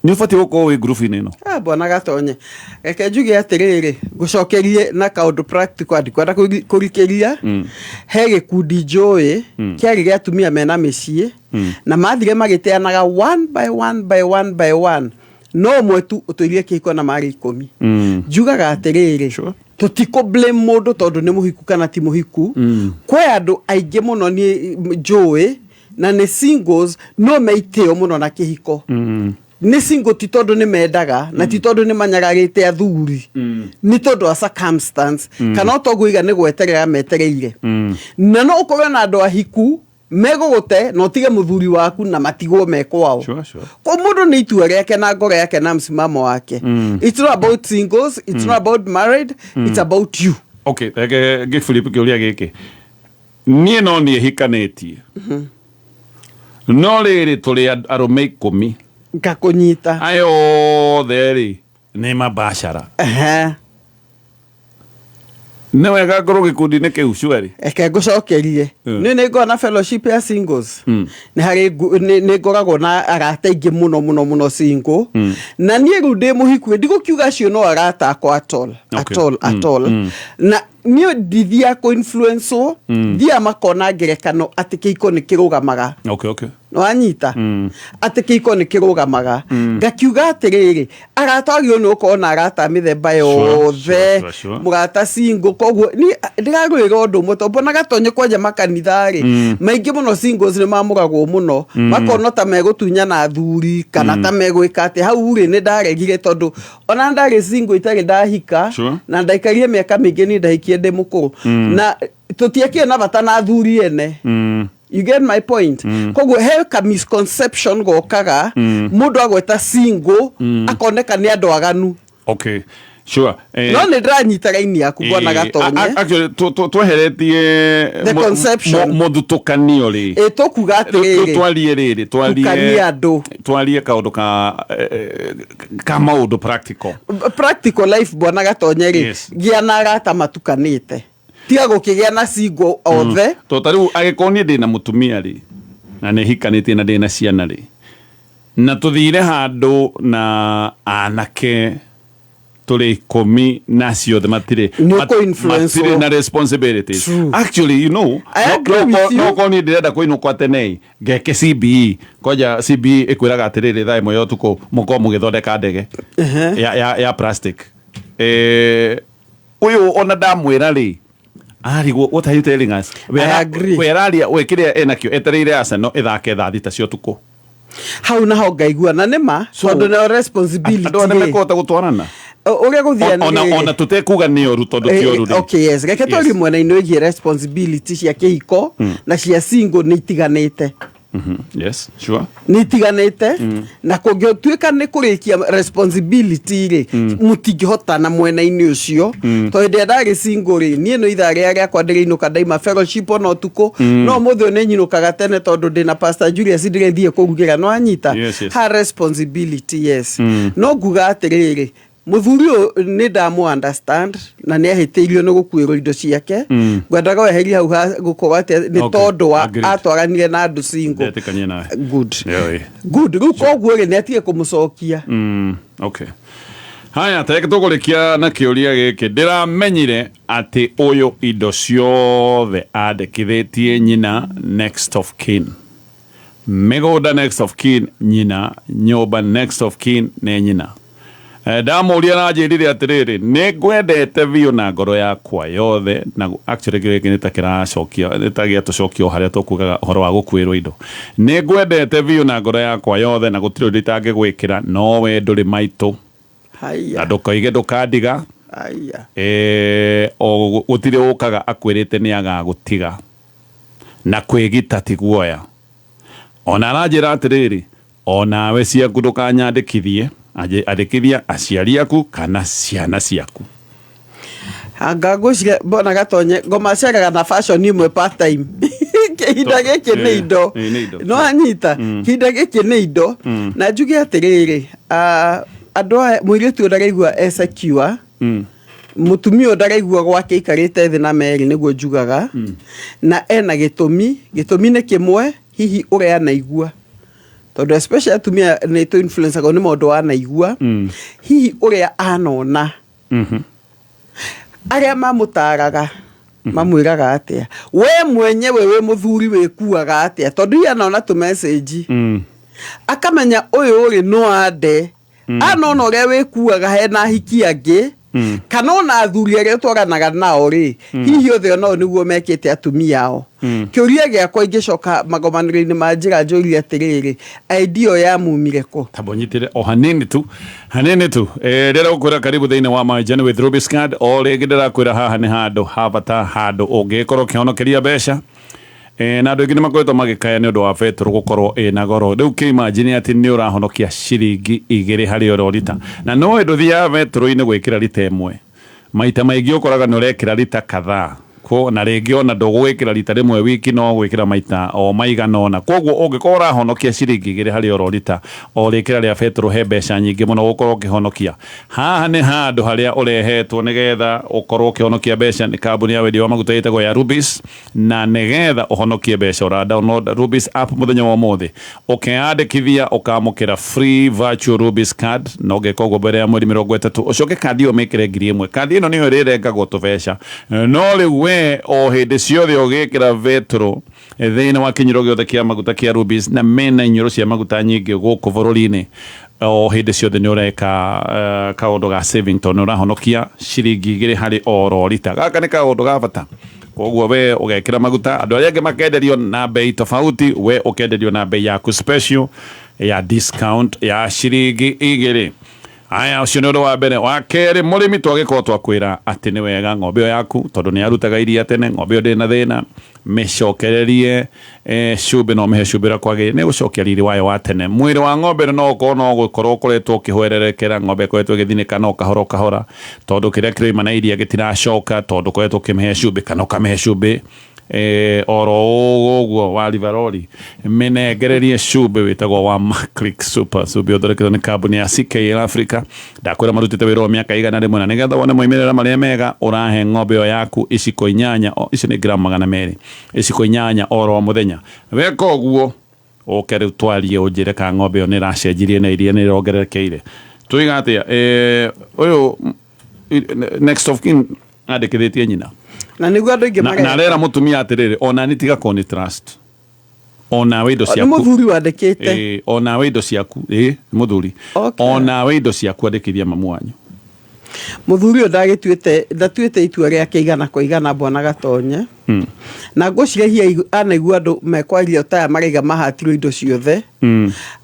Nĩ ũbatiĩ gũkorwo wĩ ngurubu-inĩ ĩno? Bwana Gatonye, reke njuge atĩrĩrĩ, ngũcokerie na kaũndũ practical, ndikwenda kũrikĩria. He gĩkundi njũĩ, kĩarĩ gĩa atumia mena mĩciĩ, na mathire magĩteanaga one by one by one by one. No ũmwe tu ũtũirie kĩhiko na marĩ 10. Njugaga atĩrĩrĩ, tũtikũ blame mũndũ tondũ nĩ mũhiku kana ti mũhiku. Kwĩ andũ aingĩ mũno niĩ njũĩ na nĩ singles, no meitĩo mũno na kĩhiko. Nĩ single ti tondũ nĩ mendaga na ti tondũ nĩ manyararĩte athuri, nĩ tondũ wa circumstance, kana o iga nĩ gweterera metereire. Na no ũkorwo na andũ ahiku megũgũte na ũtige mũthuri waku na matigwo me kwao. Ko mũndũ nĩ itua rĩake na ngoro yake na msimamo wake. It's not about singles, it's not about married, it's about you. Okay, reke ngĩflip kĩũria gĩkĩ. Niĩ no niĩ hikanĩtie, no rĩrĩ tũrĩ arũme 10. Ngakũnyita. Aya othe rĩ nĩ mabashara. Nĩ wega ngorwo gĩkundi-inĩ kĩu cuarĩ? Reke ngũcokerie. Nĩ ngoragwo na fellowship ya singles. Nĩ harĩ nĩ ngoragwo na arata aingĩ mũno mũno mũno single. Na niĩ rĩu ndĩ mũhiku, ndigũkiuga acio no arata akwa at all, at all, at all. Na niĩ ndithiaga kũ-influence-wo, thiaga makona ngerekano atĩ kĩhiko nĩ kĩrũgamaga. Nĩwanyita? Atĩ kĩhiko nĩ kĩrũgamaga. Ngakiuga atĩrĩrĩ, arata agĩrĩirwo nĩ gũkorwo na arata a mĩthemba yothe. Mũrata single, koguo niĩ ndĩrarũĩra ũndũ ũmwe tondũ mbonaga tonye kwanja makanitha rĩ, maingĩ mũno singles nĩ mamũragwo mũno. Makonwo ta megũtunyana athuri kana ta megwĩka atĩ hau rĩ nĩ ndaregire tondũ ona ndarĩ single itarĩ ndahika. Na ndaikarire mĩaka mĩingĩ, niĩ ndahikie ndĩ mũkũrũ. Na tũtiakĩrĩ na bata na athuri ene. You get my point? Koguo he ka misconception gokaga, mũndũ agweta single akoneka nĩ andũ aganu. Okay, sure. No nĩ ndĩranyita raini yaku, bwana Gatonye. Actually, tweheretie The conception. mũthutũkanio rĩ, Ĩ, tũkuga atĩrĩrĩ, twarie rĩrĩ, twarie tukanie andũ. Twarie kaũndũ ka maũndũ practical. Practical life, bwana Gatonye rĩ, gĩa na arata matukanĩte, tiga gũkĩgĩa na single othe. To ta rĩu angĩkorwo niĩ ndĩna mũtumia rĩ, na nĩ hikanĩtie na ndĩna ciana rĩ, na tũthire handũ na anake tũrĩ 10 na ciothe matirĩ Nĩ ũkũ-influence matirĩ na responsibilities. Actually, I agree with you. no korwo niĩ ndĩrenda kũinũkwo tene ngeke CBE, kwanja CBE ĩkwĩraga atĩrĩrĩ, thaa 1 ya ũtukũ mũkorwo mũgĩthondeka ndege ya plastic. Ũyũ ona ndamwĩra rĩ, arigwo, what are you telling us? I agree. We araria we kĩrĩa enakĩo etereire Arsenal ĩthake thaa 6 cia ũtukũ. Hau naho ngaigua na nĩma, tondũ nĩo responsibility. Andũ arĩa rĩ. mekũhota gũtwarana Ũrĩa gũthiaga ona nĩ rĩrĩ. Ona tũtekuga nĩ ũru, tondũ ti ũru rĩ. Okay, yes, reke twarie mwena-inĩ wĩgiĩ responsibility cia kĩhiko na cia single nĩ itiganĩte. Yes, sure. Nĩ itiganĩte, na kũngĩtuĩka nĩ kũrĩkia responsibility rĩ, mũtingĩhotana mwena-inĩ ũcio. Tondũ hĩndĩ ĩrĩa ndarĩ single rĩ, niĩ no ithaa rĩrĩa rĩakwa ndĩrĩinũka ndaima fellowship ona ũtukũ. No ũmũthĩ ũyũ nĩ nyinũkaga tene tondũ ndĩna Pastor Julius ndĩrĩthiĩ kũrugĩra, no anyita ha responsibility, yes. No nguga atĩrĩrĩ, mũthuri ũyũ nĩ ndamũ understand na nĩ ahĩtĩirio nĩ gũkuĩrwo indo ciake. Ngwendaga weherie hau ha gũkorwo atĩ nĩ tondũ wa atwaranire na andũ single. Ndetĩkania nawe. Good. Yoi. Good. Rĩu koguo rĩ, nĩ atige kũmũcokia. Okay, haya, tareke tũkũrĩkia na kĩũria gĩkĩ. Ndĩramenyire atĩ ũyũ indo ciothe andĩkithĩtie nyina next of kin, mĩgũnda next of kin nyina, nyũmba next of kin nĩ nyina. Ndamũria na njĩrire atĩrĩrĩ, nĩ ngwendete biũ na ngoro yakwa yothe. Na actually gĩkĩ nĩ ta kĩracokia, nĩ ta gĩatũcokia o harĩa tũkugaga ũhoro wa gũkuĩrwo indo. Nĩ ngwendete biũ na ngoro yakwa yothe na gũtirĩ ũndũ itangĩgwĩkĩra, no we ndũrĩ maitũ na ndũkoige ndũkandiga. O gũtirĩ ũkaga akwĩrĩte nĩ agagũtiga na kwĩgita ti guoya. Ona aranjĩra atĩrĩrĩ, onawe ciaku ndũkanyandĩkithie, andĩkithia aciari aku kana ciana ciaku. Anga ngwĩciria, mbona Gatonye ngoma ceraga na fashion imwe part time. Kĩhinda gĩkĩ nĩ indo. Nĩ indo. No anyita kĩhinda gĩkĩ nĩ indo. Na njuge atĩrĩrĩ, andũ aya, mũirĩtu ũyũ ndaraigua e secure, mũtumia ũyũ ndaraigua gwake aikarĩte thĩ na Mary, nĩguo njugaga. Na ena gĩtũmi, gĩtũmi nĩ kĩmwe hihi ũrĩa anaigua, tondũ especially atumia nĩ tũ influence-agwo nĩ maũndũ wanaigua, hihi ũrĩa anona arĩa mamũtaraga mamwĩraga atĩa, we mwenyewe wĩ mũthuri wĩkuaga atĩa, tondũ hihi anona tũ message akamenya ũyũ rĩ no ande, anona ũrĩa wĩkuaga hena hiki angĩ. Kana ona athuri arĩa twaranaga nao rĩ, hihi othe onao nĩguo mekĩte atumia ao? Kĩũria gĩakwa ingĩcoka magomanĩro-inĩ ma njĩra njũrie atĩrĩrĩ, idea ĩyo yamumire kũ? Tamba ũnyitĩre o hanini tu, hanini tu. Rĩrĩa ũkwĩra karibu thĩinĩ wa My Journey with Rubis Card, o rĩngĩ ndĩrakwĩra haha nĩ handũ ha bata, handũ ũngĩkorwo ũkĩhonokeria mbeca. Na andũ aingĩ nĩ makoretwo magĩkaya nĩ ũndũ wa betũrũ gũkorwo ĩna goro. Rĩu kĩ imagine atĩ nĩ ũrahonokia ciringi 2 harĩ oro rita. Na no ndũthiaga betũrũ-inĩ gwĩkĩra rita ĩmwe. Maita maingĩ ũkoraga nĩ ũrekĩra rita kadhaa. Na rĩngĩ ona ndũgwĩkĩra rita rĩmwe wiki, no gwĩkĩra maita o maigana ũna. Koguo ũngĩkorwo ũrahonokia ciringi 2 harĩ oro rita, o rĩkĩra rĩa betũrũ he mbeca nyingĩ mũno ũgũkorwo ũkĩhonokia. Haha nĩ handũ harĩa ũrehetwo nĩgetha ũkorwo ũkĩhonokia mbeca nĩ kambuni ya wendia wa maguta ĩtagwo ya Rubis. Na nĩgetha ũhonokie mbeca ũra download Rubis app mũthenya wa ũmũthĩ, ũkeyandĩkithia ũkamũkĩra free virtual Rubis card, na ũngĩka ũguo mbere ya mweri 30 ũcoke kandi ĩyo ũmĩkĩre 1000. Kandi ĩno nĩyo ĩrĩrengagwo tũbeca, no rĩu we o hĩndĩ ciothe ũgĩkĩra betũrũ thĩinĩ wa kĩnyuĩro gĩothe kĩa maguta kĩa Rubis, na mena inyuĩro cia maguta nyingĩ gũkũ bũrũri-inĩ, o hĩndĩ ciothe nĩ ũreka kaũndũ ga saving tondũ nĩ ũrahonokia ciringi 2 harĩ oro rita. Gaka nĩ kaũndũ ga bata. Koguo we ũgekĩra maguta, andũ arĩa angĩ makenderio na bei tofauti, we ũkenderio na bei yaku special ya discount ya ciringi 2. Aya, ũcio nĩ ũndũ wa mbere. Wa kerĩ, mũrĩmi twagĩkorwo twakwĩra atĩ nĩ wega ng'ombe ĩyo yaku, tondũ nĩ yarutaga iria tene, ng'ombe ĩyo ndĩrĩ na thĩna, mĩcokererie cumbĩ, no ũmĩhe cumbĩ ũrĩa kwagĩrĩire, nĩ ĩgũcokia riri wayo wa tene. Mwĩrĩ wa ng'ombe ĩno no ũkorwo no gũkorwo ũkoretwo ũkĩhwererekera, ng'ombe ĩkoretwo ĩgĩthinĩka no kahora o kahora, tondũ kĩrĩa kĩroima na iria gĩtiracoka, tondũ ũkoretwo ũkĩmĩhe cumbĩ, kana ũkamĩhe cumbĩ oro ũguo wa Rivaroli. Mĩnengererie cumbĩ wĩtagwo wa Maclick Super, cumbĩ ũthondeketwo nĩ kambuni ya CKL Africa. Ndakwĩra marutĩte wĩra wa mĩaka 100, na nĩgetha wone moimĩrĩra marĩa mega, ũrahe ng'ombe ĩyo yaku iciko 8, icio nĩ gramu 200, iciko 8 oro mũthenya. Weka ũguo ũke rĩu twarie, ũnjĩre kana ng'ombe ĩyo nĩ ĩracenjirie na iria nĩ ĩrongererekeire. Tuiga atĩa? Ũyũ next of kin andĩkithĩtie nyina, na nĩguo andũ aingĩ na arera mũtumia atĩrĩrĩ, ona nĩ tiga kũni trust, onawe indo Nĩ ciaku mũthuri wandĩkĩte. Onawe indo ciaku, nĩ mũthuri. Onawe indo ciaku andĩkithia mamu wanyu. Mũthuri ũyũ ndagĩtuĩte, ndatuĩte itua rĩake igana kwa igana, bwana Gatonye. Na ngwĩciria hihi anaigua andũ mekwaria taya maraiga mahatirwo indo ciothe.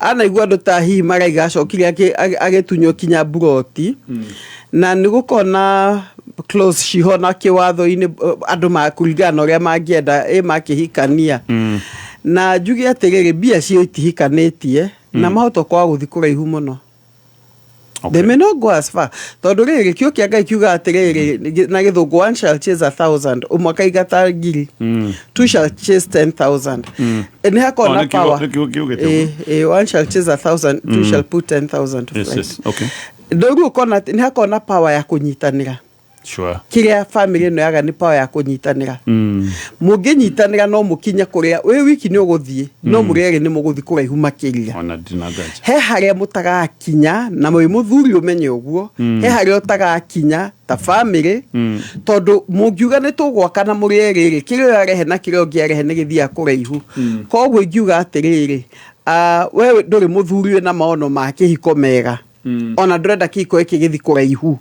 Anaigua andũ ta hihi maraiga acokire agĩtunywo kinya mburoti. Na nĩ gũkorwo na clause ciho na kĩwatho-inĩ, andũ makũringana na ũrĩa mangĩenda makĩhikania. Na njuge atĩrĩrĩ, mbia cio itihikanĩtie na mahota kwaga gũthiĩ kũraihu mũno. They may not go as far. Tondũ rĩrĩ, kiugo kĩa Ngai kiugaga atĩrĩrĩ na gĩthũngũ, one shall chase 1,000, ũmwe akaingata 1,000, two shall chase 10,000. Nĩ hakoragwo na power. Nĩ kiugo kiugĩte ũguo. One shall chase 1,000, two shall put 10,000 to flight. Rĩu ũkona atĩ nĩ hakoragwo na power ya kũnyitanĩra. Kĩrĩa family ĩno yaga nĩ power ya kũnyitanĩra. Mũngĩnyitanĩra no mũkinye kũrĩa wĩ wiki nĩ ũgũthiĩ, no mũrĩ erĩ nĩ mũgũthiĩ kũraihu makĩria. Ona ndina nganja. He harĩa mũtagakinya, na wĩ mũthuri ũmenye ũguo, he harĩa ũtagakinya ta family, tondũ mũngiuga nĩ tũgwaka na mũrĩ erĩ rĩ, kĩrĩa ũyũ arehe na kĩrĩa ũngĩ arehe nĩ gĩthiaga kũraihu. Koguo ingiuga atĩrĩrĩ, we ndũrĩ mũthuri wĩna maono ma kĩhiko mega. Ona ndũrenda kĩhiko gĩkĩ gĩthiĩ kũraihu.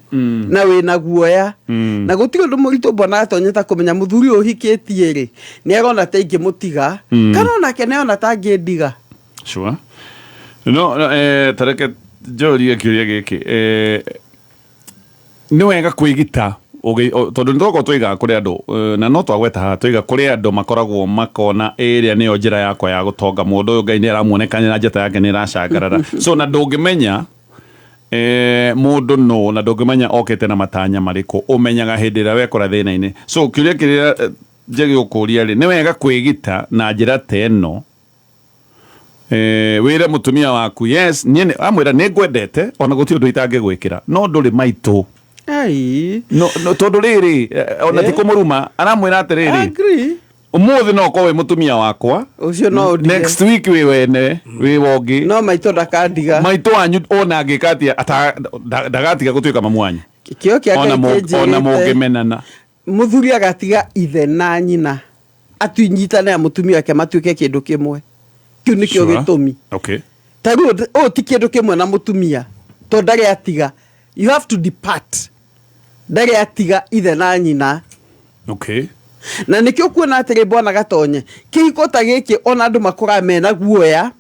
Na wĩna guoya. Na gũtirĩ ũndũ mũritũ mbona atonyete kũmenya mũthuri ũyũ ũhikĩtie rĩ, nĩ arona ta ingĩmũtiga, kana onake nĩ arona ta angĩndiga. Sure. No, no, ta reke njũrie kĩũria gĩkĩ. Nĩ wega kwĩgita tondũ nĩ twakorwo twoigaga kũrĩ andũ, na no twagweta haha twoiga kũrĩ andũ makoragwo makona ĩrĩa nĩyo njĩra yakwa ya gũtonga, mũndũ ũyũ Ngai nĩ aramuonekania na njata yake nĩ ĩracangarara. So na ndũngĩmenya mũndũ nũ, na ndũngĩmenya okĩte na matanya marĩkũ, ũmenyaga hĩndĩ ĩrĩa wekora thĩna-inĩ. So kĩũria kĩrĩa njĩgũkũria rĩ, nĩ wega kwĩgita na njĩra ta ĩno? Wĩre mũtumia waku, yes, niĩ amwĩra nĩ ngwendete, ona gũtirĩ ũndũ itangĩgwĩkĩra, no ndũrĩ maitũ. Ai. No, no, tondũ rĩrĩ, ona ti kũmũruma, aramwĩra atĩrĩrĩ, Agree. ũmũthĩ no ũkorwo wĩ mũtumia wakwa, Ũcio no ũndige. next week wĩ wene, wĩ wongĩ. No maitũ ndakandiga. Maitũ wanyu ona angĩka atĩa, ndagatiga gũtuĩka mamu wanyu. Kĩo kĩa Ngai kĩnjĩrĩte. Ona mũngĩmenana. Mũthuri agatiga ithe na nyina atunyitane na mũtumia wake matuĩke kĩndũ kĩmwe. Kĩu nĩkĩo gĩtũmi. Ta rĩu ũyũ ti kĩndũ kĩmwe na mũtumia, tondũ ndarĩ atiga. You have to depart. Ndarĩ atiga ithe na nyina. Na nĩkĩo kuona atĩrĩ, bwana Gatonye, kĩhiko ta gĩkĩ ona andũ makũraga mena guoya.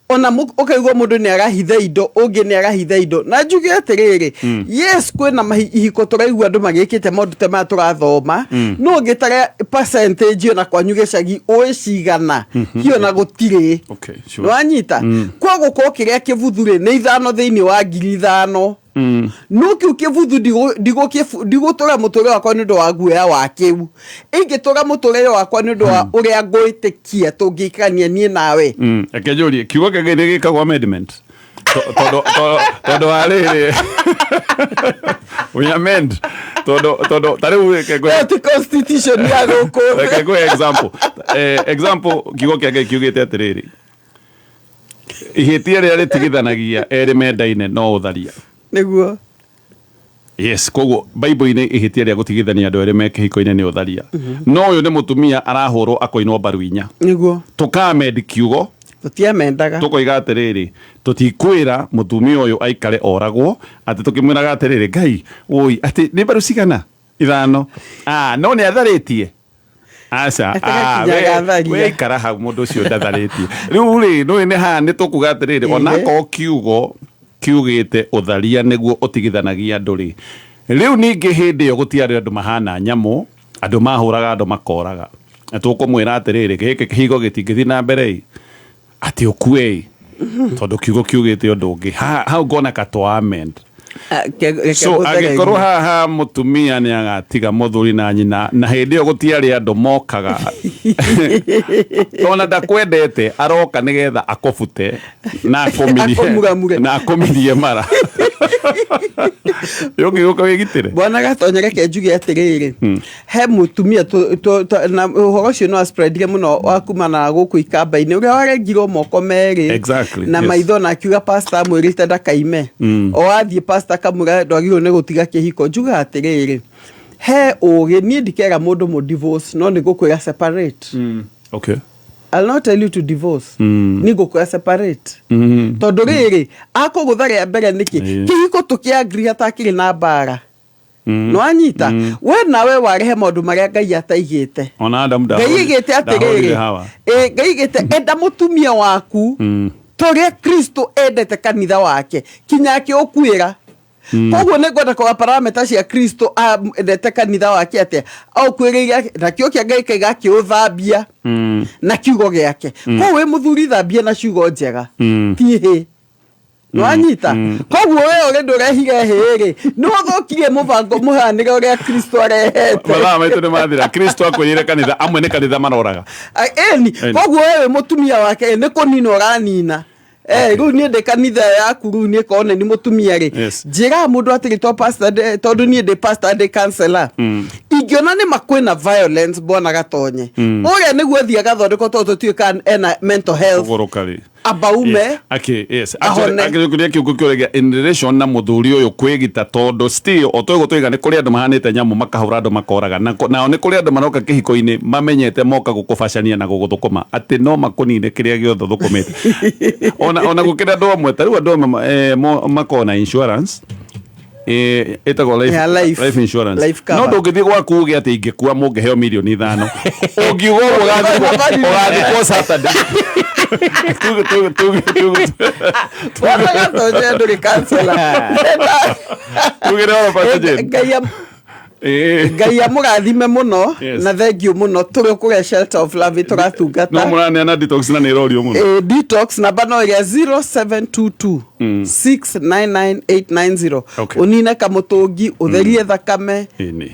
Ona ũkaigua mũndũ nĩ arahitha indo, ũngĩ nĩ arahitha indo. Na njuge atĩrĩrĩ, yes, kwĩna ihiko tũraigua andũ magĩkĩte maũndũ ta maya tũrathoma. No ũngĩtara percentage ona kwanyu gĩcagi ũĩ cigana, hiyo na gũtirĩ. Nĩwanyita? Kwa gũkorwo kĩrĩa kĩbuthu rĩ, nĩ 5 thĩinĩ wa 5,000. No kĩu kĩbuthu ndigũtũra mũtũrĩre wakwa nĩ ũndũ wa guoya wa kĩu. Ingĩtũra mũtũrĩre wakwa nĩ ũndũ wa ũrĩa ngwĩtĩkia tũngĩikarania niĩ nawe. Reke njũrie, kiugo kĩa Ngai nĩ gĩkagwo amendment? Tondũ wa rĩrĩ, we amend. Tondũ ta rĩu reke Ĩyo ti constitution ya gũkũ thĩ. Reke ngũhe example. Example, kiugo kĩa Ngai kiugĩte atĩrĩrĩ, ihĩtia rĩrĩa rĩtigithanagia erĩ mendaine no ũtharia. Nĩguo. Yes, koguo Bible-inĩ ihĩtia rĩa gũtigithania andũ erĩ me kĩhiko-inĩ nĩ ũtharia. No ũyũ nĩ mũtumia arahũrwo akoinwo mbaru inya. Nĩguo. Tũkamend kiugo. Tũtiamendaga. Tũkoiga atĩrĩrĩ, tũtikwĩra mũtumia ũyũ aikare oragwo, atĩ tũkĩmwĩraga atĩrĩrĩ, Ngai, woi, atĩ nĩ mbaru cigana? 5. Ah, no nĩ atharĩtie. Aca, Ataga kinya agatharia. we ikara hau, mũndũ ũcio ndatharĩtie. Rĩu rĩ, nũĩ nĩ haha nĩ tũkuga atĩrĩrĩ, onakorwo kiugo kiugĩte ũtharia nĩguo ũtigithanagia andũ rĩ, rĩu ningĩ hĩndĩ ĩyo gũtiarĩ andũ mahana nyamũ, andũ mahũraga andũ makoraga. Na tũkũmwĩra atĩrĩrĩ, gĩkĩ kĩhingo gĩtingĩthiĩ na mbere ĩ, atĩ ũkue ĩ, tondũ kiugo kiugĩte ũndũ ũngĩ. Hau ngona ka twa amend. Reke So ngũthererie. angĩkorwo haha mũtumia nĩ agatiga mũthuri na nyina, na hĩndĩ ĩyo gũtiarĩ andũ mokaga, ona ndakwendete aroka nĩgetha akũbute na akũmirie Akũmuramure. na akũmirie mara ũngĩgũka wĩgitĩre. Bwana Gatonye, reke njuge atĩrĩrĩ, he mũtumia na ũhoro ũcio no spreadire mũno wa kumana na gũkũ ikamba-inĩ, ũrĩa warengirwo moko merĩ na maitho, na akiuga pastor amwĩrĩte ndakaime. O athiĩ pastor akamwĩra ndwagĩrĩirwo nĩ gũtiga kĩhiko. Njugaga atĩrĩrĩ, he ũgĩ, niĩ ndikera mũndũ mũ divorce, no nĩ ngũkwĩra separate. I'll not tell you to divorce. Nĩ ngũkwĩra separate. Tondũ rĩrĩ, akũgũtha rĩa mbere nĩkĩ? Kĩhiko tũkĩ-agree hatakĩrĩ na mbara. Nĩwanyita? We nawe warehe maũndũ marĩa Ngai ataigĩte. Ona Adamu Ngai aigĩte ndahũrire atĩrĩrĩ, Hawa. Ngai aigĩte enda mũtumia waku ta ũrĩa Kristo endete kanitha wake kinya akĩũkuĩra. Koguo nĩ ngwenda kũga parameter cia Kristo endete kanitha wake atĩa, aũkuĩrĩire, na kĩo kĩa Ngai kaiga akĩũthambia na kiugo gĩake. Koguo wĩ mũthuri, thambia na ciugo njega, ti hĩ. Nĩwanyita? Koguo we ũrĩ ndũrehire hĩ-rĩ, nĩ ũthũkirie mũbango mũhanĩre ũrĩa Kristo arehete. Mathaa maitũ nĩ mathira. Kristo akwĩrĩire kanitha, amwe nĩ kanitha maroraga. Ĩni. Koguo we wĩ mũtumia wake nĩ kũnina ũranina. Rĩu niĩ ndĩ kanitha yaku, rĩu niĩ korwo nĩ mũtumia rĩ, njĩraga mũndũ atĩrĩ, to pastor tondũ niĩ ndĩ pastor, ndĩ counselor, ingĩona nĩ ma kwĩna violence, bwana Gatonye, ũrĩa nĩguo athiĩ agathondekwo, tondũ tũtiũĩ kana ena mental health. Kũgũrũka rĩ. Abaume. Yes. Okay, yes. Ahone. Actually, actually kĩrĩa kĩu kĩũragia in relation na mũthuri ũyũ kwĩgita, tondũ still o twĩguo twĩga nĩ kũrĩ andũ mahanĩte nyamũ, makahũra andũ makoraga, na nao nĩ kũrĩ andũ maroka kĩhiko-inĩ mamenyete moka gũkũbacania na gũgũthũkũma, atĩ no makũnine kĩrĩa gĩothe ũthũkũmĩte. Ona gũkĩrĩ andũ amwe, ta rĩu andũ amwe makoragwo na insurance ĩtagwo life, Yeah, life. life insurance. Life cover. No ndũngĩthiĩ gwaku uge atĩ ingĩkua mũngĩheo 5 mirioni. Ũngiuga ũguo ũgathikwo Saturday. Tuge Bwana Gatonye, ndũrĩ counselor. Tugĩre oro Pastor Jane. Ngai amũrathime mũno. Na thengiũ mũno, tũrĩ kũrĩa Shelter of Love tũratungata. No mũraneana detox na nĩ ĩrorio mũno. Detox namba no ĩrĩa 0722 699890. Ũnine kamũtũngi, ũtherie thakame, Ĩni.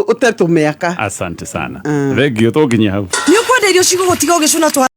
Ũte tũmĩaka. Asante sana, thengiũ, tũnginyia hau. Nĩ ũkwenda irio cigũgũtiga ũgĩcũna twa